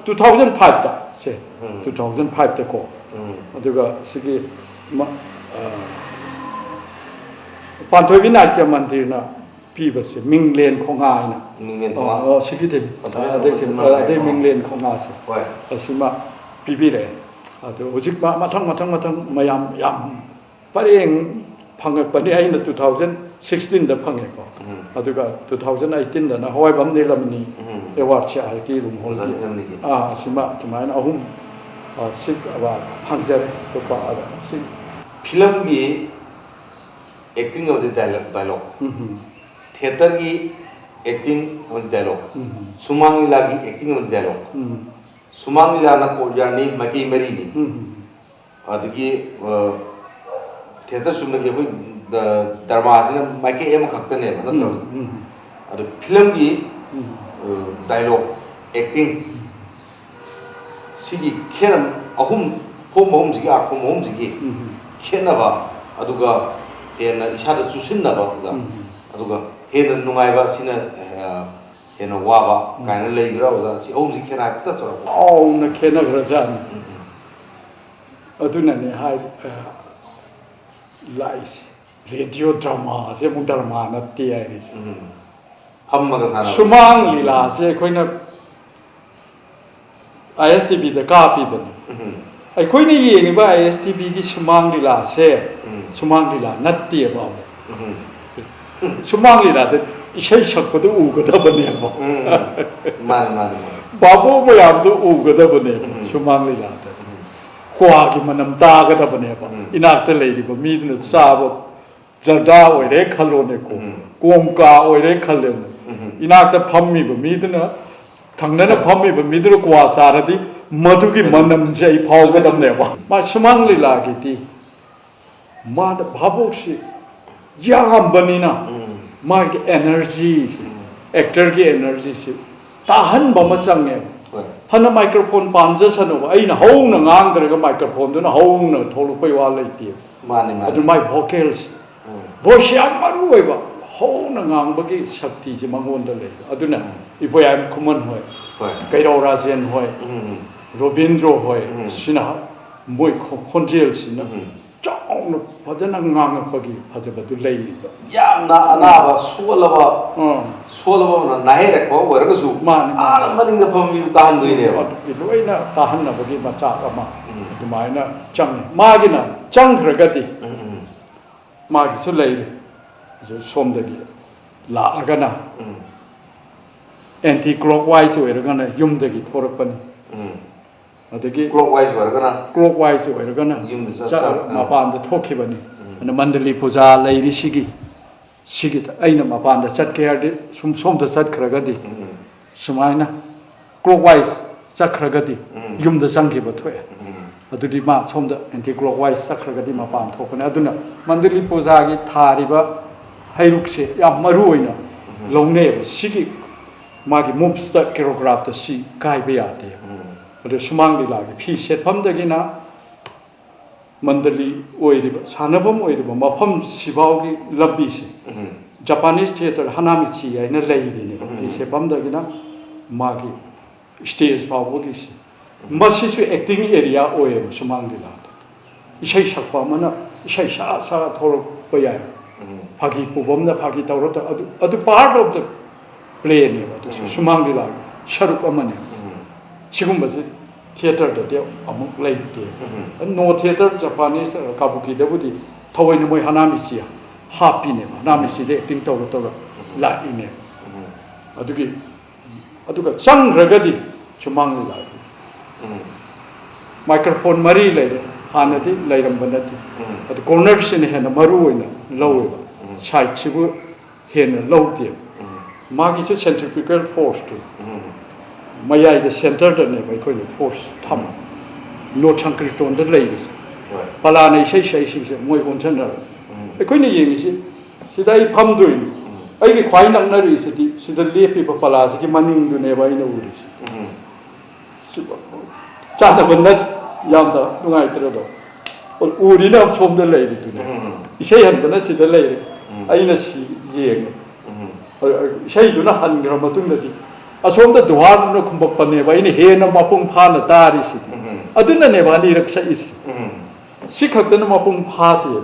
two thousand fiveꯇ ꯁꯦ, ꯎꯝ꯫ two thousand fiveꯇꯀꯣ꯫ ꯎꯝ꯫ ꯑꯗꯨꯒ ꯁꯤꯒꯤ ꯃ-, ꯑ, ꯄꯥꯟꯊꯣꯏꯕꯤ ꯅꯥꯇ꯭ꯌ ꯃꯟꯗꯤꯔꯅ ꯄꯤꯕꯁꯦ ꯃꯤꯡꯂꯦꯟ ꯈꯣꯡꯉꯥ ꯍꯥꯏꯅ꯫ ꯃꯤꯡꯂꯦꯟ ꯈꯣꯡꯉꯥ꯫ ꯑꯣ, ꯑꯣ, ꯁꯤꯒꯤꯗꯤ, ꯄꯥꯟꯊꯣꯏꯕꯤ ꯑꯗꯩꯁꯦ, ꯅꯥꯇ꯭ꯌ ꯃꯟꯗꯤꯔ꯫ ꯑꯗꯩ ꯃꯤꯡꯂꯦꯟ ꯈꯣꯡꯉꯥꯁꯦ꯫ ꯍꯣꯏ꯫ ꯑꯁꯤꯃ ꯄꯤꯕꯤꯔꯛꯑꯦ꯫ ꯑꯗꯨ ꯍꯧꯖꯤꯛ ꯃꯥ ꯃꯊꯪ, ꯃꯊꯪ, ꯃꯊꯪ ꯃꯌꯥꯝ ꯌꯥꯝ ꯄꯔꯦꯡ ꯐꯪꯉꯛꯄꯅꯤ꯫ ꯑꯩꯅ two thousand sixteenꯗ ꯐꯪꯉꯦꯀꯣ꯫ ꯎꯝ꯫ ꯑꯗꯨꯒ two thousand eighteenꯗꯅ ꯍꯋꯥꯏꯕꯝ ꯅꯤꯂꯝꯅꯤ ꯎꯝ꯫ ꯑꯦꯋꯥꯔꯗꯁꯦ ꯑꯥꯏ ꯇꯤ ꯔꯨꯝ ꯍꯣꯜꯒꯤ꯫ ꯑꯣꯖꯥ ꯅꯤꯂꯝꯅꯤꯒꯤ꯫ ꯑꯥ, ꯑꯁꯤꯃ ꯑꯗꯨꯃꯥꯏꯅ ꯑꯍꯨꯝ, ꯑꯥ, ꯁꯤ ꯑꯦꯋꯥꯔꯗ ꯐꯪꯖꯔꯦ꯫ ꯂꯨꯄꯥ ꯑꯗ ꯁꯤ꯫ ꯐꯤꯂꯝꯒꯤ ꯑꯦꯛꯇꯤꯡ ꯑꯃꯗꯤ ꯗꯥꯏꯂꯣꯛ, ꯗꯥꯏꯂꯣꯛ꯫ ꯎꯝ, ꯎꯝ꯫ ꯊꯤꯌꯦꯇꯔꯒꯤ ꯑꯦꯛꯇꯤꯡ ꯑꯃꯗꯤ ꯗꯥꯏꯂꯣꯛ꯫ ꯎꯝ, ꯎꯝ꯫ ꯁꯨꯃꯥꯡ ꯂꯤꯂꯥꯒꯤ ꯑꯦꯛꯇꯤꯡ ꯑꯃꯗꯤ ꯗꯥꯏꯂꯣꯛ꯫ ꯎꯝ꯫ ꯁꯨꯃꯥꯡ ꯂꯤꯂꯥꯅ ꯀꯣꯔꯠꯌꯥꯔꯅꯤ, ꯃꯥꯏꯀꯩ ꯃꯔꯤꯅꯤ꯫ ꯎꯝ, ꯎꯝ꯫ ꯑꯗꯒꯤ, ꯑ, ꯊꯤꯌꯦꯇꯔ ꯆꯨꯝꯅꯒꯤ ꯑꯩꯈꯣꯏ ꯗ-, ꯗ꯭ꯔꯃꯥꯁꯤꯅ ꯃꯥꯏꯀꯩ ꯑꯃꯈꯛꯇꯅꯦꯕ, ꯅꯠꯇ꯭ꯔꯣ? ꯎꯝ, ꯎꯝ꯫ ꯑꯗꯣ ꯐꯤꯂꯝꯒꯤ, ꯎꯝ꯫ ꯑ, ꯗꯥꯏꯂꯣꯛ, ꯑꯦꯛꯇꯤꯡ ꯁꯤꯒꯤ ꯈꯦꯠꯅ ꯑꯍꯨꯝ, ꯐꯣꯝ ꯑꯍꯨꯝꯁꯤꯒꯤ, ꯑꯥꯔꯠ ꯐꯣꯝ ꯑꯍꯨꯝꯁꯤꯒꯤ ꯎꯝ. ꯈꯦꯠꯅꯕ, ꯑꯗꯨꯒ ꯍꯦꯟꯅ ꯏꯁꯥꯗ ꯆꯨꯁꯤꯟꯅꯕ, ꯑꯣꯖꯥ, ꯎꯝ. ꯑꯗꯨꯒ ꯍꯦꯟꯅ ꯅꯨꯡꯉꯥꯏꯕ, ꯁꯤꯅ ꯑ, ꯍꯦꯟꯅ ꯋꯥꯕ ꯀꯥꯏꯅ ꯂꯩꯕ꯭ꯔꯥ, ꯑꯣꯖꯥ? ꯁꯤ ꯑꯍꯨꯝꯁꯤ ꯈꯦꯠꯅ ꯍꯥꯏꯐꯦꯠꯇ ꯆꯥꯎꯔꯥꯛꯄ꯫ ꯆꯥꯎꯅ ꯈꯦꯠꯅꯈ꯭ꯔꯖꯥꯠꯅꯤ꯫ ꯎꯝ, ꯎꯝ. ꯑꯗꯨꯅꯅꯦ ꯍꯥꯏ, ꯑ, ꯂꯥꯛꯏꯁꯦ꯫ ꯔꯦꯗꯤꯑꯣ ꯗ꯭ꯔꯃꯥꯁꯦ ꯑꯃꯨꯛ ꯗ꯭ꯔꯃꯥ ꯅꯠꯇꯦ ꯍꯥꯏꯔꯤꯁꯦ꯫ ꯎꯝ. ꯐꯝꯃꯒ ꯁꯥꯟꯅꯕ꯫ ꯁꯨꯃꯥꯡ ꯂꯤꯂꯥꯁꯦ ꯑꯩꯈꯣꯏꯅ ꯑꯥꯏ ꯑꯦꯁ ꯇꯤ ꯚꯤꯗ ꯀꯥꯞꯄꯤꯗꯅ꯫ ꯎꯝ. ꯑꯩꯈꯣꯏꯅ ꯌꯦꯡꯉꯤꯕ ꯑꯥꯏ ꯑꯦꯁ ꯇꯤ ꯚꯤꯒꯤ ꯁꯨꯃꯥꯡ ꯂꯤꯂꯥꯁꯦ ꯎꯝ. ꯁꯨꯃꯥꯡ ꯂꯤꯂꯥ ꯅꯠꯇꯦꯕ ꯑꯃꯨꯛ꯫ ꯎꯝ. ꯁꯨꯃꯥꯡ ꯂꯤꯂꯥꯗ ꯏꯁꯩ ꯁꯛꯄꯗꯨ ꯎꯒꯗꯕꯅꯦꯕ꯫ ꯎꯝ. ꯃꯥꯅꯤ, ꯃꯥꯅꯤ, ꯃꯥꯅꯤ꯫ ꯚꯥꯕꯣꯛ ꯃꯌꯥꯝꯗꯨ ꯎꯒꯗꯕꯅꯦꯕ ꯎꯝ. ꯁꯨꯃꯥꯡ ꯂꯤꯂꯥꯗ꯫ ꯀ꯭ꯋꯥꯒꯤ ꯃꯅꯝ ꯇꯥꯒꯗꯕꯅꯦꯕ꯫ ꯎꯝ. ꯏꯅꯥꯛꯇ ꯂꯩꯔꯤꯕ ꯃꯤꯗꯨꯅ ꯆꯥꯕ ꯖꯔꯗꯥ ꯑꯣꯏꯔꯦ ꯈꯜꯂꯣꯅꯦꯀꯣ, ꯎꯝ. ꯀꯣꯝꯀꯥ ꯑꯣꯏꯔꯦ ꯈꯜꯂꯦꯅꯦ꯫ ꯎꯝ. ꯏꯅꯥꯛꯇ ꯐꯝꯃꯤꯕ ꯃꯤꯗꯨꯅ, ꯊꯪꯅꯅ ꯐꯝꯃꯤꯕ ꯃꯤꯗꯨꯅ ꯀ꯭ꯋꯥ ꯆꯥꯔꯗꯤ ꯃꯗꯨꯒꯤ ꯃꯅꯝꯁꯦ ꯑꯩ ꯐꯥꯎꯒꯗꯕꯅꯦꯕ꯫ ꯃꯥ ꯁꯨꯃꯥꯡ ꯂꯤꯂꯥꯒꯤꯗꯤ ꯃꯥꯅ ꯚꯥꯕꯣꯛꯁꯤ ꯌꯥꯝꯕꯅꯤꯅ ꯎꯝ. ꯃꯥꯒꯤ ꯑꯦꯅꯔꯖꯤꯁꯤ, ꯎꯝ. ꯑꯦꯛꯇꯔꯒꯤ ꯑꯦꯅꯔꯖꯤꯁꯤ ꯇꯥꯍꯟꯕ ꯑꯃ ꯆꯪꯉꯦ꯫ ꯍꯣꯏ. ꯐꯅ ꯃꯥꯏꯀ꯭ꯔꯣꯐꯣꯟ ꯄꯥꯟꯖꯁꯅꯨꯕ, ꯑꯩꯅ ꯍꯧꯅ ꯉꯥꯡꯗ꯭ꯔꯒ ꯃꯥꯏꯀ꯭ꯔꯣꯐꯣꯟꯗꯨꯅ ꯍꯧꯅ ꯊꯣꯛꯂꯛꯄꯩ ꯋꯥ ꯂꯩꯇꯦ꯫ ꯃꯥꯅꯤ, ꯃꯥꯅꯤ꯫ ꯑꯗꯨ ꯃꯥꯏ ꯚꯣꯀꯦꯜꯁ, ꯎꯝ. ꯚꯣꯏꯁ ꯌꯥꯝ ꯃꯔꯨ ꯑꯣꯏꯕ, ꯍꯧꯅ ꯉꯥꯡꯕꯒꯤ ꯁꯛꯇꯤꯁꯦ ꯃꯉꯣꯟꯗ ꯂꯩꯕ꯫ ꯑꯗꯨꯅ ꯏꯕꯣꯌꯥꯏ ꯈꯨꯃꯟ ꯍꯣꯏ, ꯍꯣꯏ. ꯀꯩꯔꯥꯎ ꯔꯥꯖꯦꯟ ꯍꯣꯏ, ꯎꯝ. ꯔꯣꯕꯤꯟꯗ꯭ꯔꯣ ꯍꯣꯏ, ꯎꯝ. ꯁꯤꯅ ꯃꯣꯏ ꯈꯣ-, ꯈꯣꯟꯖꯦꯜꯁꯤꯅ ꯎꯝ. ꯆꯥꯎꯅ ꯐꯖꯅ ꯉꯥꯡꯉꯛꯄꯒꯤ ꯐꯖꯕꯗꯨ ꯂꯩꯔꯤꯕ꯫ ꯌꯥꯝꯅ ꯑꯅꯥꯕ ꯁꯣꯜꯂꯕ, ꯑꯥ. ꯁꯣꯜꯂꯕ ꯑꯃꯅ ꯅꯥꯍꯩꯔꯛꯄ ꯑꯣꯏꯔꯒꯁꯨ ꯃꯥꯅꯤ, ꯃꯥꯅꯤ. ꯑꯥ ꯃꯅꯤꯡꯗ ꯐꯝꯕ ꯃꯤꯗꯨ ꯇꯥꯍꯟꯗꯣꯏꯅꯦꯕ꯫ ꯑꯗꯨꯒꯤ ꯂꯣꯏꯅ ꯇꯥꯍꯟꯅꯕꯒꯤ ꯃꯆꯥꯛ ꯑꯃ ꯎꯝ. ꯑꯗꯨꯃꯥꯏꯅ ꯆꯪꯉꯤ꯫ ꯃꯥꯒꯤꯅ ꯆꯪꯈ꯭ꯔꯒꯗꯤ ꯎꯝ, ꯎꯝ. ꯃꯥꯒꯤꯁꯨ ꯂꯩꯔꯤ꯫ ꯑꯗꯨ ꯁꯣꯝꯗꯒꯤ ꯂꯥꯛꯑꯒꯅ ꯎꯝ. ꯑꯦꯟꯇꯤ ꯀ꯭ꯂꯣꯛ ꯋꯥꯏꯁ ꯑꯣꯏꯔꯒꯅ ꯌꯨꯝꯗꯒꯤ ꯊꯣꯔꯛꯄꯅꯤ꯫ ꯎꯝ. ꯑꯗꯒꯤ ꯀ꯭ꯂꯣꯛ ꯋꯥꯏꯁ ꯑꯣꯏꯔꯒꯅ ꯀ꯭ꯂꯣꯛ ꯋꯥꯏꯁ ꯑꯣꯏꯔꯒꯅ ꯌꯨꯝꯗ ꯆꯠ-, ꯆꯠ-, ꯆꯠ-, ꯑꯥ. ꯃꯄꯥꯟꯗ ꯊꯣꯛꯈꯤꯕꯅꯤ꯫ ꯎꯝ. ꯑꯗꯨꯅ ꯃꯟꯗꯂꯤ ꯄꯨꯖꯥ ꯂꯩꯔꯤ ꯁꯤꯒꯤ, ꯁꯤꯒꯤ ꯑꯩꯅ ꯃꯄꯥꯟꯗ ꯆꯠꯀꯦ ꯍꯥꯏꯔꯗꯤ ꯁꯨꯝ ꯁꯣꯝꯗ ꯆꯠꯈ꯭ꯔꯒꯗꯤ ꯎꯝ. ꯁꯨꯃꯥꯏꯅ ꯀ꯭ꯂꯣꯛ ꯋꯥꯏꯁ ꯆꯠꯈ꯭ꯔꯒꯗꯤ ꯎꯝ. ꯌꯨꯝꯗ ꯆꯪꯈꯤꯕ ꯊꯣꯛꯑꯦ꯫ ꯎꯝ. ꯑꯗꯨꯗꯤ ꯃꯥ ꯁꯣꯝꯗ ꯑꯦꯟꯇꯤ ꯀ꯭ꯂꯣꯛ ꯋꯥꯏꯁ ꯆꯠꯈ꯭ꯔꯒꯗꯤ ꯃꯄꯥꯟ ꯊꯣꯛꯄꯅꯦ꯫ ꯑꯗꯨꯅ ꯃꯟꯗꯂꯤ ꯄꯨꯖꯥꯒꯤ ꯊꯥꯔꯤꯕ ꯍꯩꯔꯨꯛꯁꯦ ꯌꯥꯝ ꯃꯔꯨ ꯑꯣꯏꯅ ꯎꯝ. ꯂꯧꯅꯩꯌꯦꯕ꯫ ꯁꯤꯒꯤ ꯃꯥꯒꯤ ꯃꯨꯞꯁꯇ, ꯀꯦꯔꯣꯒ꯭ꯔꯥꯐꯇ ꯁꯤ ꯀꯥꯏꯕ ꯌꯥꯗꯦ꯫ ꯎꯝ꯫ ꯑꯗꯨ ꯁꯨꯃꯥꯡ ꯂꯤꯂꯥꯒꯤ ꯐꯤ ꯁꯦꯠꯐꯝꯗꯒꯤꯅ ꯃꯟꯗꯂꯤ ꯑꯣꯏꯔꯤꯕ, ꯁꯥꯟꯅꯐꯝ ꯑꯣꯏꯔꯤꯕ ꯃꯐꯝ ꯁꯤꯐꯥꯎꯒꯤ ꯂꯝꯕꯤꯁꯦ ꯎꯝ꯫ ꯖꯄꯥꯅꯤꯁ ꯊꯤꯌꯦꯇꯔ ꯍꯅꯥꯃꯤꯆꯤ ꯍꯥꯏꯅ ꯂꯩꯔꯤꯅꯦꯕ꯫ ꯎꯝ꯫ ꯐꯤ ꯁꯦꯠꯐꯝꯗꯒꯤꯅ ꯃꯥꯒꯤ ꯁ꯭ꯇꯦꯖ ꯐꯥꯎꯕꯒꯤꯁꯦ, ꯃꯁꯤꯁꯨ ꯑꯦꯛꯇꯤꯡ ꯑꯦꯔꯤꯌꯥ ꯑꯣꯏꯌꯦꯕ ꯁꯨꯃꯥꯡ ꯂꯤꯂꯥꯗ꯫ ꯏꯁꯩ ꯁꯛꯄ ꯑꯃꯅ ꯏꯁꯩ ꯁꯛꯑ ꯁꯛꯑ ꯊꯣꯛꯂꯛꯄ ꯌꯥꯏ꯫ ꯎꯝ꯫ ꯐꯥꯒꯤ ꯄꯨꯕ ꯑꯃꯅ ꯐꯥꯒꯤ ꯇꯧꯔ ꯇꯧ-, ꯑꯗꯨ, ꯑꯗꯨ ꯄꯥꯔꯠ ꯑꯣꯐ ꯗ ꯄ꯭ꯂꯦꯅꯦꯕ꯫ ꯑꯗꯨꯁꯨ ꯎꯝ꯫ ꯁꯨꯃꯥꯡ ꯂꯤꯂꯥꯒꯤ ꯁꯔꯨꯛ ꯑꯃꯅꯦ꯫ ꯎꯝ꯫ ꯁꯤꯒꯨꯝꯕꯁꯦ ꯊꯤꯌꯦꯇꯔꯗꯗꯤ ꯑꯃꯨꯛ ꯂꯩꯇꯦ꯫ ꯎꯝ꯫ ꯅꯣ ꯊꯤꯌꯦꯇꯔ, ꯖꯄꯥꯅꯤꯁ ꯀꯥꯕꯨꯀꯤꯗꯕꯨꯗꯤ ꯊꯑꯣꯏꯅ ꯃꯣꯏ ꯍꯅꯥꯃꯤꯆꯤ ꯍꯥꯞꯄꯤꯅꯦꯕ꯫ ꯍꯅꯥꯃꯤꯆꯤꯗ ꯑꯦꯛꯇꯤꯡ ꯇꯧꯔ ꯇꯧꯔ ꯎꯝ꯫ ꯂꯥꯛꯏꯅꯦꯕ꯫ ꯎꯝ꯫ ꯑꯗꯨꯒꯤ, ꯑꯗꯨꯒ ꯆꯪꯈ꯭ꯔꯒꯗꯤ ꯁꯨꯃꯥꯡ ꯂꯤꯂꯥꯒꯤ ꯎꯝ꯫ ꯃꯥꯏꯀ꯭ꯔꯣꯐꯣꯟ ꯃꯔꯤ ꯂꯩꯔꯦ, ꯍꯥꯟꯅꯗꯤ ꯂꯩꯔꯝꯕ ꯅꯠꯇꯦ꯫ ꯎꯝ꯫ ꯑꯗꯨ ꯀꯣꯔꯅꯔꯁꯤꯅ ꯍꯦꯟꯅ ꯃꯔꯨ ꯑꯣꯏꯅ ꯂꯧꯋꯦꯕ꯫ ꯎꯝ꯫ ꯁꯥꯏꯠꯁꯤꯕꯨ ꯍꯦꯟꯅ ꯂꯧꯗꯦꯕ꯫ ꯎꯝ꯫ ꯃꯥꯒꯤꯁꯨ ꯁꯦꯟꯇ꯭ꯔꯤꯐ꯭ꯌꯨꯒꯦꯜ ꯐꯣꯔꯁꯇꯨ ꯎꯝ꯫ ꯃꯌꯥꯏꯗ, ꯁꯦꯟꯇꯔꯗꯅꯦꯕ ꯑꯩꯈꯣꯏꯅ ꯐꯣꯔꯁ ꯊꯝꯃ꯫ ꯅꯣꯠ ꯁꯪꯀ꯭ꯔꯤꯇꯣꯟꯗ ꯂꯩꯕꯁꯦ꯫ ꯍꯣꯏ꯫ ꯄꯂꯥꯅ ꯏꯁꯩ ꯁꯛꯏꯁꯤꯡꯁꯦ ꯃꯣꯏ ꯑꯣꯟꯁꯤꯟꯅꯔꯒ ꯎꯝ꯫ ꯑꯩꯈꯣꯏꯅ ꯌꯦꯡꯉꯤꯁꯤ, ꯁꯤꯗ ꯑꯩ ꯐꯝꯗꯣꯏꯅꯤ꯫ ꯎꯝ꯫ ꯑꯩꯒꯤ ꯈ꯭ꯋꯥꯏ ꯅꯛꯅꯔꯤꯁꯤꯗꯤ ꯁꯤꯗ ꯂꯦꯞꯄꯤꯕ ꯄꯂꯥꯁꯤꯒꯤ ꯃꯅꯤꯡꯗꯨꯅꯦꯕ ꯑꯩꯅ ꯎꯔꯤꯁꯤ꯫ ꯎꯝ꯫ ꯆꯥꯟꯅꯕ ꯅꯠ ꯌꯥꯝꯅ ꯅꯨꯡꯉꯥꯏꯇ꯭ꯔꯗꯣ꯫ ꯎꯔꯤꯅ ꯁꯣꯝꯗ ꯂꯩꯔꯤꯗꯨꯅꯦ꯫ ꯎꯝ꯫ ꯏꯁꯩ ꯍꯟꯕꯅ ꯁꯤꯗ ꯂꯩꯔꯦ꯫ ꯎꯝ꯫ ꯑꯩꯅ ꯁꯤ ꯌꯦꯡꯉꯦ꯫ ꯎꯝ꯫ ꯏꯁꯩꯗꯨꯅ ꯍꯟꯈ꯭ꯔ ꯃꯇꯨꯡꯗꯗꯤ ꯑꯁꯣꯝꯗ ꯗꯨꯍꯥꯔꯗꯨꯅ ꯈꯨꯝꯃꯛꯄꯅꯦꯕ ꯑꯩꯅ ꯍꯦꯟꯅ ꯃꯄꯨꯡ ꯐꯥꯅ ꯇꯥꯔꯤꯁꯤꯗꯤ꯫ ꯎꯝ꯫ ꯑꯗꯨꯅꯅꯦꯕ ꯑꯅꯤꯔꯛ ꯁꯛꯏꯁꯤ꯫ ꯎꯝ꯫ ꯁꯤ ꯈꯛꯇꯅ ꯃꯄꯨꯡ ꯐꯥꯗꯦ꯫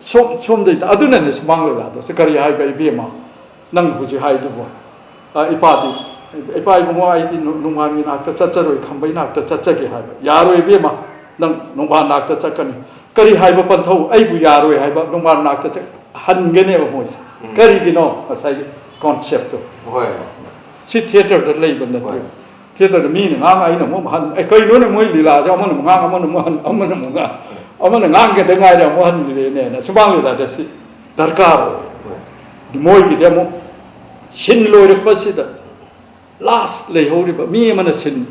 ꯁꯣꯝ-, ꯁꯣꯝꯗꯩꯗ ꯑꯗꯨꯅꯅꯦ ꯁꯨꯃꯥꯡ ꯂꯤꯂꯥꯗꯣ꯫ ꯁꯤ ꯀꯔꯤ ꯍꯥꯏꯕ ꯏꯕꯦꯝꯃ? ꯅꯪ ꯍꯧꯖꯤꯛ ꯍꯥꯏꯗꯨꯕꯣ? ꯑ, ꯏꯄꯥꯗꯤ, "ꯏꯄꯥ ꯏꯕꯨꯡꯉꯣ, ꯑꯩꯗꯤ ꯅꯨ-, ꯅꯣꯡꯃꯥꯟꯒꯤ ꯅꯥꯛꯇ ꯆꯠꯆꯔꯣꯏ, ꯈꯝꯕꯩ ꯅꯥꯛꯇ ꯆꯠꯆꯒꯦ" ꯍꯥꯏꯕ꯫ "ꯌꯥꯔꯣꯏ ꯏꯕꯦꯝꯃ, ꯅꯪ ꯅꯣꯡꯕꯥꯟ ꯅꯥꯛꯇ ꯆꯠꯀꯅꯤ"꯫ ꯀꯔꯤ ꯍꯥꯏꯕ ꯄꯟꯊꯧ? "ꯑꯩꯕꯨ ꯌꯥꯔꯣꯏ" ꯍꯥꯏꯕ, ꯅꯣꯡꯕꯥꯟ ꯅꯥꯛꯇ ꯆꯠ-, ꯍꯟꯒꯅꯦꯕ ꯃꯣꯏꯁꯦ꯫ ꯎꯝ꯫ ꯀꯔꯤꯒꯤꯅꯣ? ꯉꯁꯥꯏꯒꯤ ꯀꯣꯟꯁꯦꯞꯇꯣ꯫ ꯍꯣꯏ꯫ ꯁꯤ ꯊꯤꯌꯦꯇꯔꯗ ꯂꯩꯕ ꯅꯠꯇꯦ꯫ ꯍꯣꯏ꯫ ꯊꯤꯌꯦꯇꯔꯗ ꯃꯤꯅ ꯉꯥꯡ, ꯑꯩꯅ ꯑꯃꯨꯛ ꯍꯟ-, "ꯑꯦ, ꯀꯩꯅꯣꯅꯦ ꯃꯣꯏ ꯂꯤꯂꯥꯁꯦ?" ꯑꯃꯅ ꯑꯃꯨꯛ ꯉꯥꯡ, ꯑꯃꯅ ꯑꯃꯨꯛ ꯍꯟ, ꯑꯃꯅ ꯑꯃꯨꯛ ꯉꯥꯡ, "ꯑꯃꯅ ꯉꯥꯡꯒꯗ ꯉꯥꯏꯔꯦ, ꯑꯃꯨꯛ ꯍꯟꯈ꯭ꯔꯦꯅꯦꯅ" ꯁꯨꯃꯥꯡ ꯂꯤꯂꯥꯗ ꯁꯤ ꯗꯔꯀꯥꯔ ꯑꯣꯏ꯫ ꯍꯣꯏ꯫ ꯃꯣꯏꯒꯤꯗꯤ ꯑꯃꯨꯛ ꯁꯤꯟ ꯂꯣꯏꯔꯛꯄꯁꯤꯗ ꯂꯥꯁ ꯂꯩꯍꯧꯔꯤꯕ ꯃꯤ ꯑꯃꯅ ꯁꯤꯟ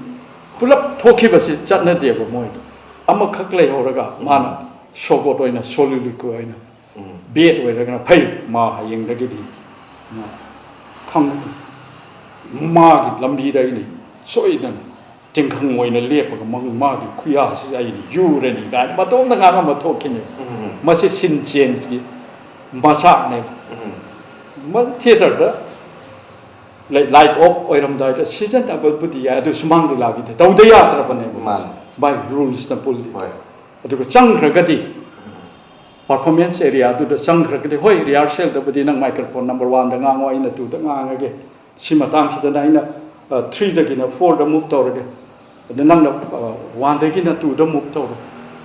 ꯄꯨꯂꯞ ꯊꯣꯛꯈꯤꯕꯁꯤ ꯆꯠꯅꯗꯦꯕ ꯃꯣꯏꯗ꯫ ꯑꯃꯈꯛ ꯂꯩꯍꯧꯔꯒ ꯃꯥꯅ ꯁꯣꯒꯣꯠ ꯑꯣꯏꯅ, ꯁꯣꯂꯤꯂꯤꯀꯨ ꯑꯣꯏꯅ ꯎꯝ꯫ ꯕꯦꯠ ꯑꯣꯏꯔꯒꯅ ꯐꯩ, ꯃꯥ ꯍꯌꯦꯡꯗꯒꯤꯗꯤ ꯈꯪꯒꯅꯤ꯫ ꯃꯥꯒꯤ ꯂꯝꯕꯤꯗ ꯑꯩꯅ ꯁꯣꯏꯗꯅ ꯇꯤꯡꯈꯪ ꯑꯣꯏꯅ ꯂꯦꯞꯄꯒ ꯃꯥꯒꯤ ꯈꯨꯌꯥꯁꯤ ꯑꯩꯅ ꯌꯨꯔꯅꯤ ꯀꯥꯏꯅ ꯃꯇꯣꯝꯗ ꯉꯥꯡ ꯑꯃ ꯊꯣꯛꯈꯤꯅꯦꯕ꯫ ꯃꯁꯤ ꯁꯤꯟ ꯆꯦꯟꯖꯀꯤ ꯃꯆꯥꯛꯅꯦꯕ꯫ ꯃꯗꯨ ꯊꯤꯌꯦꯇꯔꯗ ꯂꯥꯏꯠ ꯑꯣꯐ ꯑꯣꯏꯔꯝꯗꯥꯏꯗ ꯁꯤꯖꯤꯟꯅꯕꯕꯨꯗꯤ ꯌꯥꯏ, ꯑꯗꯨ ꯁꯨꯃꯥꯡ ꯂꯤꯂꯥꯒꯤꯗꯤ ꯇꯧꯗ ꯌꯥꯗ꯭ꯔꯕꯅꯦꯕ꯫ ꯃꯥꯏ ꯔꯨꯜꯁꯅ ꯄꯨꯜꯂꯤ꯫ ꯑꯗꯨꯒ ꯆꯪꯈ꯭ꯔꯒꯗꯤ, ꯄꯔꯐꯣꯔꯃꯦꯟꯁ ꯑꯦꯔꯤꯌꯥꯗꯨꯗ ꯆꯪꯈ꯭ꯔꯒꯗꯤ, ꯍꯣꯏ, ꯔꯤꯍꯥꯔꯁꯦꯜꯗꯕꯨꯗꯤ ꯅꯪ ꯃꯥꯏꯀ꯭ꯔꯣꯐꯣꯟ ꯅꯝꯕꯔ ꯋꯥꯟꯗ ꯉꯥꯡꯉꯣ, ꯑꯩꯅ ꯇꯨꯗ ꯉꯥꯡꯉꯒꯦ, ꯁꯤ ꯃꯇꯥꯡꯁꯤꯗꯅ ꯑꯩꯅ ꯊ꯭ꯔꯤꯗꯒꯤꯅ ꯐꯣꯔꯗ ꯃꯨꯚ ꯇꯧꯔꯒꯦ, ꯑꯗ ꯅꯪꯅ ꯋꯥꯟꯗꯒꯤꯅ ꯇꯨꯗ ꯃꯨꯚ ꯇꯧꯔꯣ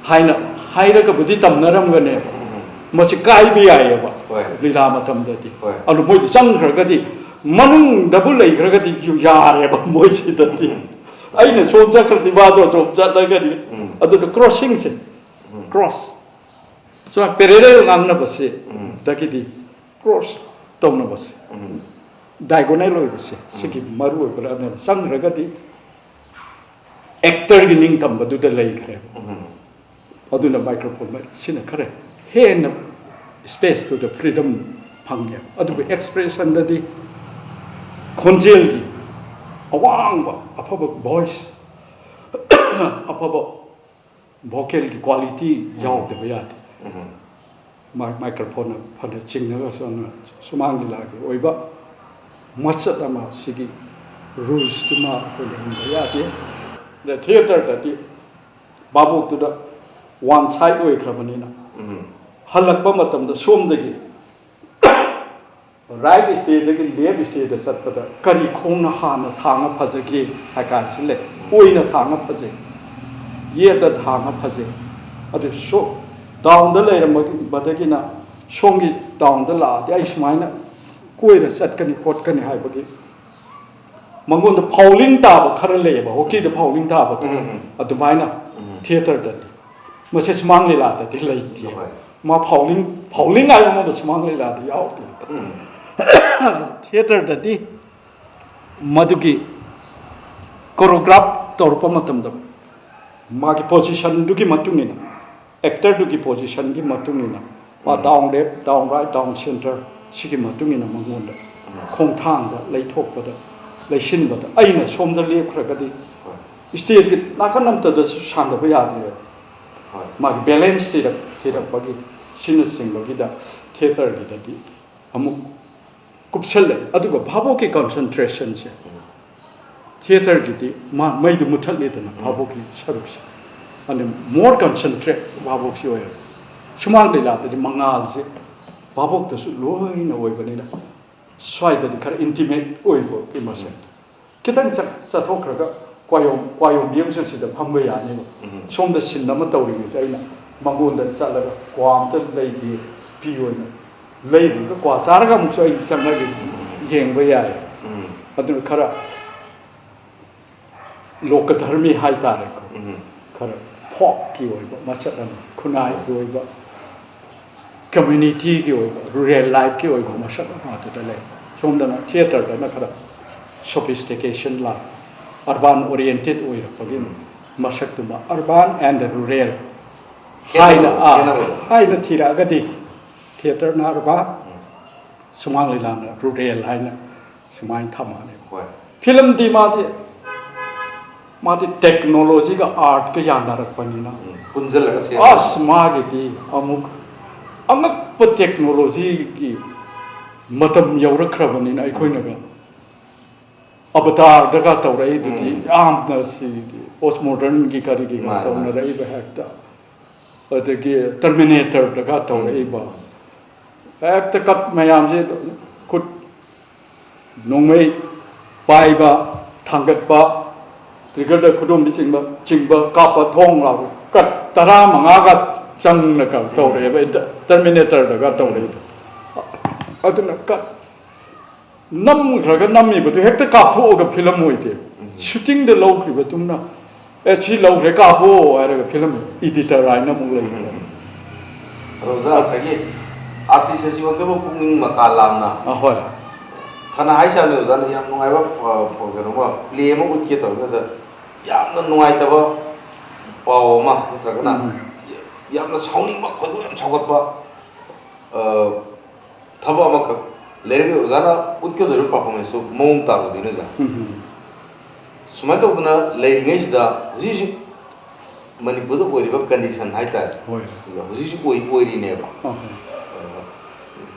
ꯍꯥꯏꯅ ꯍꯥꯏꯔꯒꯕꯨꯗꯤ ꯇꯝꯅꯔꯝꯒꯅꯦꯕ꯫ ꯃꯁꯤ ꯀꯥꯏꯕ ꯌꯥꯏꯑꯕ ꯂꯤꯂꯥ ꯃꯇꯝꯗꯗꯤ꯫ ꯑꯗꯨ ꯃꯣꯏꯗꯤ ꯆꯪꯈ꯭ꯔꯒꯗꯤ, ꯃꯅꯨꯡꯗꯕꯨ ꯂꯩꯈ꯭ꯔꯒꯗꯤ ꯌꯥꯔꯦꯕ ꯃꯣꯏꯁꯤꯗꯗꯤ꯫ ꯑꯩꯅ ꯁꯣꯝ ꯆꯠꯈ꯭ꯔꯗꯤ ꯃꯥꯁꯨ ꯑꯁꯣꯝ ꯆꯠꯂꯒꯅꯤ꯫ ꯑꯗꯨꯅ ꯀ꯭ꯔꯣꯁꯤꯡꯁꯦ, ꯀ꯭ꯔꯣꯁ, ꯁꯨꯃꯥꯏꯅ ꯄꯦꯔꯦꯂꯦꯜ ꯉꯥꯡꯅꯕꯁꯦ ꯗꯒꯤꯗꯤ ꯀ꯭ꯔꯣꯁ ꯇꯧꯅꯕꯁꯦ, ꯗꯥꯏꯒꯣꯅꯦꯜ ꯑꯣꯏꯕꯁꯦ, ꯁꯤꯒꯤ ꯃꯔꯨ ꯑꯣꯏꯕ ꯂꯝꯅꯦꯕ꯫ ꯆꯪꯈ꯭ꯔꯒꯗꯤ ꯑꯦꯛꯇꯔꯒꯤ ꯅꯤꯡꯇꯝꯕꯗꯨꯗ ꯂꯩꯈ꯭ꯔꯦꯕ꯫ ꯑꯗꯨꯅ ꯃꯥꯏꯀ꯭ꯔꯣꯐꯣꯟ ꯁꯤꯅ ꯈꯔ ꯍꯦꯟꯅ ꯁ꯭ꯄꯦꯁꯇꯨꯗ ꯐ꯭ꯔꯤꯗꯝ ꯐꯪꯉꯦꯕ꯫ ꯑꯗꯨꯕꯨ ꯑꯦꯛꯁꯄ꯭ꯔꯦꯁꯟꯗꯗꯤ ꯈꯣꯟꯖꯦꯜꯒꯤ ꯑꯋꯥꯡꯕ ꯑꯐꯕ ꯚꯣꯏꯁ, ꯑꯐꯕ ꯚꯣꯀꯦꯜꯒꯤ ꯀ꯭ꯋꯥꯂꯤꯇꯤ ꯌꯥꯎꯗꯕ ꯌꯥꯗꯦ꯫ ꯃꯥꯏ-, ꯃꯥꯏꯀ꯭ꯔꯣꯐꯣꯟꯅ ꯐꯅ ꯆꯤꯡꯉꯒꯁꯨ ꯑꯗꯨꯅ ꯁꯨꯃꯥꯡ ꯂꯤꯂꯥꯒꯤ ꯑꯣꯏꯕ ꯃꯆꯠ ꯑꯃ ꯁꯤꯒꯤ ꯔꯨꯜꯁꯇꯨꯃ ꯑꯩꯈꯣꯏ ꯂꯩꯍꯟꯕ ꯌꯥꯗꯦ꯫ ꯑꯗ ꯊꯤꯌꯦꯇꯔꯗꯗꯤ ꯚꯥꯕꯣꯛꯇꯨꯗ ꯋꯥꯟ ꯁꯥꯏꯠ ꯑꯣꯏꯈ꯭ꯔꯕꯅꯤꯅ, ꯍꯜꯂꯛꯄ ꯃꯇꯝꯗ ꯁꯣꯝꯗꯒꯤ ꯔꯥꯏꯠ ꯁ꯭ꯇꯦꯖꯇꯒꯤ ꯂꯦꯐ ꯁ꯭ꯇꯦꯖꯇ ꯆꯠꯄꯗ ꯀꯔꯤ ꯈꯣꯡꯅ ꯍꯥꯟꯅ ꯊꯥꯡꯉ ꯐꯖꯒꯦ ꯍꯥꯏ ꯀꯥꯟꯁꯤ ꯂꯩ꯫ ꯑꯣꯏꯅ ꯊꯥꯡꯉ ꯐꯖꯩ, ꯌꯦꯠꯇ ꯊꯥꯡꯉ ꯐꯖꯩ꯫ ꯑꯗꯨ ꯁꯣ-, ꯗꯥꯎꯟꯗ ꯂꯩꯔꯝꯕꯗꯒꯤꯅ ꯁꯣꯝꯒꯤ ꯗꯥꯎꯟꯗ ꯂꯥꯛꯑꯗꯤ ꯑꯩ ꯁꯨꯃꯥꯏꯅ ꯀꯣꯏꯔ ꯆꯠꯀꯅꯤ ꯈꯣꯠꯀꯅꯤ ꯍꯥꯏꯕꯒꯤ ꯃꯉꯣꯟꯗ ꯐꯥꯎꯂꯤꯡ ꯇꯥꯕ ꯈꯔ ꯂꯩꯌꯦꯕ, ꯍꯣꯀꯤꯗ ꯐꯥꯎꯂꯤꯡ ꯇꯥꯕꯗꯣ꯫ ꯎꯝ, ꯎꯝ, ꯎꯝ꯫ ꯑꯗꯨꯃꯥꯏꯅ ꯎꯝ꯫ ꯊꯤꯌꯦꯇꯔꯗꯗꯤ, ꯃꯁꯤ ꯁꯨꯃꯥꯡ ꯂꯤꯂꯥꯗꯗꯤ ꯂꯩꯇꯦ꯫ ꯍꯣꯏ꯫ ꯃꯥ ꯐꯥꯎꯂꯤꯡ, ꯐꯥꯎꯂꯤꯡ ꯍꯥꯏꯕ ꯑꯃ ꯁꯨꯃꯥꯡ ꯂꯤꯂꯥꯗ ꯌꯥꯎꯗꯦ꯫ ꯎꯝ꯫ ꯊꯤꯌꯦꯇꯔꯗꯗꯤ ꯃꯗꯨꯒꯤ ꯀꯣꯔꯣꯒ꯭ꯔꯥꯐ ꯇꯧꯔꯛꯄ ꯃꯇꯝꯗ ꯃꯥꯒꯤ ꯄꯣꯖꯤꯁꯟꯗꯨꯒꯤ ꯃꯇꯨꯡ ꯏꯟꯅ, ꯑꯦꯛꯇꯔꯗꯨꯒꯤ ꯄꯣꯖꯤꯁꯟꯒꯤ ꯃꯇꯨꯡ ꯏꯟꯅ, ꯃꯥ ꯎꯝ꯫ Down left, down right, down centre, ꯁꯤꯒꯤ ꯃꯇꯨꯡ ꯏꯟꯅ ꯃꯉꯣꯟꯗ ꯎꯝ꯫ ꯈꯣꯡꯊꯥꯡꯗ ꯂꯩꯊꯣꯛꯄꯗ ꯂꯩꯁꯤꯟꯕꯗ ꯑꯩꯅ ꯁꯣꯝꯗ ꯂꯦꯞꯈ꯭ꯔꯒꯗꯤ ꯍꯣꯏ ꯁ꯭ꯇꯦꯖꯀꯤ ꯅꯥꯀꯟ ꯑꯃꯠꯇꯗꯁꯨ ꯁꯥꯟꯅꯕ ꯌꯥꯗꯦꯕ꯫ ꯍꯣꯏ ꯃꯥꯒꯤ ꯕꯦꯂꯦꯟꯁ ꯊꯤꯔꯛ ꯊꯤꯔꯛꯄꯒꯤ ꯁꯤꯅꯆꯤꯡꯕꯒꯤꯗ ꯊꯤꯌꯦꯇꯔꯒꯤꯗꯗꯤ ꯑꯃꯨꯛ ꯀꯨꯞꯁꯜꯂꯦ꯫ ꯑꯗꯨꯒ ꯚꯥꯕꯣꯛꯀꯤ ꯀꯟꯁꯦꯟꯇ꯭ꯔꯦꯁꯟꯁꯦ ꯊꯤꯌꯦꯇꯔꯒꯤꯗꯤ ꯃꯥ ꯃꯩꯗꯨ ꯃꯨꯠꯊꯠꯂꯦꯗꯅ ꯚꯥꯕꯣꯛꯀꯤ ꯁꯔꯨꯛꯁꯦ꯫ ꯑꯗꯨ ꯃꯣꯔ ꯀꯟꯁꯦꯟꯇ꯭ꯔꯦꯠ ꯚꯥꯕꯣꯛꯁꯤ ꯑꯣꯏꯌꯦꯕ꯫ ꯁꯨꯃꯥꯡ ꯂꯤꯂꯥꯗꯗꯤ ꯃꯉꯥꯜꯁꯦ ꯚꯥꯕꯣꯛꯇꯁꯨ ꯂꯣꯏꯅ ꯑꯣꯏꯕꯅꯤꯅ ꯁ꯭ꯋꯥꯏꯗꯗꯤ ꯈꯔ ꯏꯟꯇꯤꯃꯦꯠ ꯑꯣꯏꯕꯒꯤ ꯃꯁꯛ꯫ ꯈꯤꯇꯪ ꯆꯠ- ꯆꯠꯊꯣꯛꯈ꯭ꯔꯒ ꯀ꯭ꯋꯥꯌꯣꯝ ꯀ꯭ꯋꯥꯌꯣꯝꯕꯤ ꯑꯃꯁꯨ ꯁꯤꯗ ꯐꯝꯕ ꯌꯥꯅꯦꯕ꯫ ꯎꯝ ꯁꯣꯝꯗ ꯁꯤꯟ ꯑꯃ ꯇꯧꯔꯤꯉꯩꯗ ꯑꯩꯅ ꯃꯉꯣꯟꯗ ꯆꯠꯂꯒ ꯀ꯭ꯋꯥ ꯑꯝꯇ ꯂꯩꯒꯦ ꯄꯤꯌꯣꯅ ꯂꯩꯔꯒ ꯀ꯭ꯋꯥ ꯆꯥꯔꯒ ꯑꯃꯨꯛꯁꯨ ꯑꯩ ꯆꯪꯉꯒ ꯌꯦꯡꯕ ꯌꯥꯏ꯫ ꯎꯝ ꯑꯗꯨꯅ ꯈꯔ ꯂꯣꯀꯙꯔꯃꯤ ꯍꯥꯏꯇꯥꯔꯦꯀꯣ꯫ ꯎꯝ ꯈꯔ ꯐꯣꯛꯀꯤ ꯑꯣꯏꯕ ꯃꯁꯛ ꯑꯃ, ꯈꯨꯟꯅꯥꯏꯒꯤ ꯑꯣꯏꯕ, ꯀꯝꯃ꯭ꯌꯨꯅꯤꯇꯤꯒꯤ ꯑꯣꯏꯕ, ꯔꯨꯔꯦꯜ ꯂꯥꯏꯐꯀꯤ ꯑꯣꯏꯕ ꯃꯁꯛ ꯑꯃ ꯑꯗꯨꯗ ꯂꯩ꯫ ꯁꯣꯝꯗꯅ ꯊꯤꯌꯦꯇꯔꯗꯅ ꯈꯔ ꯁꯣꯐꯤꯁꯇꯤꯀꯦꯁꯟ ꯂꯥꯛ, ꯑꯔꯕꯥꯟ ꯑꯣꯔꯤꯌꯦꯟꯇꯦꯠ ꯑꯣꯏꯔꯛꯄꯒꯤ ꯃꯁꯛꯇꯨꯃ, urban and rural ꯈꯦꯠꯅꯕꯗꯣ, ꯍꯥꯏꯅ ꯑꯥ, ꯈꯦꯠꯅꯕꯗꯣ꯫ ꯍꯥꯏꯅ ꯊꯤꯔꯛꯑꯒꯗꯤ ꯊꯤꯌꯦꯇꯔꯅ ꯑꯔꯕꯥꯟ, ꯁꯨꯃꯥꯡ ꯂꯤꯂꯥꯅ ꯔꯨꯔꯦꯜ ꯍꯥꯏꯅ ꯁꯨꯃꯥꯏꯅ ꯊꯝꯃꯅꯦꯕ꯫ ꯍꯣꯏ ꯐꯤꯂꯝꯗꯤ ꯃꯥꯗꯤ ꯃꯥꯗꯤ ꯇꯦꯛꯅꯣꯂꯣꯖꯤꯒ ꯑꯥꯔꯠꯀ ꯌꯥꯅꯔꯛꯄꯅꯤꯅ ꯎꯝ ꯄꯨꯟꯁꯤꯜꯂꯒ ꯁꯦꯝꯕ ꯑꯁ ꯃꯥꯒꯤꯗꯤ ꯑꯃꯨꯛ ꯑꯉꯛꯄ ꯇꯦꯛꯅꯣꯂꯣꯖꯤꯒꯤ ꯃꯇꯝ ꯌꯧꯔꯛꯈ꯭ꯔꯕꯅꯤꯅ ꯑꯩꯈꯣꯏꯅꯒ ꯑꯕꯇꯥꯔꯗꯒ ꯇꯧꯔꯛꯏꯗꯨꯗꯤ ꯎꯝ ꯌꯥꯝꯅ ꯁꯤꯒꯤ ꯄꯣꯁ ꯃꯣꯗꯔꯟꯒꯤ ꯀꯔꯤꯒꯤꯒ ꯃꯥꯅꯤ, ꯃꯥꯅꯤ꯫ ꯇꯧꯅꯔꯛꯏꯕ ꯍꯦꯛꯇ ꯑꯗꯒꯤ ꯇꯔꯃꯤꯅꯦꯇꯔꯗꯒ ꯇꯧꯔꯛꯏꯕ ꯍꯦꯛꯇ ꯀꯠ ꯃꯌꯥꯝꯁꯦ ꯈꯨꯠ ꯅꯣꯡꯃꯩ ꯄꯥꯏꯕ ꯊꯥꯡꯒꯠꯄ ꯇ꯭ꯔꯤꯒꯔꯗ ꯈꯨꯗꯣꯝꯕꯤ ꯆꯤꯡꯕ ꯆꯤꯡꯕ ꯀꯥꯞꯄ ꯊꯣꯡ ꯂꯥꯎꯕ ꯀꯠ ꯇꯔꯥꯃꯉꯥꯒ ꯆꯪꯅ ꯀꯩꯅꯣ ꯇꯧꯔꯛꯑꯦꯕ ꯇꯔꯃꯤꯅꯦꯇꯔꯗꯒ ꯇꯧꯔꯛꯏꯗꯣ ꯑꯗꯨꯅ ꯀꯠ ꯅꯝꯈ꯭ꯔꯒ ꯅꯝꯃꯤꯕꯗꯨ ꯍꯦꯛꯇ ꯀꯥꯞꯊꯣꯛꯑꯒ ꯐꯤꯂꯝ ꯑꯣꯏꯗꯦ ꯁꯨꯇꯤꯡꯗ ꯂꯧꯈ꯭ꯔꯤꯕꯗꯨꯅ ꯑꯦ ꯁꯤ ꯂꯧꯈ꯭ꯔꯦ ꯀꯥꯞꯄꯣ ꯍꯥꯏꯔꯒ ꯐꯤꯂꯝ ꯏꯗꯤꯇꯔ ꯍꯥꯏꯅ ꯑꯃꯨꯛ ꯂꯩꯈ꯭ꯔꯦ꯫ ꯑꯗꯣ ꯑꯣꯖꯥ ꯉꯁꯥꯏꯒꯤ ꯑꯥꯔꯇꯤꯁ ꯑꯁꯤꯃꯛꯇꯕꯨ ꯄꯨꯛꯅꯤꯡ ꯃꯀꯥ ꯂꯥꯝꯅ ꯑꯍꯣꯏ ꯐꯅ ꯍꯥꯏꯁꯥꯅꯤ ꯑꯣꯖꯥꯅ ꯌꯥꯝ ꯅꯨꯡꯉꯥꯏꯕ ꯑ, ꯀꯩꯅꯣꯃ ꯄ꯭ꯂꯦ ꯑꯃ ꯎꯠꯀꯦ ꯇꯧꯕꯗ ꯌꯥꯝꯅ ꯅꯨꯡꯉꯥꯏꯇꯕ ꯄꯥꯎ ꯑꯃ ꯅꯠꯇ꯭ꯔꯒꯅ ꯎꯝ꯫ ꯌꯥꯝꯅ ꯁꯥꯎꯅꯤꯡꯕ ꯈꯣꯏꯗꯧ ꯌꯥꯝ ꯁꯥꯎꯒꯠꯄ ꯑ, ꯊꯕꯛ ꯑꯃꯈꯛ ꯂꯩꯔꯒ ꯑꯣꯖꯥꯅ ꯎꯠꯀꯗꯧꯔꯤꯕ performance ꯇꯨ ꯃꯑꯣꯡ ꯇꯥꯔꯣꯏꯗꯣꯏꯅꯦ, ꯑꯣꯖꯥ꯫ ꯎꯝ, ꯎꯝ꯫ ꯁꯨꯃꯥꯏꯅ ꯇꯧꯗꯅ ꯂꯩꯔꯤꯉꯩꯁꯤꯗ ꯍꯧꯖꯤꯛ ꯍꯧꯖꯤꯛ ꯃꯅꯤꯄꯨꯔꯗ ꯑꯣꯏꯔꯤꯕ condition ꯍꯥꯏꯇꯥꯔꯦ, ꯍꯣꯏ꯫ ꯑꯣꯖꯥ, ꯍꯧꯖꯤꯛ ꯍꯧꯖꯤꯛ ꯑꯣꯏ-, ꯑꯣꯏꯔꯤꯅꯦꯕ꯫ ꯑꯣ, ꯍꯣꯏ꯫ ꯑꯗꯨꯒ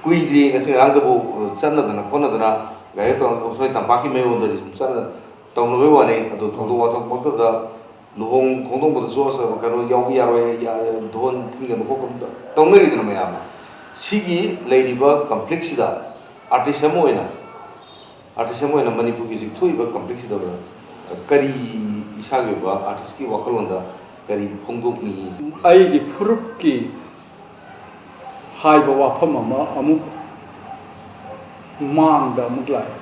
ꯀꯨꯏꯗ꯭ꯔꯤ, ꯉꯁꯤ ꯉꯔꯥꯡꯗꯕꯨ ꯆꯠꯅꯗꯅ ꯈꯣꯠꯅꯗꯅ ꯒꯥꯔꯤ ꯇꯣꯡ-, ꯁꯣꯏ ꯇꯝꯄꯥꯛꯀꯤ ꯃꯌꯣꯟꯗꯗꯤ ꯁꯨꯝ ꯆꯠꯅ ꯇꯧꯅꯕꯩ ꯋꯥꯅꯤ꯫ ꯑꯗꯣ ꯊꯧꯗꯣꯛ ꯋꯥꯊꯣꯛ ꯃꯛꯇꯗ ꯂꯨꯍꯣꯡ ꯈꯣꯡꯗꯣꯡꯕꯗꯁꯨ ꯑꯁ ꯀꯩꯅꯣ ꯌꯥꯎꯕ ꯌꯥꯔꯣꯏ, ꯌꯥ-, ꯙꯣꯟ ꯊꯤꯟꯒꯅꯨ ꯈꯣꯠꯀꯅꯨ ꯇꯧꯅꯔꯤꯗꯅ ꯃꯌꯥꯝ ꯑꯃ꯫ ꯁꯤꯒꯤ ꯂꯩꯔꯤꯕ conflict ꯁꯤꯗ, artist ꯑꯃ ꯑꯣꯏꯅ, artist ꯑꯃ ꯑꯣꯏꯅ ꯃꯅꯤꯄꯨꯔꯒꯤ ꯍꯧꯖꯤꯛ ꯊꯣꯛꯏꯕ conflict ꯁꯤꯗ ꯀꯔꯤ, ꯏꯁꯥꯒꯤ ꯑꯣꯏꯕ artist ꯀꯤ ꯋꯥꯈꯜꯂꯣꯟꯗ ꯀꯔꯤ ꯐꯣꯡꯗꯣꯛꯅꯤꯡꯉꯤ? ꯑꯩꯒꯤ ꯐꯨꯔꯨꯞꯀꯤ ꯍꯥꯏꯕ ꯋꯥꯐꯝ ꯑꯃ ꯑꯃꯨꯛ ꯃꯥꯡꯗ ꯑꯃꯨꯛ ꯂꯥꯛꯏ꯫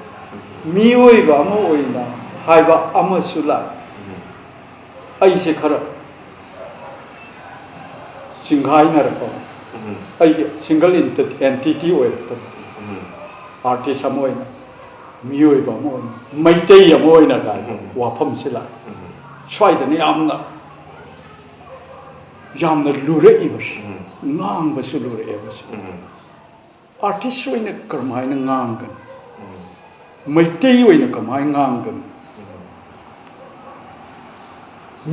ꯃꯤꯑꯣꯏꯕ ꯑꯃ ꯑꯣꯏꯅ ꯍꯥꯏꯕ ꯑꯃꯁꯨ ꯂꯥꯛꯏ꯫ ꯎꯝ꯫ ꯑꯩꯁꯦ ꯈꯔ ꯆꯤꯡꯒꯥꯏꯅꯔꯛꯄ, ꯎꯝ꯫ ꯑꯩꯒꯤ single entity ꯑꯣꯏꯔꯛꯇꯕ, ꯎꯝ꯫ Artist ꯑꯃ ꯑꯣꯏꯅ, ꯃꯤꯑꯣꯏꯕ ꯑꯃ ꯑꯣꯏꯅ, ꯃꯩꯇꯩ ꯑꯃ ꯑꯣꯏꯅ ꯀꯥꯏꯅ ꯎꯝ꯫ ꯋꯥꯐꯝꯁꯦ ꯂꯥꯛꯏ꯫ ꯎꯝ꯫ ꯁ꯭ꯋꯥꯏꯗꯅ ꯌꯥꯝꯅ, ꯌꯥꯝꯅ ꯂꯨꯔꯛꯏꯕꯁꯦ, ꯎꯝ꯫ ꯉꯥꯡꯕꯁꯨ ꯂꯨꯔꯛꯑꯦꯕꯁꯦ꯫ ꯎꯝ꯫ Artist ꯑꯣꯏꯅ ꯀꯔꯝꯍꯥꯏꯅ ꯉꯥꯡꯒꯅꯤ? ꯎꯝ꯫ ꯃꯩꯇꯩ ꯑꯣꯏꯅ ꯀꯃꯥꯏꯅ ꯉꯥꯡꯒꯅꯤ? ꯎꯝ꯫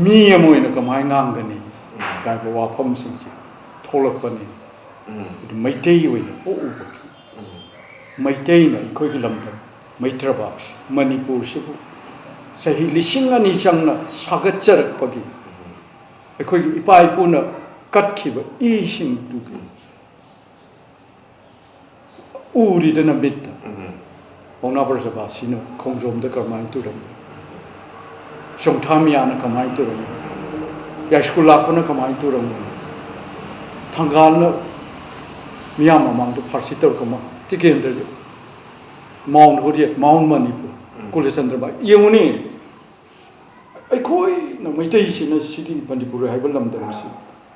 ꯃꯤ ꯑꯃ ꯑꯣꯏꯅ ꯀꯃꯥꯏꯅ ꯉꯥꯡꯒꯅꯤ? ꯎꯝ꯫ ꯍꯥꯏꯕ ꯋꯥꯐꯝꯁꯤꯡꯁꯦ ꯊꯣꯛꯂꯛꯄꯅꯤ꯫ ꯎꯝ꯫ ꯑꯗꯨ ꯃꯩꯇꯩ ꯑꯣꯏꯅ ꯄꯣꯛꯎꯕꯒꯤ, ꯎꯝ꯫ ꯃꯩꯇꯩꯅ ꯑꯩꯈꯣꯏꯒꯤ ꯂꯝꯗꯝ ꯃꯩꯇ꯭ꯔꯕꯥꯛꯁꯤ, ꯃꯅꯤꯄꯨꯔꯁꯤꯕꯨ ꯆꯍꯤ ꯂꯤꯁꯤꯡ ꯑꯅꯤ ꯆꯪꯅ ꯁꯥꯒꯠꯆꯔꯛꯄꯒꯤ, ꯎꯝ꯫ ꯑꯩꯈꯣꯏꯒꯤ ꯏꯄꯥ ꯏꯄꯨꯅ ꯀꯠꯈꯤꯕ ꯏꯁꯤꯡꯗꯨꯒꯤ ꯎꯔꯤꯗꯅ ꯃꯤꯠꯇ꯫ ꯎꯝ꯫ ꯄꯥꯎꯅꯥ ꯕ꯭ꯔꯖꯕꯥꯁꯤꯅ ꯈꯣꯡꯖꯣꯝꯗ ꯀꯔꯝꯍꯥꯏꯅ ꯇꯨꯔꯝꯃꯤ? ꯆꯣꯡꯊꯥ ꯃꯤꯌꯥꯅ ꯀꯃꯥꯏꯅ ꯇꯨꯔꯝꯃꯤ? ꯌꯥꯏꯁ꯭ꯀꯨꯜ ꯂꯥꯛꯄꯅ ꯀꯃꯥꯏꯅ ꯇꯨꯔꯝꯃꯤ? ꯊꯪꯒꯥꯜꯅ ꯃꯤꯌꯥꯝ ꯃꯃꯥꯡꯗ ꯐꯥꯔꯁꯤ ꯇꯧꯔꯛꯄ ꯑꯃ, Tikendrajit, mount Hurriyet, mount Manipur, ꯎꯝ꯫ ꯀꯨꯂꯆꯟꯗ꯭ꯔ ꯕꯥꯏ, ꯌꯦꯡꯉꯨꯅꯦ꯫ ꯑꯩꯈꯣꯏꯅ ꯃꯩꯇꯩꯁꯤꯅ ꯁꯤꯒꯤ ꯃꯅꯤꯄꯨꯔ ꯍꯥꯏꯕ ꯂꯝꯗꯝꯁꯤ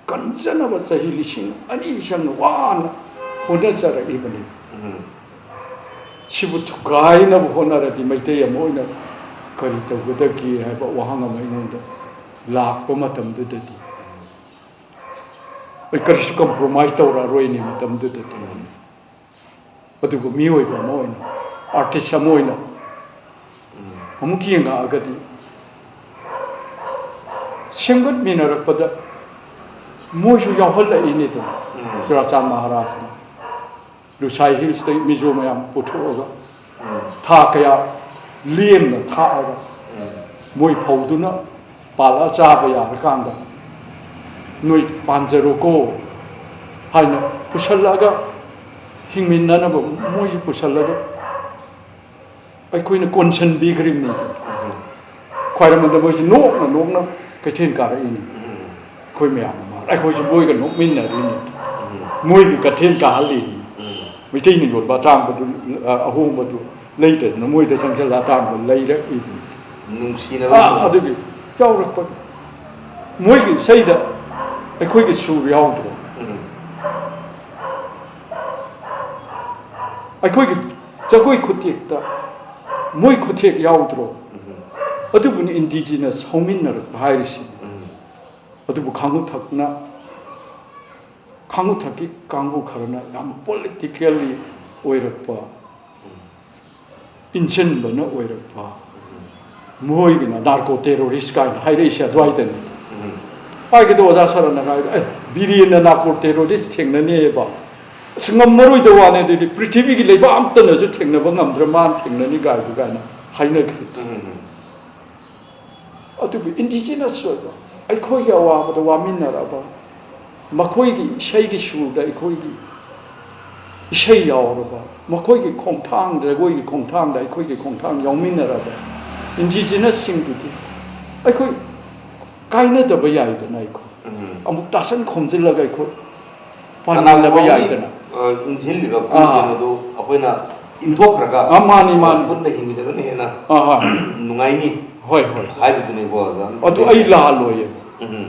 ꯀꯟꯖꯅꯕ ꯆꯍꯤ ꯂꯤꯁꯤꯡ ꯑꯅꯤ ꯆꯪꯅ ꯋꯥꯅ ꯍꯣꯠꯅꯖꯔꯛꯏꯕꯅꯤ꯫ ꯎꯝ꯫ ꯁꯤꯕꯨ ꯊꯨꯒꯥꯏꯅꯕ ꯍꯣꯠꯅꯔꯗꯤ ꯃꯩꯇꯩ ꯑꯃ ꯑꯣꯏꯅ ꯀꯔꯤ ꯇꯧꯒꯗꯒꯦ ꯍꯥꯏꯕ ꯋꯥꯍꯪ ꯑꯃ ꯑꯩꯉꯣꯟꯗ ꯂꯥꯛꯄ ꯃꯇꯝꯗꯨꯗꯗꯤ ꯑꯩ ꯀꯔꯤꯁꯨ compromise ꯇꯧꯔꯛꯑꯔꯣꯏꯅꯦ ꯃꯇꯝꯗꯨꯗꯗꯤ꯫ ꯎꯝ꯫ ꯑꯗꯨꯕꯨ ꯃꯤꯑꯣꯏꯕ ꯑꯃ ꯑꯣꯏꯅ, ꯑꯥꯔꯇꯤꯁ ꯑꯃ ꯑꯣꯏꯅ ꯑꯃꯨꯛ ꯌꯦꯡꯉꯛꯑꯒꯗꯤ, ꯁꯦꯝꯒꯠꯃꯤꯟꯅꯔꯛꯄꯗ ꯃꯣꯏꯁꯨ ꯌꯥꯎꯍꯜꯂꯛꯏꯅꯤꯗꯅ꯫ ꯎꯝ꯫ ꯆꯨꯔꯥꯆꯥꯟ ꯃꯍꯥꯔꯥꯖꯅ ꯂꯨꯁꯥꯏ ꯍꯤꯜꯁꯇꯒꯤ ꯃꯤꯖꯣ ꯃꯌꯥꯝ ꯄꯨꯊꯣꯛꯑꯒ, ꯎꯝ꯫ ꯊꯥ ꯀꯌꯥ ꯂꯦꯝꯅ ꯊꯥꯛꯑꯒ, ꯎꯝ꯫ ꯃꯣꯏ ꯐꯧꯗꯨꯅ ꯄꯥꯜꯂ ꯆꯥꯕ ꯌꯥꯔꯀꯥꯟꯗ, "ꯅꯣꯏ ꯄꯥꯟꯖꯔꯣꯀꯣ" ꯍꯥꯏꯅ ꯄꯨꯁꯜꯂꯛꯑꯒ, ꯍꯤꯡꯃꯤꯟꯅꯅꯕ ꯃꯣꯏꯁꯨ ꯄꯨꯁꯜꯂꯒ ꯑꯩꯈꯣꯏꯅ ꯀꯣꯟꯁꯤꯟꯕꯤꯈ꯭ꯔꯤꯕꯅꯤ꯫ ꯎꯝ꯫ ꯈ꯭ꯋꯥꯏꯔꯝꯕꯟꯗ ꯃꯣꯏꯁꯤ ꯅꯣꯛꯅ ꯅꯣꯛꯅ ꯀꯩꯊꯦꯜ ꯀꯥꯔꯛꯏꯅꯤ꯫ ꯎꯝ꯫ ꯑꯩꯈꯣꯏ ꯃꯌꯥꯝ ꯑꯃ, ꯑꯩꯈꯣꯏꯁꯨ ꯃꯣꯏꯒ ꯅꯣꯛꯃꯤꯟꯅꯔꯤꯅꯤ꯫ ꯎꯝ꯫ ꯃꯣꯏꯒꯤ ꯀꯩꯊꯦꯜ ꯀꯥꯍꯜꯂꯤꯅꯤ꯫ ꯎꯝ꯫ ꯃꯩꯇꯩꯅ ꯌꯣꯟꯕ ꯑꯇꯥꯡꯕꯗꯨ, ꯑ, ꯑꯍꯣꯡꯕꯗꯨ ꯂꯩꯗꯗꯅ ꯃꯣꯏꯗ ꯆꯪꯁꯤꯜꯂ ꯑꯇꯥꯡꯕ ꯂꯩꯔꯛꯏꯅꯤ꯫ ꯅꯨꯡꯁꯤꯅꯕ ꯑꯥ, ꯃꯑꯣꯡ꯫ ꯑꯗꯨꯒꯤ ꯌꯥꯎꯔꯛꯄ꯫ ꯃꯣꯏꯒꯤ ꯏꯁꯩꯗ ꯑꯩꯈꯣꯏꯒꯤ ꯁꯨꯔ ꯌꯥꯎꯗ꯭ꯔꯣ? ꯎꯝ꯫ ꯑꯩꯈꯣꯏꯒꯤ ꯖꯒꯣꯏ ꯈꯨꯠꯊꯦꯛꯇ ꯃꯣꯏ ꯈꯨꯠꯊꯦꯛ ꯌꯥꯎꯗ꯭ꯔꯣ? ꯎꯝ꯫ ꯑꯗꯨꯕꯨꯅꯤ indigenous ꯍꯧꯃꯤꯟꯅꯔꯛꯄ ꯍꯥꯏꯔꯤꯁꯤ꯫ ꯎꯝ꯫ ꯑꯗꯨꯕꯨ ꯈꯥꯡꯉꯨꯊꯛꯅ, ꯈꯥꯡꯉꯨꯊꯛꯀꯤ ꯀꯥꯡꯕꯨ ꯈꯔꯅ ꯌꯥꯝ politically ꯑꯣꯏꯔꯛꯄ, ꯎꯝ꯫ ꯏꯟꯁꯤꯟꯕꯅ ꯑꯣꯏꯔꯛꯄ, ꯎꯝ꯫ ꯃꯣꯏꯒꯤꯅ narco terrorist ꯀꯥꯏꯅ ꯍꯥꯏꯔꯛꯏꯁꯦ ꯑꯗꯨꯋꯥꯏꯗꯅꯤ꯫ ꯎꯝ꯫ ꯍꯥꯏꯒꯦꯗꯣ ꯑꯣꯖꯥ ꯁꯔꯅ ꯍꯥꯏꯕ, "ꯑꯦ, ꯕꯤꯔꯦꯟꯅ narco terrorist ꯊꯦꯡꯅꯅꯦꯕ꯫ ꯑꯁ, ꯉꯝꯃꯔꯣꯏꯗ ꯋꯥꯅꯦ, ꯑꯗꯨꯗꯤ ꯄ꯭ꯔꯤꯊꯤꯕꯤꯒꯤ ꯂꯩꯕꯥꯛ ꯑꯝꯇꯅꯁꯨ ꯊꯦꯡꯅꯕ ꯉꯝꯗ꯭ꯔꯦ, ꯃꯥꯅ ꯊꯦꯡꯅꯅꯤ ꯀꯥꯏꯗꯨ" ꯀꯥꯏꯅ ꯍꯥꯏꯅꯈ꯭ꯔꯦ꯫ ꯎꯝ꯫ ꯑꯗꯨꯕꯨ indigenous ꯑꯣꯏꯕ, ꯑꯩꯈꯣꯏꯒꯤ ꯑꯋꯥꯕꯗ ꯋꯥꯃꯤꯟꯅꯔꯕ, ꯃꯈꯣꯏꯒꯤ ꯏꯁꯩꯒꯤ ꯁꯨꯔꯗ ꯑꯩꯈꯣꯏꯒꯤ ꯏꯁꯩ ꯌꯥꯎꯔꯕ, ꯃꯈꯣꯏꯒꯤ ꯈꯣꯡꯊꯥꯡ, ꯖꯒꯣꯏꯒꯤ ꯈꯣꯡꯊꯥꯡꯗ ꯑꯩꯈꯣꯏꯒꯤ ꯈꯣꯡꯊꯥꯡ ꯌꯥꯎꯃꯤꯟꯅꯔꯕ indigenous ꯁꯤꯡꯗꯨꯗꯤ ꯑꯩꯈꯣꯏ ꯀꯥꯏꯅꯗꯕ ꯌꯥꯏꯗꯅ, ꯑꯩꯈꯣꯏ ꯎꯝ꯫ ꯑꯃꯨꯛ ꯇꯥꯁꯟ ꯈꯣꯝꯖꯤꯜꯂꯒ ꯑꯩꯈꯣꯏ ꯄꯥꯟꯃꯤꯟꯅꯕ ꯀꯅꯥꯒꯨꯝꯕ ꯑꯃꯒꯤ, ꯌꯥꯏꯗꯅ꯫ ꯑ, ꯏꯟꯁꯤꯜꯂꯤꯕ ꯑꯥ꯫ ꯀꯩꯅꯣꯗꯨ ꯑꯩꯈꯣꯏꯅ ꯏꯟꯊꯣꯛꯈ꯭ꯔꯒ ꯑꯥ, ꯃꯥꯅꯤ, ꯃꯥꯅꯤ꯫ ꯄꯨꯟꯅ ꯍꯤꯡꯃꯤꯟꯅꯕꯅ ꯍꯦꯟꯅ ꯑꯥ, ꯑꯥ꯫ ꯅꯨꯡꯉꯥꯏꯅꯤ ꯍꯣꯏ, ꯍꯣꯏ꯫ ꯍꯥꯏꯕꯗꯨꯅꯤꯀꯣ ꯑꯣꯖꯥꯅ ꯑꯗꯨ ꯑꯩ ꯊꯝꯕꯤꯔꯤꯁꯦ꯫ ꯂꯥꯜꯂꯣꯏꯌꯦ꯫ ꯎꯝ꯫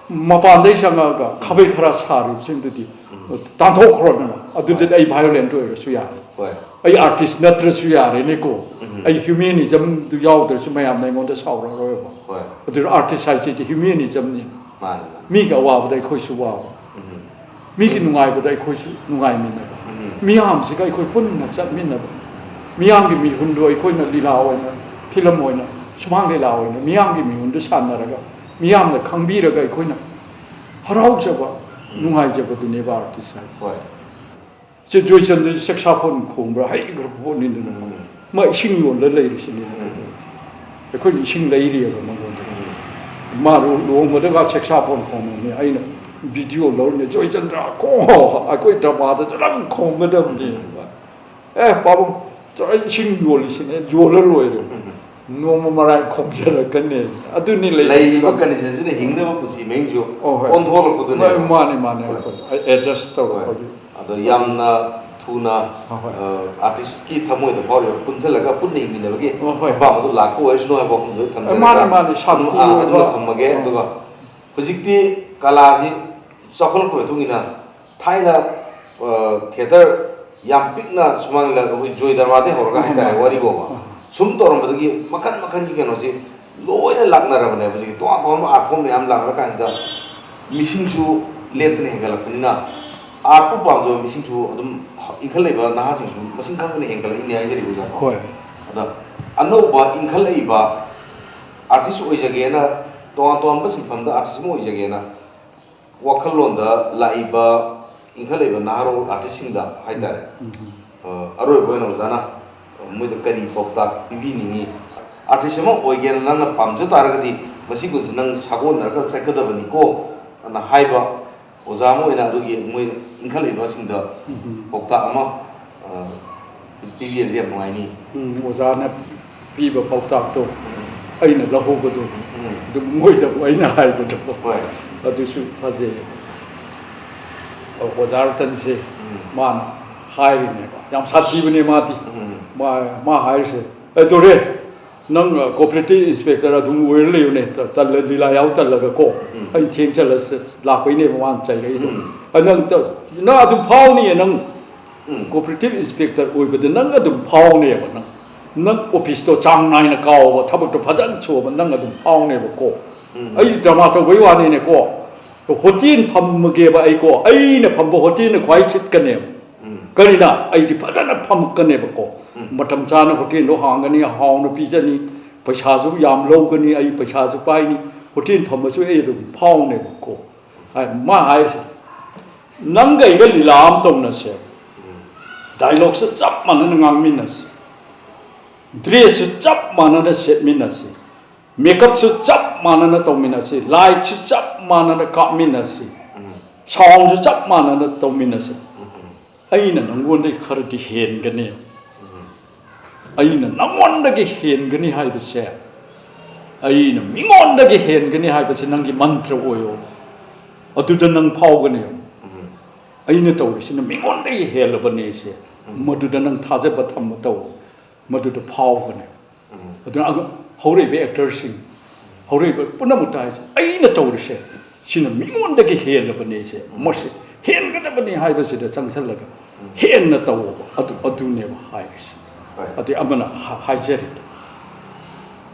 ꯃꯄꯥꯟꯗꯩ ꯆꯪꯉꯛꯑꯒ ꯈꯥꯕꯩ ꯈꯔ ꯁꯥꯔꯤꯕꯁꯤꯡꯗꯨꯗꯤ ꯎꯝ꯫ ꯇꯥꯟꯊꯣꯛꯈ꯭ꯔꯣꯗꯅ꯫ ꯑꯗꯨꯗꯤ ꯍꯣꯏ꯫ ꯑꯩ violent ꯑꯣꯏꯔꯁꯨ ꯌꯥꯔꯦ꯫ ꯍꯣꯏ꯫ ꯑꯩ artist ꯅꯠꯇ꯭ꯔꯁꯨ ꯌꯥꯔꯦꯅꯦꯀꯣ꯫ ꯎꯝ꯫ ꯑꯩ humanism ꯗꯨ ꯌꯥꯎꯗ꯭ꯔꯁꯨ ꯃꯌꯥꯝꯅ ꯑꯩꯉꯣꯟꯗ ꯁꯥꯎꯔꯛꯑꯔꯣꯏꯕ꯫ ꯍꯣꯏ꯫ ꯑꯗꯨꯅ artist ꯍꯥꯏꯁꯤꯗꯤ humanism ꯅꯤ꯫ ꯃꯥꯅꯤ, ꯃꯥꯅꯤ꯫ ꯃꯤꯒꯤ ꯑꯋꯥꯕꯗ ꯑꯩꯈꯣꯏꯁꯨ ꯋꯥꯕ꯫ ꯎꯝ꯫ ꯃꯤꯒꯤ ꯎꯝ꯫ ꯅꯨꯡꯉꯥꯏꯕꯗ ꯑꯩꯈꯣꯏꯁꯨ ꯅꯨꯡꯉꯥꯏꯃꯤꯟꯅꯕ꯫ ꯎꯝ꯫ ꯃꯤꯌꯥꯝꯁꯤꯒ ꯑꯩꯈꯣꯏ ꯄꯨꯟꯅ ꯆꯠꯃꯤꯟꯅꯕ, ꯃꯤꯌꯥꯝꯒꯤ ꯃꯤꯍꯨꯟꯗꯣ ꯑꯩꯈꯣꯏꯅ ꯂꯤꯂꯥ ꯑꯣꯏꯅ, ꯐꯤꯂꯝ ꯑꯣꯏꯅ, ꯁꯨꯃꯥꯡ ꯂꯤꯂꯥ ꯑꯣꯏꯅ ꯃꯤꯌꯥꯝꯒꯤ ꯃꯤꯍꯨꯟꯗꯨ ꯁꯥꯟꯅꯔꯒ, ꯃꯤꯌꯥꯝꯅ ꯈꯪꯕꯤꯔꯒ ꯑꯩꯈꯣꯏꯅ ꯍꯔꯥꯎꯖꯕ, ꯅꯨꯡꯉꯥꯏꯖꯕꯗꯨꯅꯦꯕ ꯑꯥꯔꯇꯤꯁ ꯍꯥꯏꯁꯦ꯫ ꯍꯣꯏ꯫ ꯁꯦ ꯖꯣꯏꯆꯟꯗ꯭ꯔꯁꯦ ꯁꯦꯛꯁꯥꯐꯣꯟ ꯈꯣꯡꯕ꯭ꯔꯥ ꯍꯩꯈ꯭ꯔꯕ ꯄꯣꯠꯅꯤꯗꯅ꯫ ꯃꯥ ꯏꯁꯤꯡ ꯌꯣꯜꯂ ꯂꯩꯔꯤꯁꯤꯅꯤ꯫ ꯑꯩꯈꯣꯏꯅ ꯏꯁꯤꯡ ꯂꯩꯔꯤꯑꯕ ꯃꯉꯣꯟꯗ꯫ ꯃꯥ ꯂꯨ- ꯂꯨꯍꯣꯡꯕꯗꯒ ꯁꯦꯛꯁꯥꯐꯣꯟ ꯈꯣꯡꯉꯝꯃꯤ꯫ ꯑꯩꯅ ꯚꯤꯗꯤꯑꯣ ꯂꯧꯔꯤꯅꯦ, "ꯖꯣꯏꯆꯟꯗ꯭ꯔ, ꯈꯣꯡꯉꯣ, ꯑꯩꯈꯣꯏ ꯗ꯭ꯔꯃꯥꯗꯁꯨ ꯅꯪ ꯈꯣꯡꯒꯗꯕꯅꯦ"꯫ ꯑꯦ ꯄꯥꯕꯨꯡ, ꯑꯩ ꯏꯁꯤꯡ ꯌꯣꯜꯂꯤꯁꯤꯅꯦ, ꯌꯣꯜꯂ ꯂꯣꯏꯔꯦ꯫ ꯅꯣꯡꯃ ꯃꯔꯥꯏ ꯈꯣꯡꯖꯔꯛꯀꯅꯤ꯫ ꯑꯗꯨꯅꯤ ꯂꯩꯔꯤꯕ ꯂꯩꯔꯤꯕ ꯀꯟꯗꯤꯁꯟꯁꯤꯅ ꯍꯤꯡꯅꯕ ꯄꯨꯟꯁꯤ ꯃꯍꯤꯡꯁꯨ ꯑꯣ, ꯍꯣꯏ꯫ ꯑꯣꯟꯊꯣꯛꯂꯛꯄꯗꯨꯅꯦꯕ꯫ ꯃꯥꯅꯤ, ꯃꯥꯅꯤ, ꯑꯩꯈꯣꯏ ꯑꯦꯗꯖꯁ ꯇꯧꯔꯛꯄꯒꯤ꯫ ꯑꯗꯣ ꯌꯥꯝꯅ ꯊꯨꯅ ꯍꯣꯏ, ꯍꯣꯏ꯫ ꯑꯥꯔꯇꯤꯁꯀꯤ ꯊꯃꯣꯏꯗ ꯐꯥꯎꯔꯤꯕ ꯄꯨꯟꯁꯤꯜꯂꯒ ꯄꯨꯟꯅ ꯍꯤꯡꯃꯤꯟꯅꯕꯒꯤ ꯍꯣꯏ, ꯍꯣꯏ꯫ ꯑꯄꯥꯝꯕꯗꯨ ꯂꯥꯛꯄ ꯑꯣꯏꯔꯁꯅꯨ ꯍꯥꯏꯕ ꯋꯥꯐꯝꯗꯨ ꯊꯝꯖꯔꯒ ꯃꯥꯅꯤ, ꯃꯥꯅꯤ, ꯁꯥꯟꯇꯤ ꯑꯗꯨꯝ, ꯑꯥ, ꯑꯣꯏꯕ꯫ ꯑꯗꯨꯝꯅ ꯊꯝꯃꯒꯦ꯫ ꯑꯗꯨꯒ ꯍꯧꯖꯤꯛꯇꯤ ꯀꯂꯥꯁꯤ ꯆꯥꯎꯈꯠꯂꯛꯄꯒꯤ ꯃꯇꯨꯡ ꯏꯟꯅ ꯊꯥꯏꯅ ꯊꯤꯌꯦꯇꯔ ꯌꯥꯝ ꯄꯤꯛꯅ ꯁꯨꯃꯥꯡ ꯂꯤꯂꯥ ꯑꯩꯈꯣꯏ ꯖꯣꯏ ꯗꯔꯃꯥꯗꯩ ꯍꯧꯔꯒ ꯍꯥꯏꯇꯥꯔꯦ, ꯋꯥꯔꯤꯐꯥꯎꯕ ꯁꯨꯝ ꯇꯧꯔꯝꯕꯗꯒꯤ ꯃꯈꯟ ꯃꯈꯟꯒꯤ ꯀꯩꯅꯣꯁꯤ ꯂꯣꯏꯅ ꯂꯥꯛꯅꯔꯕꯅꯦꯕ꯫ ꯍꯧꯖꯤꯛꯇꯤ ꯇꯣꯉꯥꯟ ꯇꯣꯉꯥꯟꯕ ꯑꯥꯔꯠ ꯐꯣꯝ ꯃꯌꯥꯝ ꯂꯥꯛꯅꯔ ꯀꯥꯟꯁꯤꯗ ꯃꯤꯁꯤꯡꯁꯨ ꯂꯦꯞꯇꯅ ꯍꯦꯟꯒꯠꯂꯛꯄꯅꯤꯅ ꯑꯥꯔꯠꯄꯨ ꯄꯥꯝꯖꯕ ꯃꯤꯁꯤꯡꯁꯨ ꯑꯗꯨꯝ ꯏꯟꯈꯠꯂꯛꯏꯕ ꯅꯍꯥꯁꯤꯡꯁꯨ ꯃꯁꯤꯡ ꯈꯪꯗꯅ ꯍꯦꯟꯒꯠꯂꯛꯏꯅꯦ ꯍꯥꯏꯖꯔꯤꯕ ꯑꯣꯖꯥ꯫ ꯍꯣꯏ꯫ ꯑꯗ ꯑꯅꯧꯕ ꯏꯟꯈꯠꯂꯛꯏꯕ ꯑꯥꯔꯇꯤꯁ ꯑꯣꯏꯖꯒꯦꯅ, ꯇꯣꯉꯥꯟ ꯇꯣꯉꯥꯟꯕ ꯁꯤꯟꯐꯝꯗ ꯑꯥꯔꯇꯤꯁ ꯑꯃ ꯑꯣꯏꯖꯒꯦꯅ ꯋꯥꯈꯜꯂꯣꯟꯗ ꯂꯥꯛꯏꯕ ꯏꯟꯈꯠꯂꯛꯏꯕ ꯅꯍꯥꯔꯣꯜ ꯑꯥꯔꯇꯤꯁꯁꯤꯡꯗ ꯍꯥꯏꯇꯥꯔꯦ, ꯑ, ꯑꯔꯣꯏꯕ ꯑꯣꯏꯅ ꯑꯣꯖꯥꯅ ꯃꯣꯏꯗ ꯀꯔꯤ ꯄꯥꯎꯇꯥꯛ ꯄꯤꯕꯤꯅꯤꯡꯉꯤ? ꯑꯥꯔꯇꯤꯁ ꯑꯃ ꯑꯣꯏꯒꯦꯅ ꯅꯪꯅ ꯄꯥꯝꯖ ꯇꯥꯔꯒꯗꯤ ꯃꯁꯤꯒꯨꯝꯕꯁꯤ ꯅꯪ ꯁꯥꯒꯣꯟꯅꯔꯒ ꯆꯠꯀꯗꯕꯅꯤꯀꯣ ꯑꯅ ꯍꯥꯏꯕ ꯑꯣꯖꯥ ꯑꯃ ꯑꯣꯏꯅ ꯑꯗꯨꯒꯤ ꯃꯣꯏ ꯏꯟꯈꯠꯂꯛꯏꯕꯁꯤꯡꯗ ꯄꯥꯎꯇꯥꯛ ꯑꯃ, ꯑ, ꯄꯤꯕꯤꯔꯗꯤ ꯌꯥꯝ ꯅꯨꯡꯉꯥꯏꯅꯤ꯫ ꯎꯝ, ꯑꯣꯖꯥꯅ ꯄꯤꯕ ꯄꯥꯎꯇꯥꯛꯇꯣ ꯑꯩꯅ ꯂꯧꯍꯧꯕꯗꯣ, ꯎꯝ꯫ ꯑꯗꯨꯝ ꯃꯣꯏꯗꯕꯨ ꯑꯩꯅ ꯍꯥꯏꯕꯗꯣ ꯍꯣꯏ꯫ ꯑꯗꯨꯁꯨ ꯐꯖꯩ꯫ ꯑꯣꯖꯥ ꯔꯇꯟꯁꯦ ꯎꯝ꯫ ꯃꯥꯅ ꯍꯥꯏꯔꯤꯅꯦꯕ, ꯌꯥꯝ ꯁꯥꯊꯤꯕꯅꯦ ꯃꯥꯗꯤ꯫ ꯎꯝ꯫ ꯃꯥ, ꯃꯥ ꯍꯥꯏꯔꯤꯁꯦ, "ꯑꯦ ꯗꯣꯔꯦ, ꯅꯪ ꯀꯣꯑꯣꯄꯔꯦꯇꯤꯚ ꯏꯟꯁꯄꯦꯛꯇꯔ ꯑꯗꯨꯝ ꯑꯣꯏꯔ ꯂꯩꯌꯨꯅꯦ, ꯇ-, ꯇꯜꯂ ꯂꯤꯂꯥ ꯌꯥꯎ ꯇꯜꯂꯒꯀꯣ꯫ ꯎꯝ꯫ ꯑꯩ ꯊꯦꯡ ꯆꯠꯂ ꯂꯥꯛꯄꯩꯅꯦꯕ ꯃꯥꯅ ꯆꯩꯔꯛꯏꯗꯣ꯫ ꯎꯝ꯫ ꯑ, ꯅꯪ ꯇ-, ꯅꯪ ꯑꯗꯨꯝ ꯐꯥꯎꯅꯤꯌꯦ ꯅꯪ꯫ ꯎꯝ꯫ ꯀꯣꯑꯣꯄꯔꯦꯇꯤꯚ ꯏꯟꯁꯄꯦꯛꯇꯔ ꯑꯣꯏꯕꯗ ꯅꯪ ꯑꯗꯨꯝ ꯐꯥꯎꯅꯦꯕ ꯅꯪ꯫ ꯅꯪ ꯑꯣꯐꯤꯁꯇꯣ ꯆꯥꯡ ꯅꯥꯏꯅ ꯀꯥꯎꯕ, ꯊꯕꯛꯇꯣ ꯐꯖꯅ ꯁꯨꯕ ꯅꯪ ꯑꯗꯨꯝ ꯐꯥꯎꯅꯦꯕꯀꯣ꯫ ꯎꯝ꯫ ꯑꯩ ꯗ꯭ꯔꯃꯥ ꯇꯧꯕꯩ ꯋꯥꯅꯤꯅꯦꯀꯣ꯫ ꯍꯣꯇꯦꯜ ꯐꯝꯃꯒꯦꯕ ꯑꯩꯀꯣ꯫ ꯑꯩꯅ ꯐꯝꯕ ꯍꯣꯇꯦꯜꯅ ꯈ꯭ꯋꯥꯏ ꯁꯤꯠꯀꯅꯦꯕ꯫ ꯎꯝ꯫ ꯀꯔꯤꯅ? ꯑꯩꯗꯤ ꯐꯖꯅ ꯐꯝꯃꯛꯀꯅꯦꯕꯀꯣ꯫ ꯃꯇꯝ ꯆꯥꯅ ꯍꯣꯇꯦꯜꯗꯣ ꯍꯥꯡꯒꯅꯤ, ꯍꯥꯎꯅ ꯄꯤꯖꯅꯤ, ꯄꯩꯁꯥꯁꯨ ꯌꯥꯝ ꯂꯧꯒꯅꯤ, ꯑꯩ ꯄꯩꯁꯥꯁꯨ ꯄꯥꯏꯅꯤ, ꯍꯣꯇꯦꯜ ꯐꯝꯃꯁꯨ ꯑꯩ ꯑꯗꯨꯝ ꯐꯥꯎꯅꯦꯕꯀꯣ꯫ ꯍꯥꯏ, ꯃꯥ ꯍꯥꯏꯔꯤꯁꯦ, "ꯅꯪꯒ ꯑꯩꯒ ꯂꯤꯂꯥ ꯑꯃ ꯇꯧꯅꯁꯦ, ꯗꯥꯏꯂꯣꯛꯁꯨ ꯆꯞ ꯃꯥꯟꯅꯅ ꯉꯥꯡꯃꯤꯟꯅꯁꯤ, ꯗ꯭ꯔꯦꯁꯁꯨ ꯆꯞ ꯃꯥꯟꯅꯅ ꯁꯦꯠꯃꯤꯟꯅꯁꯤ, ꯃꯦꯀꯞꯁꯨ ꯆꯞ ꯃꯥꯟꯅꯅ ꯇꯧꯃꯤꯟꯅꯁꯤ, ꯂꯥꯏꯠꯁꯨ ꯆꯞ ꯃꯥꯟꯅꯅ ꯀꯥꯞꯃꯤꯟꯅꯁꯤ, ꯁꯥꯎꯟꯁꯨ ꯆꯞ ꯃꯥꯟꯅꯅ ꯇꯧꯃꯤꯟꯅꯁꯤ꯫ ꯑꯩꯅ ꯅꯪꯉꯣꯟꯗꯒꯤ ꯈꯔꯗꯤ ꯍꯦꯟꯒꯅꯤ꯫ ꯑꯩꯅ ꯅꯪꯉꯣꯟꯗꯒꯤ ꯍꯦꯟꯒꯅꯤ ꯍꯥꯏꯕꯁꯦ, ꯑꯩꯅ ꯃꯤꯉꯣꯟꯗꯒꯤ ꯍꯦꯟꯒꯅꯤ ꯍꯥꯏꯕꯁꯦ ꯅꯪꯒꯤ ꯃꯟꯇ꯭ꯔ ꯑꯣꯏꯌꯣ, ꯑꯗꯨꯗ ꯅꯪ ꯐꯥꯎꯒꯅꯤ꯫ ꯑꯩꯅ ꯇꯧꯔꯤꯁꯤꯅ ꯃꯤꯉꯣꯟꯗꯒꯤ ꯍꯦꯜꯂꯕꯅꯦ ꯁꯦ, ꯃꯗꯨꯗ ꯅꯪ ꯊꯥꯖꯕ ꯊꯝꯕ ꯇꯧ, ꯃꯗꯨꯗ ꯐꯥꯎꯒꯅꯤ꯫ ꯑꯗꯨꯅ ꯑꯗꯨ ꯍꯧꯔꯛꯏꯕ ꯑꯦꯛꯇꯔꯁꯤꯡ, ꯍꯧꯔꯛꯏꯕ ꯄꯨꯝꯅꯃꯛꯇ ꯍꯥꯏꯁꯦ, ꯑꯩꯅ ꯇꯧꯔꯤꯁꯦ ꯁꯤꯅ ꯃꯤꯉꯣꯟꯗꯒꯤ ꯍꯦꯜꯂꯕꯅꯦ ꯁꯦ, ꯃꯁꯤ ꯍꯦꯟꯒꯗꯕꯅꯤ ꯍꯥꯏꯕꯁꯤꯗ ꯆꯪꯁꯜꯂꯒ ꯍꯦꯟꯅ ꯇꯧꯕ ꯑꯗꯨ, ꯑꯗꯨꯅꯦꯕ ꯍꯥꯏꯔꯤꯁꯦ꯫ ꯑꯗꯩ ꯑꯃꯅ ꯍꯥ-, ꯍꯥꯏꯖꯔꯤꯗꯣ,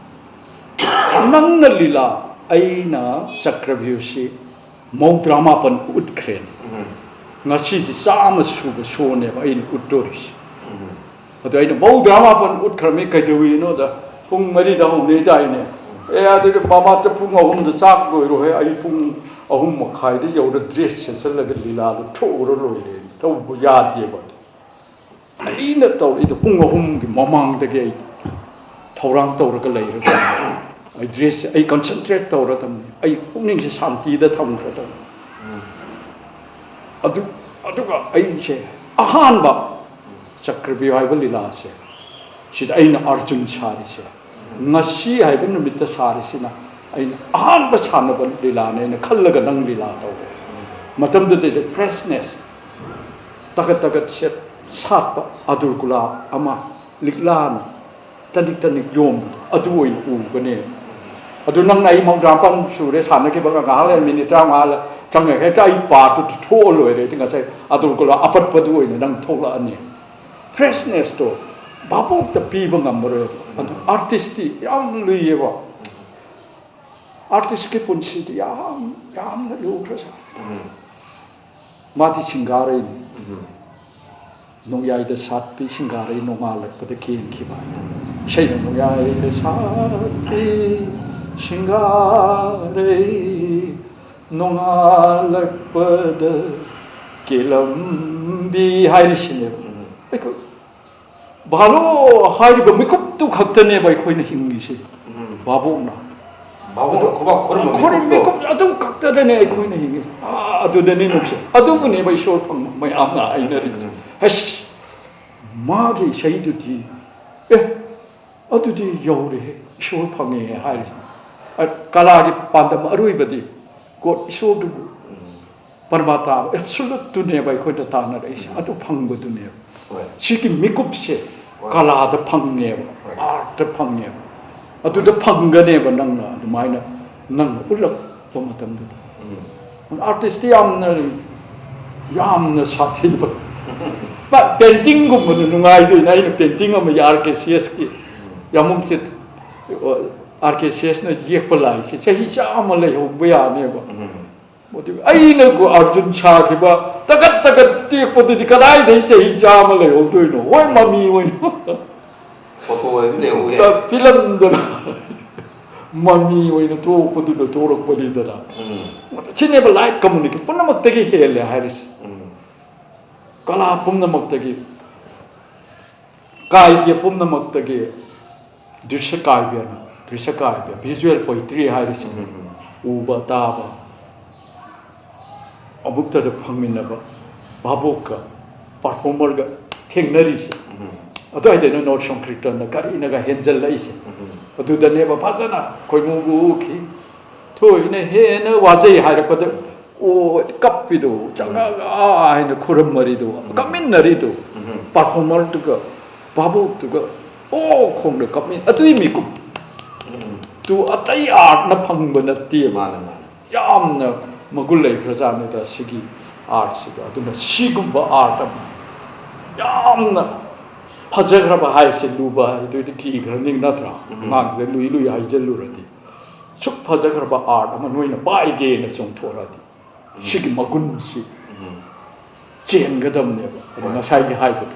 "ꯅꯪꯅ ꯂꯤꯂꯥ, ꯑꯩꯅ ꯆꯀ꯭ꯔꯚ꯭ꯌꯨꯍꯁꯤ ꯃꯧꯗ꯭ꯔꯥ ꯃꯥꯄꯟ ꯎꯠꯈ꯭ꯔꯦꯅꯦ꯫ ꯉꯁꯤꯁꯤ ꯆꯥꯝꯃ ꯁꯨꯕ ꯁꯣꯅꯦꯕ ꯑꯩꯅ ꯎꯠꯇꯣꯔꯤꯁꯤ꯫ ꯑꯗꯣ ꯑꯩꯅ ꯃꯧꯗ꯭ꯔꯥ ꯃꯥꯄꯟ ꯎꯠꯈ꯭ꯔꯕꯅꯤ, ꯀꯩꯗꯧꯏꯅꯣꯗ ꯄꯨꯡ ꯃꯔꯤꯗ ꯍꯧꯅꯩꯗꯥꯏꯅꯦ? ꯑꯦ, ꯑꯗꯨꯗꯤ ꯃꯃꯥ, ꯄꯨꯡ ꯑꯍꯨꯝꯗ ꯆꯥꯛ ꯂꯣꯏꯔꯣꯍꯦ, ꯑꯩ ꯄꯨꯡ ꯑꯍꯨꯝ ꯃꯈꯥꯏꯗ ꯌꯧꯔ ꯗ꯭ꯔꯦꯁ ꯁꯦꯠꯆꯜꯂꯒ ꯂꯤꯂꯥꯗꯣ ꯊꯣꯛꯎꯔ ꯂꯣꯏꯔꯦ"꯫ ꯇꯧꯕ ꯌꯥꯗꯦꯕ꯫ ꯑꯩꯅ ꯇꯧꯔꯤꯗꯣ ꯄꯨꯡ ꯑꯍꯨꯝꯒꯤ ꯃꯃꯥꯡꯗꯒꯤ ꯑꯩ ꯊꯧꯔꯥꯡ ꯇꯧꯔꯒ ꯂꯩꯔꯒ ꯑꯩ ꯗ꯭ꯔꯦꯁꯁꯦ ꯑꯩ ꯀꯟꯁꯦꯟꯇ꯭ꯔꯦꯠ ꯇꯧꯔꯗꯕꯅꯤ, ꯑꯩ ꯄꯨꯛꯅꯤꯡꯁꯦ ꯁꯥꯟꯇꯤꯗ ꯊꯝꯈ꯭ꯔꯗꯕꯅꯤ꯫ ꯑꯗꯨ, ꯑꯗꯨꯒ ꯑꯩꯁꯦ ꯑꯍꯥꯟꯕ ꯆꯀ꯭ꯔꯕ꯭ꯌꯨꯍ ꯍꯥꯏꯕ ꯂꯤꯂꯥꯁꯦ, ꯁꯤꯗ ꯑꯩꯅ ꯑꯔꯖꯨꯟ ꯁꯥꯔꯤꯁꯦ, ꯉꯁꯤ ꯍꯥꯏꯕ ꯅꯨꯃꯤꯠꯇ ꯁꯥꯔꯤꯁꯤꯅ ꯑꯩꯅ ꯑꯍꯥꯟꯕ ꯁꯥꯟꯅꯕ ꯂꯤꯂꯥꯅꯦꯅ ꯈꯜꯂꯒ ꯅꯪ ꯂꯤꯂꯥ ꯇꯧꯔꯦ꯫ ꯃꯇꯝꯗꯨꯗꯩꯗ ꯐ꯭ꯔꯦꯁꯅꯦꯁ, ꯇꯒꯠ ꯇꯒꯠ ꯁꯦꯠ ꯁꯥꯠꯄ ꯑꯗꯨꯔ ꯒꯨꯂꯥꯞ ꯑꯃ, ꯂꯤꯛꯂꯥꯅ ꯇꯅꯤꯛ ꯇꯅꯤꯛ ꯌꯣꯝꯕꯗꯣ, ꯑꯗꯨ ꯑꯣꯏꯅ ꯎꯒꯅꯦꯕ꯫ ꯑꯗꯨ ꯅꯪꯅ ꯑꯩ ꯃꯧꯗ꯭ꯔꯥ ꯃꯥꯄꯟ ꯁꯨꯔꯦ ꯁꯥꯟꯅꯈꯤꯕꯒ, ꯉꯥꯏꯍꯥꯛ ꯂꯩꯔ ꯃꯤꯅꯤꯠ ꯇꯔꯥꯃꯉꯥ ꯆꯪꯉꯒ ꯍꯦꯛꯇ ꯑꯩ ꯄꯥꯔꯠꯇꯨ ꯊꯣꯛꯑ ꯂꯣꯏꯔꯦ꯫ ꯑꯗꯨ ꯉꯁꯥꯏ ꯑꯗꯨꯔ ꯒꯨꯂꯥꯞ ꯑꯄꯠꯄꯗꯨ ꯑꯣꯏꯅ ꯅꯪ ꯊꯣꯛꯂꯛꯑꯅꯤ꯫ ꯐ꯭ꯔꯦꯁꯅꯦꯁꯇꯣ ꯚꯥꯕꯣꯛꯇ ꯄꯤꯕ ꯉꯝꯃꯔꯣꯏꯕ꯫ ꯑꯗꯨ ꯑꯥꯔꯇꯤꯁꯇꯤ ꯌꯥꯝ ꯂꯨꯏꯌꯦꯕ꯫ ꯑꯥꯔꯇꯤꯁꯀꯤ ꯄꯨꯟꯁꯤꯗꯤ ꯌꯥꯝ, ꯌꯥꯝꯅ ꯂꯨꯈ꯭ꯔꯖꯥꯠꯅꯤ꯫ ꯃꯥꯗꯤ ꯁꯤꯡꯒꯥꯔꯩꯅꯤ꯫ ꯅꯣꯡꯌꯥꯏꯗ ꯁꯥꯠꯄꯤ ꯁꯤꯡꯒꯥꯔꯩ ꯅꯣꯡꯉꯥꯜꯂꯛꯄꯗ ꯀꯦꯟꯈꯤꯕ ꯍꯥꯏꯅ꯫ ꯏꯁꯩꯗ "ꯅꯣꯡꯌꯥꯏꯗ ꯁꯥꯠꯄꯤ ꯁꯤꯡꯒꯥꯔꯩ ꯅꯣꯡꯉꯥꯜꯂꯛꯄꯗ ꯀꯦꯜꯂꯝꯕꯤ" ꯍꯥꯏꯔꯤꯁꯤꯅꯦꯕ꯫ ꯑꯩꯈꯣꯏ ꯚꯥꯂꯣ ꯍꯥꯏꯔꯤꯕ ꯃꯤꯀꯨꯞꯇꯨ ꯈꯛꯇꯅꯦꯕ ꯑꯩꯈꯣꯏꯅ ꯍꯤꯡꯉꯤꯁꯦ꯫ ꯎꯝ꯫ ꯚꯥꯕꯣꯛꯅ ꯚꯥꯕꯣꯛꯅ ꯈꯨꯕꯥꯛ ꯈꯨꯔꯝꯕ ꯈꯨꯔꯨꯝ ꯃꯤꯀꯨꯞꯇꯣ꯫ ꯃꯤꯀꯨꯞ ꯑꯗꯨ ꯈꯛꯇꯗꯅꯦ ꯑꯩꯈꯣꯏꯅ ꯍꯤꯡꯉꯤꯁꯦ꯫ ꯑꯥ, ꯑꯗꯨꯗꯅꯦ ꯅꯨꯡꯁꯤ꯫ ꯑꯗꯨꯕꯨꯅꯦꯕ ꯏꯁꯣꯔ ꯐꯪꯕ ꯃꯌꯥꯝꯅ ꯍꯥꯏꯅꯔꯤꯁꯦ꯫ ꯎꯝ꯫ "ꯑꯁ, ꯃꯥꯒꯤ ꯏꯁꯩꯗꯨꯗꯤ, ꯑꯦ, ꯑꯗꯨꯗꯤ ꯌꯧꯔꯦꯍꯦ, ꯏꯁꯣꯔ ꯐꯪꯉꯦꯍꯦ" ꯍꯥꯏꯔꯤꯁꯦ꯫ ꯑ, ꯀꯂꯥꯒꯤ ꯄꯥꯟꯗꯝ ꯑꯔꯣꯏꯕꯗꯤ God, ꯏꯁꯣꯔꯗꯨꯕꯨ, ꯎꯝ꯫ ꯄꯔꯃꯥꯇꯥ ꯑꯦꯕꯁꯣꯂꯨꯠꯇꯨꯅꯦꯕ ꯑꯩꯈꯣꯏꯅ ꯇꯥꯟꯅꯔꯛꯏꯁꯦ꯫ ꯎꯝ꯫ ꯑꯗꯨ ꯐꯪꯕꯗꯨꯅꯦꯕ꯫ ꯍꯣꯏ꯫ ꯁꯤꯒꯤ ꯃꯤꯀꯨꯞꯁꯦ ꯍꯣꯏ꯫ ꯀꯂꯥꯗ ꯐꯪꯉꯦꯕ, ꯍꯣꯏ꯫ ꯑꯥꯔꯠꯇ ꯐꯪꯉꯦꯕ꯫ ꯑꯗꯨꯗ ꯍꯣꯏ꯫ ꯐꯪꯒꯅꯦꯕ ꯅꯪꯅ ꯑꯗꯨꯃꯥꯏꯅ ꯅꯪꯅ ꯎꯠꯂꯛꯄ ꯃꯇꯝꯗꯨꯗ꯫ ꯎꯝ꯫ ꯑꯥꯔꯇꯤꯁꯇꯤ ꯌꯥꯝꯅ, ꯌꯥꯝꯅ ꯁꯥꯊꯤꯕ꯫ ꯄꯦꯟꯇꯤꯡꯒꯨꯝꯕꯅ ꯅꯨꯡꯉꯥꯏꯗꯣꯏꯅꯦ꯫ ꯑꯩꯅ ꯄꯦꯟꯇꯤꯡ ꯑꯃ, ꯑꯥꯔ ꯀꯦ ꯁꯤ ꯑꯦꯁꯀꯤ, ꯎꯝ꯫ ꯌꯥꯃꯨꯡꯆꯤꯠ, ꯑꯥꯔ ꯀꯦ ꯁꯤ ꯑꯦꯁꯅ ꯌꯦꯛꯄ ꯂꯥꯏꯁꯦ ꯆꯍꯤ ꯆꯥꯝꯃ ꯂꯩꯍꯧꯕ ꯌꯥꯅꯦꯕ꯫ ꯎꯝ꯫ ꯑꯗꯨ ꯑꯩꯅ ꯑꯥꯔꯖꯨꯟ ꯁꯥꯈꯤꯕ ꯇꯒꯠ ꯇꯒꯠ ꯇꯦꯛꯄꯗꯨꯗꯤ ꯀꯗꯥꯏꯗꯒꯤ ꯆꯍꯤ ꯆꯥꯝꯃ ꯂꯩꯍꯧꯗꯣꯏꯅꯣ? ꯍꯣꯏ, ꯃꯃꯤ ꯑꯣꯏꯅ꯫ ꯐꯣꯇꯣꯗꯗꯤ ꯂꯩꯍꯧꯕ ꯌꯥꯏ꯫ ꯐꯤꯂꯝꯗꯅ ꯃꯃꯤ ꯑꯣꯏꯅ ꯊꯣꯛꯄꯗꯨꯅ ꯊꯣꯛꯂꯛꯄꯅꯤꯗꯅ꯫ ꯎꯝ꯫ ꯁꯤꯅꯦꯕ ꯂꯥꯏꯠ ꯀꯝꯃꯨꯅꯤꯀꯦ ꯄꯨꯝꯅꯃꯛꯇꯒꯤ ꯍꯦꯜꯂꯦ ꯍꯥꯏꯔꯤꯁꯤ꯫ ꯎꯝ꯫ ꯀꯂꯥ ꯄꯨꯝꯅꯃꯛꯇꯒꯤ, ꯀꯥꯏꯕ ꯄꯨꯝꯅꯃꯛꯇꯒꯤ ꯗ꯭ꯔꯤꯁ꯭ꯌ ꯀꯥꯏꯕ, ꯗ꯭ꯔꯤꯁ꯭ꯌ ꯀꯥꯏꯕ, ꯚꯤꯖꯨꯋꯦꯜ ꯄꯣꯏꯇ꯭ꯔꯤ ꯍꯥꯏꯔꯤꯁꯤ꯫ ꯎꯝ, ꯎꯝ꯫ ꯎꯕ, ꯇꯥꯕ, ꯑꯃꯨꯛꯇꯗ ꯐꯪꯃꯤꯟꯅꯕ, ꯚꯥꯕꯣꯛꯀ ꯄꯔꯐꯣꯃꯔꯒ ꯊꯦꯡꯅꯔꯤꯁꯦ꯫ ꯎꯝ꯫ ꯑꯗꯨꯋꯥꯏꯗꯩꯅ ꯅꯣꯠ ꯁꯪꯀ꯭ꯔꯤꯇꯟꯅ ꯀꯔꯤꯅꯒ ꯍꯦꯟꯖꯜꯂꯛꯏꯁꯦ꯫ ꯎꯝ꯫ ꯑꯗꯨꯗꯅꯦꯕ ꯐꯖꯅ ꯈꯣꯏꯃꯨꯕꯨ ꯎꯈꯤ꯫ ꯊꯣꯏꯅ ꯍꯦꯟꯅ ꯋꯥꯖꯩ ꯍꯥꯏꯔꯛꯄꯗ, ꯑꯣ, ꯀꯞꯄꯤꯗꯣ, ꯆꯪꯉꯒ ꯑꯥ ꯍꯥꯏꯅ ꯈꯨꯔꯨꯝꯃꯔꯤꯗꯣ, ꯎꯝ꯫ ꯀꯞꯃꯤꯟꯅꯔꯤꯗꯣ, ꯎꯝ꯫ ꯄꯔꯐꯣꯃꯔꯗꯨꯒ, ꯚꯥꯕꯣꯛꯇꯨꯒ, ꯑꯣ, ꯈꯣꯡꯗ ꯀꯞꯃꯤꯟ-, ꯑꯗꯨꯏ ꯃꯤꯀꯨꯞ ꯎꯝ꯫ ꯇꯨ ꯑꯇꯩ ꯑꯥꯔꯠꯅ ꯐꯪꯕ ꯅꯠꯇꯦꯕ꯫ ꯃꯥꯅꯦ, ꯃꯥꯅꯦ꯫ ꯌꯥꯝꯅ ꯃꯒꯨꯟ ꯂꯩꯈ꯭ꯔꯖꯥꯠꯅꯤꯗ ꯁꯤꯒꯤ ꯑꯥꯔꯠꯁꯤꯗ꯫ ꯑꯗꯨꯅ ꯁꯤꯒꯨꯝꯕ ꯑꯥꯔꯠ ꯑꯃ ꯌꯥꯝꯅ ꯐꯖꯈ꯭ꯔꯕ ꯍꯥꯏꯁꯦ ꯂꯨꯕ ꯍꯥꯏꯗꯣꯏꯗꯤ ꯀꯤꯈ꯭ꯔꯅꯤ ꯅꯠꯇ꯭ꯔꯥ? ꯎꯝ꯫ ꯑꯉꯥꯡꯁꯤꯗ ꯂꯨꯏ ꯂꯨꯏ ꯍꯥꯏꯖꯜꯂꯨꯔꯗꯤ꯫ ꯁꯨꯛ ꯐꯖꯈ꯭ꯔꯕ ꯑꯥꯔꯠ ꯑꯃ ꯅꯣꯏꯅ ꯄꯥꯏꯒꯦꯅ ꯆꯣꯡꯊꯣꯔꯛꯑꯗꯤ꯫ ꯎꯝ꯫ ꯁꯤꯒꯤ ꯃꯒꯨꯟꯁꯤ ꯎꯝ꯫ ꯆꯦꯟꯒꯗꯕꯅꯦꯕ꯫ ꯑꯗꯣ ꯉꯁꯥꯏꯒꯤ ꯍꯥꯏꯕꯗꯣ,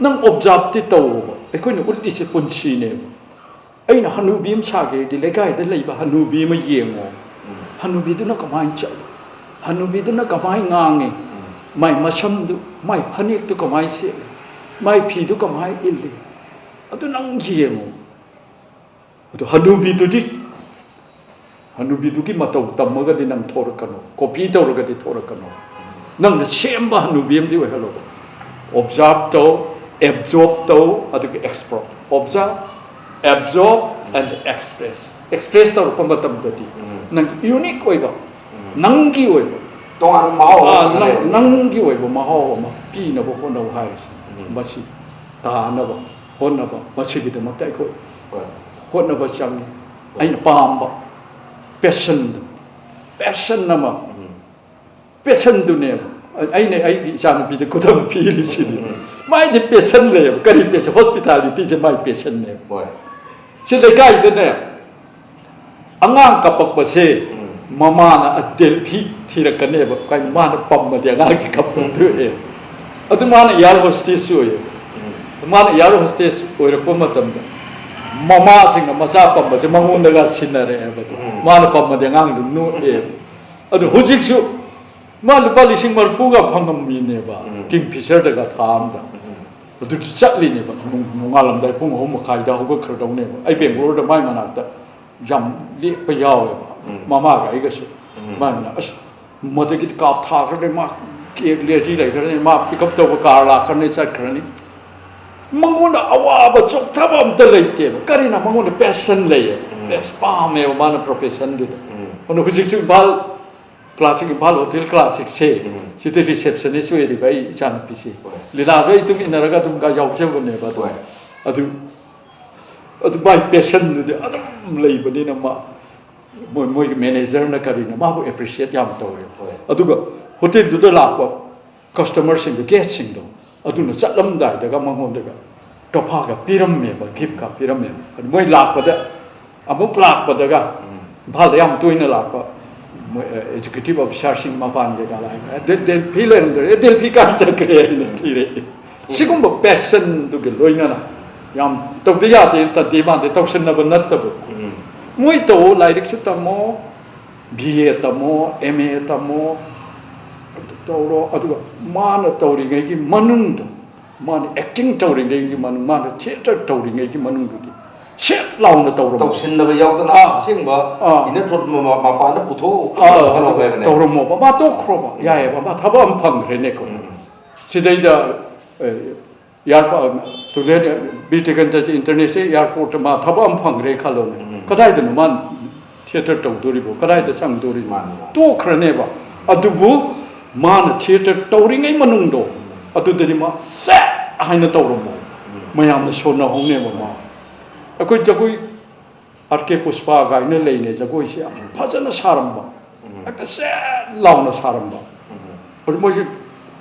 ꯅꯪ ꯑꯣꯕꯖꯥꯔꯞꯇꯤ ꯇꯧꯑꯣꯕ꯫ ꯑꯩꯈꯣꯏꯅ ꯎꯠꯂꯤꯁꯦ ꯄꯨꯟꯁꯤꯅꯦꯕ꯫ ꯑꯩꯅ ꯍꯅꯨꯕꯤ ꯑꯃ ꯁꯥꯒꯦꯗꯤ ꯂꯩꯀꯥꯏꯗ ꯂꯩꯕ ꯍꯅꯨꯕꯤ ꯑꯃ ꯌꯦꯡꯉꯣ꯫ ꯍꯅꯨꯕꯤꯗꯨꯅ ꯀꯃꯥꯏꯅ ꯆꯠꯂꯤ? ꯍꯅꯨꯕꯤꯗꯨꯅ ꯀꯃꯥꯏꯅ ꯉꯥꯡꯉꯤ? ꯃꯥꯏ ꯃꯁꯝꯗꯨ, ꯃꯥꯏ ꯐꯅꯦꯛꯇꯨ ꯀꯃꯥꯏꯅ ꯁꯦꯠꯂꯤ? ꯃꯥꯏ ꯐꯤꯗꯨ ꯀꯃꯥꯏꯅ ꯏꯜꯂꯤ? ꯑꯗꯨ ꯅꯪ ꯌꯦꯡꯉꯣ꯫ ꯑꯗꯨ ꯍꯅꯨꯕꯤꯗꯨꯗꯤ, ꯍꯅꯨꯕꯤꯗꯨꯒꯤ ꯃꯇꯧ ꯇꯝꯃꯒꯗꯤ ꯅꯪ ꯊꯣꯔꯛꯀꯅꯣ, ꯀꯣꯄꯤ ꯇꯧꯔꯒꯗꯤ ꯊꯣꯔꯛꯀꯅꯣ꯫ ꯅꯪꯅ ꯁꯦꯝꯕ ꯍꯅꯨꯕꯤ ꯑꯃꯗꯤ ꯑꯣꯏꯍꯜꯂꯣꯕ꯫ ꯑꯣꯕꯖꯥꯔꯞ ꯇꯧ, ꯑꯦꯕꯖꯣꯔꯞ ꯇꯧ, ꯑꯗꯨꯒ ꯑꯦꯛꯁꯄ꯭ꯔꯣꯠ꯫ ꯑꯣꯕꯖꯥꯔꯞ, ꯑꯦꯕꯖꯣꯔꯞ and express꯫ ꯑꯦꯛꯁꯄ꯭ꯔꯦꯁ ꯇꯧꯔꯛꯄ ꯃꯇꯝꯗꯗꯤ ꯅꯪꯒꯤ ꯌꯨꯅꯤꯛ ꯑꯣꯏꯕ, ꯅꯪꯒꯤ ꯑꯣꯏꯕ, ꯇꯣꯉꯥꯟꯕ ꯃꯍꯥꯎ ꯑꯃ ꯑꯥ, ꯅꯪ, ꯂꯩꯔꯦ꯫ ꯅꯪꯒꯤ ꯑꯣꯏꯕ ꯃꯍꯥꯎ ꯑꯃ ꯄꯤꯅꯕ ꯍꯣꯠꯅꯧ ꯍꯥꯏꯔꯤꯁꯦ꯫ ꯃꯁꯤ ꯇꯥꯅꯕ ꯍꯣꯠꯅꯕ, ꯃꯁꯤꯒꯤꯗꯃꯛꯇ ꯑꯩꯈꯣꯏ ꯍꯣꯏ꯫ ꯍꯣꯠꯅꯕ ꯆꯪꯉꯤ꯫ ꯑꯩꯅ ꯄꯥꯝꯕ ꯄꯦꯁꯟꯗꯨ, ꯄꯦꯁꯟ ꯑꯃ, ꯄꯦꯁꯟꯗꯨꯅꯦꯕ꯫ ꯑꯩꯅ ꯑꯩꯒꯤ ꯏꯆꯥꯅꯨꯄꯤꯗ ꯈꯨꯗꯝ ꯄꯤꯔꯤꯁꯤꯅꯤ꯫ ꯃꯥꯏꯗꯤ ꯄꯦꯁꯟ ꯂꯩꯌꯦꯕ꯫ ꯀꯔꯤ ꯄꯦꯁꯟ? ꯍꯣꯁꯄꯤꯇꯥꯂꯤꯇꯤꯁꯦ ꯃꯥꯏ ꯄꯦꯁꯟꯅꯦꯕ꯫ ꯍꯣꯏ꯫ ꯁꯤ ꯂꯩꯀꯥꯏꯗꯅꯦ ꯑꯉꯥꯡ ꯀꯞꯄꯛꯄꯁꯦ ꯃꯃꯥꯅ ꯑꯇꯦꯜ ꯐꯤ ꯊꯤꯔꯛꯀꯅꯦꯕ꯫ ꯀꯩꯅꯣ, ꯃꯥꯅ ꯄꯝꯃꯗꯤ ꯑꯉꯥꯡꯁꯦ ꯀꯞꯄ ꯊꯣꯛꯑꯦ꯫ ꯑꯗꯨ ꯃꯥꯅ ꯏꯌꯥꯔ ꯍꯣꯁꯇꯦꯁꯁꯨ ꯑꯣꯏꯌꯦ꯫ ꯃꯥꯅ ꯏꯌꯥꯔ ꯍꯣꯁꯇꯦꯁ ꯑꯣꯏꯔꯛꯄ ꯃꯇꯝꯗ ꯃꯃꯥꯁꯤꯡꯅ ꯃꯆꯥ ꯄꯝꯕꯁꯦ ꯃꯉꯣꯟꯗꯒ ꯁꯤꯟꯅꯔꯛꯑꯦꯕ꯫ ꯃꯥꯅ ꯄꯝꯃꯗꯤ ꯑꯉꯥꯡꯗꯨ ꯅꯣꯛꯑꯦ꯫ ꯑꯗꯨ ꯍꯧꯖꯤꯛꯁꯨ ꯃꯥ ꯂꯨꯄꯥ ꯂꯤꯁꯤꯡ ꯃꯔꯤꯐꯨꯒ ꯐꯪꯉꯝꯃꯤꯅꯦꯕ꯫ ꯀꯤꯡ ꯐꯤꯁꯔꯗꯒ ꯊꯥ ꯑꯝꯗ꯫ ꯑꯗꯨꯗꯤ ꯆꯠꯂꯤꯅꯦꯕ꯫ ꯅꯣꯡ-, ꯅꯣꯡꯉꯥꯜꯂꯝꯗꯥꯏ ꯄꯨꯡ ꯑꯍꯨꯝ ꯃꯈꯥꯏꯗ ꯍꯧꯒꯠꯈ꯭ꯔꯗꯧꯅꯦꯕ꯫ ꯑꯩ ꯕꯦꯡꯒ꯭ꯂꯣꯔꯗ ꯃꯥꯏ ꯃꯅꯥꯛꯇ ꯌꯥꯝ ꯂꯦꯛꯄ ꯌꯥꯎꯋꯦꯕ꯫ ꯃꯃꯥꯒ ꯑꯩꯒꯁꯨ꯫ ꯃꯥꯏ ꯃꯅꯥꯛ, ꯑꯁ, ꯃꯗꯒꯤꯗꯤ ꯀꯥꯞ ꯊꯥꯈ꯭ꯔꯅꯤ, ꯃꯥ ꯀꯦꯛ ꯂꯦꯔꯤ ꯂꯩꯈ꯭ꯔꯅꯤ, ꯃꯥ ꯄꯤꯛ ꯑꯞ ꯇꯧꯕ ꯀꯥꯔ ꯂꯥꯛꯈ꯭ꯔꯅꯤ, ꯆꯠꯈ꯭ꯔꯅꯤ꯫ ꯃꯉꯣꯟꯗ ꯑꯋꯥꯕ ꯆꯣꯛꯊꯕ ꯑꯝꯇ ꯂꯩꯇꯦꯕ꯫ ꯀꯔꯤꯅꯣ? ꯃꯉꯣꯟꯗ ꯄꯦꯁꯟ ꯂꯩꯌꯦꯕ꯫ ꯄꯦꯁ-, ꯄꯥꯝꯃꯦꯕ ꯃꯥꯅ ꯄ꯭ꯔꯣꯐꯦꯁꯟꯗꯨꯗ꯫ ꯑꯗꯨꯅ ꯍꯧꯖꯤꯛꯁꯨ ꯏꯝꯐꯥꯜ ꯀ꯭ꯂꯥꯁꯤꯛ, ꯏꯝꯐꯥꯜ ꯍꯣꯇꯦꯜ ꯀ꯭ꯂꯥꯁꯤꯛꯁꯦ, ꯁꯤꯗ ꯔꯤꯁꯦꯞꯁꯅꯤꯁ ꯑꯣꯏꯔꯤꯕ ꯑꯩ ꯏꯆꯥꯅꯨꯄꯤꯁꯦ꯫ ꯍꯣꯏ꯫ ꯂꯤꯂꯥꯁꯨ ꯑꯩ ꯑꯗꯨꯝ ꯏꯟꯅꯔꯒ ꯑꯗꯨꯝ ꯌꯥꯎꯖꯕꯅꯦꯕ꯫ ꯑꯗꯨ, ꯍꯣꯏ꯫ ꯑꯗꯨ, ꯑꯗꯨ ꯃꯥꯏ ꯄꯦꯁꯟꯗꯨꯗꯤ ꯑꯗꯨꯝ ꯂꯩꯕꯅꯤꯅ ꯃꯥ, ꯃꯣꯏ, ꯃꯣꯏꯒꯤ ꯃꯦꯅꯦꯖꯔꯅ ꯀꯔꯤꯅ ꯃꯥꯕꯨ ꯑꯦꯄ꯭ꯔꯤꯁꯤꯌꯦꯠ ꯌꯥꯝ ꯇꯧꯋꯦ꯫ ꯍꯣꯏ꯫ ꯑꯗꯨꯒ ꯍꯣꯇꯦꯜꯗꯨꯗ ꯂꯥꯛꯄ ꯀꯁꯇꯃꯔꯁꯤꯡꯗꯣ, ꯒꯦꯁꯁꯤꯡꯗꯣ, ꯑꯗꯨꯅ ꯆꯠꯂꯝꯗꯥꯏꯗꯒ ꯃꯉꯣꯟꯗꯒ ꯇꯣꯐꯥꯒ ꯄꯤꯔꯝꯃꯦꯕ, ꯒꯤꯐꯀ ꯄꯤꯔꯝꯃꯦꯕ꯫ ꯑꯗꯨ ꯃꯣꯏ ꯂꯥꯛꯄꯗ, ꯑꯃꯨꯛ ꯂꯥꯛꯄꯗꯒ, ꯏꯝꯐꯥꯜꯗ ꯌꯥꯝ ꯇꯣꯏꯅ ꯂꯥꯛꯄ, ꯃꯣꯏ ꯑꯦꯛꯖꯤꯀ꯭ꯌꯨꯇꯤꯚ ꯑꯣꯐꯤꯁꯥꯔꯁꯤꯡ ꯃꯄꯥꯟꯒꯤ ꯀꯥ ꯂꯥꯛꯑꯒ "ꯑꯦ, ꯗꯦ- ꯗꯦꯜꯐꯤ ꯂꯩꯔꯝꯗ꯭ꯔꯦ, ꯑꯦ, ꯗꯦꯜꯐꯤ ꯀꯥꯏ ꯆꯠꯈ꯭ꯔꯦ?" ꯍꯥꯏꯅ ꯊꯤꯔꯛꯏ꯫ ꯁꯤꯒꯨꯝꯕ ꯄꯦꯁꯟꯗꯨꯒ ꯂꯣꯏꯅꯅ ꯌꯥꯝ ꯇꯧꯗ ꯌꯥꯗꯦ, ꯇꯧꯗꯦ ꯃꯥꯟꯗꯦ, ꯇꯧꯁꯟꯅꯕ ꯅꯠꯇꯕ꯫ ꯎꯝ꯫ ꯃꯣꯏ ꯇꯧ, ꯂꯥꯏꯔꯤꯛꯁꯨ ꯇꯝꯃꯣ, ꯕꯤ ꯑꯦ ꯇꯝꯃꯣ, ꯑꯦꯝ ꯑꯦ ꯇꯝꯃꯣ, ꯇꯧꯔꯣ, ꯑꯗꯨꯒ ꯃꯥꯅ ꯇꯧꯔꯤꯉꯩꯒꯤ ꯃꯅꯨꯡꯗ, ꯃꯥꯅ ꯑꯦꯛꯇꯤꯡ ꯇꯧꯔꯤꯉꯩꯒꯤ ꯃꯅꯨꯡ, ꯃꯥꯅ ꯊꯤꯌꯦꯇꯔ ꯇꯧꯔꯤꯉꯩꯒꯤ ꯃꯅꯨꯡꯗꯨꯗꯤ ꯁꯦꯠ ꯂꯥꯎꯅ ꯇꯧꯔꯝꯃꯣ꯫ ꯇꯧꯁꯤꯟꯅꯕ ꯌꯥꯎꯗꯅ ꯑꯥ꯫ ꯑꯁꯦꯡꯕ ꯑꯥ꯫ ꯏꯅꯔ ꯊꯣꯠ ꯃ-, ꯃ-, ꯃꯄꯥꯟꯗ ꯄꯨꯊꯣꯛ-, ꯑꯥ, ꯍꯣꯠꯅꯧ ꯍꯥꯏꯕꯅꯦ꯫ ꯇꯧꯔꯝꯃꯣꯕ, ꯃꯥ ꯇꯣꯛꯈ꯭ꯔꯣꯕ, ꯌꯥꯏꯑꯕ, ꯃꯥ ꯊꯕꯛ ꯑꯃ ꯐꯪꯈ꯭ꯔꯦꯅꯦꯀꯣ꯫ ꯎꯝ꯫ ꯁꯤꯗꯩꯗ, ꯑꯦ, ꯑꯦꯌꯥꯔꯄꯣꯔꯠ, ꯇꯨꯂꯦꯟ ꯕꯤꯔ ꯇꯤꯀꯦꯟꯗ꯭ꯔꯖꯤ ꯏꯟꯇꯔꯅꯦꯁꯅꯦꯜ ꯑꯦꯌꯥꯔꯄꯣꯔꯠꯇ ꯃꯥ ꯊꯕꯛ ꯑꯃ ꯐꯪꯈ꯭ꯔꯦ ꯈꯜꯂꯣꯅꯦ꯫ ꯎꯝ꯫ ꯀꯗꯥꯏꯗꯅꯣ ꯃꯥꯅ ꯊꯤꯌꯦꯇꯔ ꯇꯧꯗꯣꯔꯤꯕꯣ? ꯀꯗꯥꯏꯗ ꯆꯪꯗꯣꯔꯤꯕꯣ? ꯃꯥꯅꯤ, ꯃꯥꯅꯤ꯫ ꯇꯣꯛꯈ꯭ꯔꯅꯦꯕ꯫ ꯑꯗꯨꯕꯨ ꯃꯥꯅ ꯊꯤꯌꯦꯇꯔ ꯇꯧꯔꯤꯉꯩ ꯃꯅꯨꯡꯗꯣ, ꯑꯗꯨꯗꯗꯤ ꯃꯥ ꯁꯦꯠ ꯍꯥꯏꯅ ꯇꯧꯔꯝꯃꯣ꯫ ꯎꯝ꯫ ꯃꯌꯥꯝꯅ ꯁꯣꯟꯅꯍꯧꯅꯦꯕ ꯃꯥ꯫ ꯑꯩꯈꯣꯏ ꯖꯒꯣꯏ ꯑꯥꯔ ꯀꯦ ꯄꯨꯁꯄꯥ ꯀꯥꯏꯅ ꯂꯩꯅꯦ, ꯖꯒꯣꯏꯁꯦ ꯌꯥꯝ ꯐꯖꯅ ꯁꯥꯔꯝꯕ, ꯎꯝ꯫ ꯍꯦꯛꯇ ꯁꯦꯠ ꯂꯥꯎꯅ ꯁꯥꯔꯝꯕ꯫ ꯎꯝ꯫ ꯑꯗꯨ ꯃꯣꯏꯁꯦ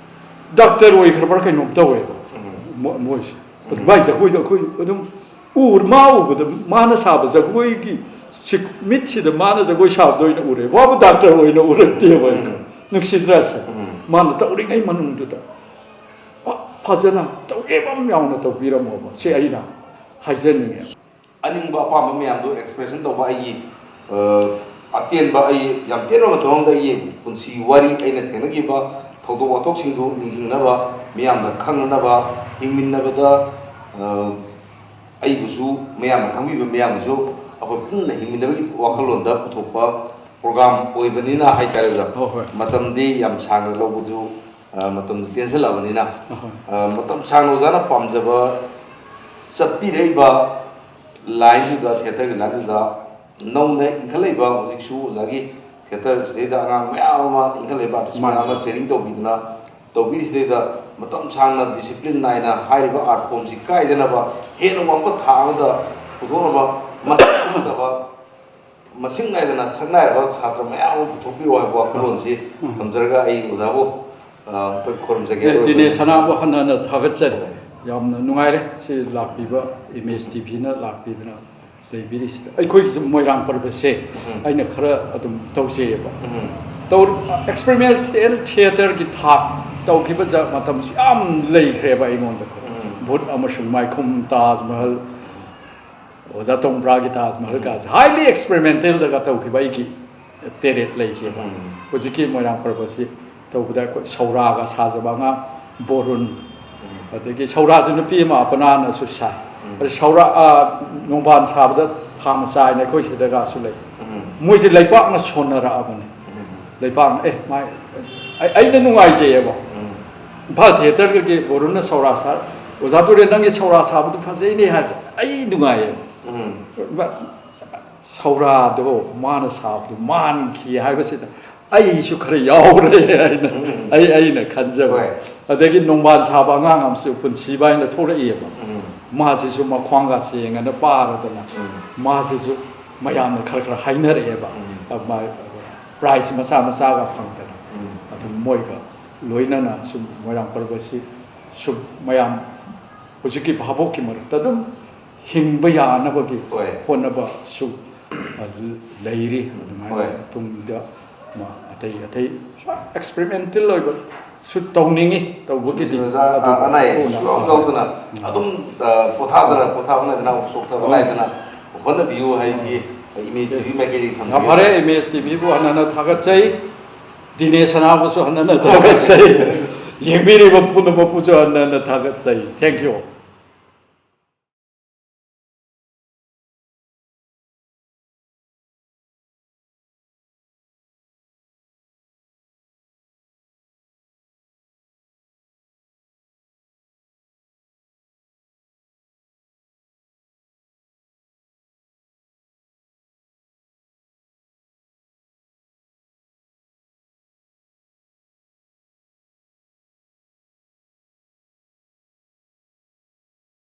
ꯗꯥꯛꯇꯔ ꯑꯣꯏꯈ꯭ꯔꯕ꯭ꯔꯥ ꯀꯩꯅꯣꯝ ꯇꯧꯋꯦꯕ꯫ ꯎꯝ꯫ ꯃꯣ-, ꯃꯣꯏꯁꯦ꯫ ꯎꯝ꯫ ꯃꯥꯏ ꯖꯒꯣꯏꯗꯣ ꯑꯩꯈꯣꯏ ꯑꯗꯨꯝ ꯎꯔ-, ꯃꯥ ꯎꯕꯗ, ꯃꯥꯅ ꯁꯥꯕ ꯖꯒꯣꯏꯒꯤ ꯁꯤ-, ꯃꯤꯠꯁꯤꯗ ꯃꯥꯅ ꯖꯒꯣꯏ ꯁꯥꯕꯗ ꯑꯣꯏꯅ ꯎꯔꯦ, ꯋꯥꯕꯨ ꯗꯥꯛꯇꯔ ꯑꯣꯏꯅ ꯎꯔꯛꯇꯦꯕ ꯑꯩꯅ꯫ ꯎꯝ꯫ ꯅꯨꯡꯁꯤꯗ꯭ꯔꯥ ꯁꯦ? ꯎꯝ꯫ ꯃꯥꯅ ꯇꯧꯔꯤꯉꯩ ꯃꯅꯨꯡꯗꯨꯗ ꯐ-, ꯐꯖꯅ ꯇꯧꯒꯦꯕ ꯌꯥꯎꯅ ꯇꯧꯕꯤꯔꯝꯃꯣꯕ, ꯁꯤ ꯑꯩꯅ ꯍꯥꯏꯖꯅꯤꯡꯉꯦ꯫ ꯑꯅꯤꯡꯕ ꯑꯄꯥꯝꯕ ꯃꯌꯥꯝꯗꯣ ꯑꯦꯛꯁꯄ꯭ꯔꯦꯁꯟ ꯇꯧꯕ ꯑꯩꯒꯤ, ꯑ, ꯑꯇꯦꯟꯕ, ꯑꯩ ꯌꯥꯝ ꯇꯦꯟꯕ ꯃꯇꯝ ꯑꯃꯗ ꯑꯩꯒꯤ ꯄꯨꯟꯁꯤꯒꯤ ꯋꯥꯔꯤ, ꯑꯩꯅ ꯊꯦꯡꯅꯈꯤꯕ ꯊꯧꯗꯣꯛ ꯋꯥꯊꯣꯛꯁꯤꯡꯗꯨ ꯅꯤꯡꯁꯤꯡꯅꯕ, ꯃꯤꯌꯥꯝꯅ ꯈꯪꯅꯅꯕ, ꯍꯤꯡꯃꯤꯟꯅꯕꯗ, ꯑ, ꯑꯩꯕꯨꯁꯨ ꯃꯌꯥꯝꯅ ꯈꯪꯕꯤꯕ, ꯃꯌꯥꯝꯅꯁꯨ ꯑꯩꯈꯣꯏ ꯄꯨꯟꯅ ꯍꯤꯡꯃꯤꯟꯅꯕꯒꯤ ꯋꯥꯈꯜꯂꯣꯟꯗ ꯄꯨꯊꯣꯛꯄ ꯄ꯭ꯔꯣꯒ꯭ꯔꯥꯝ ꯑꯣꯏꯕꯅꯤꯅ ꯍꯥꯏꯇꯥꯔꯦ ꯑꯣꯖꯥ꯫ ꯍꯣꯏ, ꯍꯣꯏ꯫ ꯃꯇꯝꯗꯤ ꯌꯥꯝ ꯁꯥꯡꯅ ꯂꯧꯕꯁꯨ, ꯑ, ꯃꯇꯝꯗꯤ ꯇꯦꯟꯁꯤꯜꯂꯛꯑꯕꯅꯤꯅ, ꯑꯍꯣꯏ꯫ ꯑ, ꯃꯇꯝ ꯁꯥꯡꯅ ꯑꯣꯖꯥꯅ ꯄꯥꯝꯖꯕ ꯆꯠꯄꯤꯔꯛꯏꯕ ꯂꯥꯏꯟꯗꯨꯗ, ꯊꯤꯌꯦꯇꯔꯒꯤ ꯂꯥꯏꯟꯗꯨꯗ ꯅꯧꯅ ꯏꯟꯈꯠꯂꯛꯏꯕ ꯍꯧꯖꯤꯛꯁꯨ ꯑꯣꯖꯥꯒꯤ ꯊꯤꯌꯦꯇꯔ ꯁꯤꯗꯩꯗ ꯑꯉꯥꯡ ꯃꯌꯥꯝ ꯑꯃ ꯏꯟꯈꯠꯂꯛꯏꯕ ꯑꯥꯔꯇꯤꯁ ꯃꯥꯅꯤ꯫ ꯃꯌꯥꯝ ꯑꯃ ꯇ꯭ꯔꯦꯅꯤꯡ ꯇꯧꯕꯤꯗꯨꯅ ꯇꯧꯕꯤꯔꯤꯁꯤꯗꯩꯗ ꯃꯇꯝ ꯁꯥꯡꯅ ꯗꯤꯁꯤꯄ꯭ꯂꯤꯟ ꯅꯥꯏꯅ ꯍꯥꯏꯔꯤꯕ ꯑꯥꯔꯠ ꯐꯣꯝꯁꯤ ꯀꯥꯏꯗꯅꯕ ꯍꯦꯟꯅ ꯋꯥꯡꯕ ꯊꯥꯛ ꯑꯃꯗ ꯄꯨꯊꯣꯛꯅꯕ ꯃꯁꯛ ꯈꯪꯗꯕ ꯃꯁꯤꯡ ꯅꯥꯏꯗꯅ ꯁꯛꯅꯥꯏꯔꯕ ꯁꯥꯇ꯭ꯔ ꯃꯌꯥꯝ ꯑꯃ ꯄꯨꯊꯣꯛꯄꯤꯔꯣ ꯍꯥꯏꯕ ꯋꯥꯈꯜꯂꯣꯟꯁꯤ ꯎꯝ꯫ ꯊꯝꯖꯔꯒ ꯑꯩ ꯑꯣꯖꯥꯕꯨ, ꯑ, ꯑꯝꯇ ꯈꯨꯔꯨꯝꯖꯒꯦ꯫ ꯑꯦ, ꯑꯔꯣꯏꯕꯗ ꯗꯤꯅꯦꯁ ꯁꯅꯥꯕꯨ ꯍꯟꯅ ꯍꯟꯅ ꯊꯥꯒꯠꯆꯔꯤ꯫ ꯌꯥꯝꯅ ꯅꯨꯡꯉꯥꯏꯔꯦ ꯁꯤ ꯂꯥꯛꯄꯤꯕ, ꯏꯃꯦꯖ ꯇꯤ ꯚꯤꯅ ꯂꯥꯛꯄꯤꯗꯅ꯫ ꯂꯩꯕꯤꯔꯤꯁꯤꯗ ꯑꯩꯈꯣꯏꯒꯤꯁꯨ ꯃꯣꯏꯔꯥꯡ ꯄꯔꯕꯁꯦ ꯎꯝ. ꯑꯩꯅ ꯈꯔ ꯑꯗꯨꯝ ꯇꯧꯖꯩꯑꯕ꯫ ꯎꯝ. ꯇꯧ ꯑꯦꯛꯁꯄꯦꯔꯤꯃꯦꯟꯇꯦꯜ ꯊꯤꯌꯦꯇꯔꯒꯤ ꯊꯥꯛ ꯇꯧꯈꯤꯕ ꯖ- ꯃꯇꯝꯁꯨ ꯌꯥꯝ ꯂꯩꯈ꯭ꯔꯦꯕ ꯑꯩꯉꯣꯟꯗ꯫ ꯎꯝ. ꯚꯨꯠ ꯑꯃꯁꯨꯡ ꯃꯥꯏꯈꯨꯝ, ꯇꯥꯖ ꯃꯍꯜ, ꯑꯣꯖꯥ ꯇꯣꯡꯕ꯭ꯔꯥꯒꯤ ꯇꯥꯖ ꯃꯍꯜ ꯀꯥꯁꯦ ꯍꯥꯏꯂꯤ ꯑꯦꯛꯁꯄꯦꯔꯤꯃꯦꯟꯇꯦꯜꯗꯒ ꯇꯧꯈꯤꯕ ꯑꯩꯒꯤ ꯄꯦꯔꯦꯠ ꯂꯩꯈꯤꯕ꯫ ꯎꯝ. ꯍꯧꯖꯤꯛꯀꯤ ꯃꯣꯏꯔꯥꯡ ꯄꯔꯕꯁꯤ ꯇꯧꯕꯗ ꯑꯩꯈꯣꯏ ꯁꯧꯔꯥꯒ ꯁꯥꯖꯕ ꯑꯉꯥꯡ ꯕꯣꯔꯨꯟ, ꯎꯝ. ꯑꯗꯒꯤ ꯁꯧꯔꯥꯁꯨ ꯅꯨꯄꯤ ꯑꯃ ꯑꯄꯅꯥꯅꯁꯨ ꯁꯥꯏ꯫ ꯎꯝ. ꯑꯗ ꯁꯧꯔꯥ ꯑ, ꯅꯣꯡꯕꯥꯟ ꯁꯥꯕꯗ ꯊꯥ ꯃꯆꯥ ꯍꯥꯏꯅ ꯑꯩꯈꯣꯏ ꯁꯤꯗꯒꯁꯨ ꯂꯩ꯫ ꯎꯝ. ꯃꯣꯏꯁꯦ ꯂꯩꯄꯥꯛꯅ ꯁꯣꯟꯅꯔꯛꯑꯕꯅꯦ꯫ ꯎꯝ. ꯂꯩꯄꯥꯛꯅ ꯑꯦ ꯃꯥꯏ ꯑꯩ- ꯑꯩꯅ ꯅꯨꯡꯉꯥꯏꯖꯩꯌꯦꯕ꯫ ꯎꯝ. ꯏꯝꯐꯥꯜ ꯊꯤꯌꯦꯇꯔꯒꯤ ꯕꯣꯔꯨꯟꯅ ꯁꯧꯔꯥ ꯁꯥ, "ꯑꯣꯖꯥ ꯇꯨꯔꯦꯟ, ꯅꯪꯒꯤ ꯁꯧꯔꯥ ꯁꯥꯕꯗꯨ ꯐꯖꯩꯅꯦ" ꯍꯥꯏꯔꯁꯦ, ꯑꯩ ꯅꯨꯡꯉꯥꯏꯌꯦꯕ꯫ ꯎꯝ. ꯁꯧꯔꯥꯗꯣ ꯃꯥꯅ ꯁꯥꯕꯗꯣ ꯃꯥꯟꯈꯤ ꯍꯥꯏꯕꯁꯤꯗ ꯑꯩꯁꯨ ꯈꯔ ꯌꯥꯎꯔꯦ ꯍꯥꯏꯅ ꯎꯝ. ꯑꯩ ꯑꯩꯅ ꯈꯟꯖꯕ꯫ ꯍꯣꯏ. ꯑꯗꯒꯤ ꯅꯣꯡꯕꯥꯟ ꯁꯥꯕ ꯑꯉꯥꯡ ꯑꯃꯁꯨ ꯄꯨꯟꯁꯤꯕ ꯍꯥꯏꯅ ꯊꯣꯛꯂꯛꯏꯑꯕ꯫ ꯎꯝ. ꯃꯥꯁꯤꯁꯨ ꯃꯈ꯭ꯋꯥꯡꯒ ꯆꯦꯡꯉꯅ ꯄꯥꯔꯗꯅ ꯎꯝ. ꯃꯥꯁꯤꯁꯨ ꯃꯌꯥꯝꯅ ꯈꯔ ꯈꯔ ꯍꯥꯏꯅꯔꯛꯑꯦꯕ꯫ ꯎꯝ. ꯃꯥ ꯄ꯭ꯔꯥꯏꯖ ꯃꯆꯥ ꯃꯆꯥꯒ ꯐꯪꯗꯅ꯫ ꯎꯝ. ꯑꯗꯨꯝ ꯃꯣꯏꯒ ꯂꯣꯏꯅꯅ ꯁꯨꯝ ꯃꯣꯏꯔꯥꯡ ꯄꯔꯕꯁꯤ ꯁꯨꯝ ꯃꯌꯥꯝ ꯍꯧꯖꯤꯛꯀꯤ ꯚꯥꯕꯣꯛꯀꯤ ꯃꯔꯛꯇ ꯑꯗꯨꯝ ꯍꯤꯡꯕ ꯌꯥꯅꯕꯒꯤ ꯍꯣꯏ. ꯍꯣꯠꯅꯕꯁꯨ ꯂꯩꯔꯤ꯫ ꯑꯗꯨꯃꯥꯏꯅ ꯍꯣꯏ. ꯇꯨꯡꯗ ꯃꯥ ꯑꯇꯩ ꯑꯇꯩ ꯑꯦꯛꯁꯄꯦꯔꯤꯃꯦꯟꯇꯦꯜ ꯑꯣꯏꯕꯁꯨ ꯇꯧꯅꯤꯡꯉꯤ, ꯇꯧꯕꯒꯤꯗꯤ꯫ ꯑꯣꯖꯥ, ꯑꯗꯨ ꯑꯅꯥ ꯑꯌꯦꯛ ꯀꯣꯟꯅ ꯁꯨꯡꯌꯥꯎ ꯌꯥꯎꯗꯅ ꯑꯗꯨꯝ, ꯑ, ꯄꯣꯊꯥꯗꯅ, ꯄꯣꯊꯥꯕ ꯅꯥꯏꯗꯅ, ꯆꯣꯛꯊꯕ ꯍꯣꯏ. ꯅꯥꯏꯗꯅ ꯍꯣꯠꯅꯕꯤꯌꯨ ꯍꯥꯏꯁꯤ ꯏꯃꯦꯖ ꯇꯤ ꯚꯤ ꯃꯥꯏꯀꯩꯗꯒꯤ ꯌꯥꯝ ꯊꯝꯖꯒꯦ꯫ ꯐꯔꯦ, ꯏꯃꯦꯖ ꯇꯤ ꯚꯤꯕꯨ ꯍꯟꯅ ꯍꯟꯅ ꯊꯥꯒꯠꯆꯩ, ꯗꯤꯅꯦꯁ ꯁꯅꯥꯕꯨꯁꯨ ꯍꯟꯅ ꯍꯟꯅ ꯊꯥꯒꯠꯆꯩ, ꯌꯦꯡꯕꯤꯔꯤꯕ ꯄꯨꯝꯅꯃꯛꯄꯨꯁꯨ ꯍꯟꯅ ꯍꯟꯅ ꯊꯥꯒꯠꯆꯩ꯫ Thank you.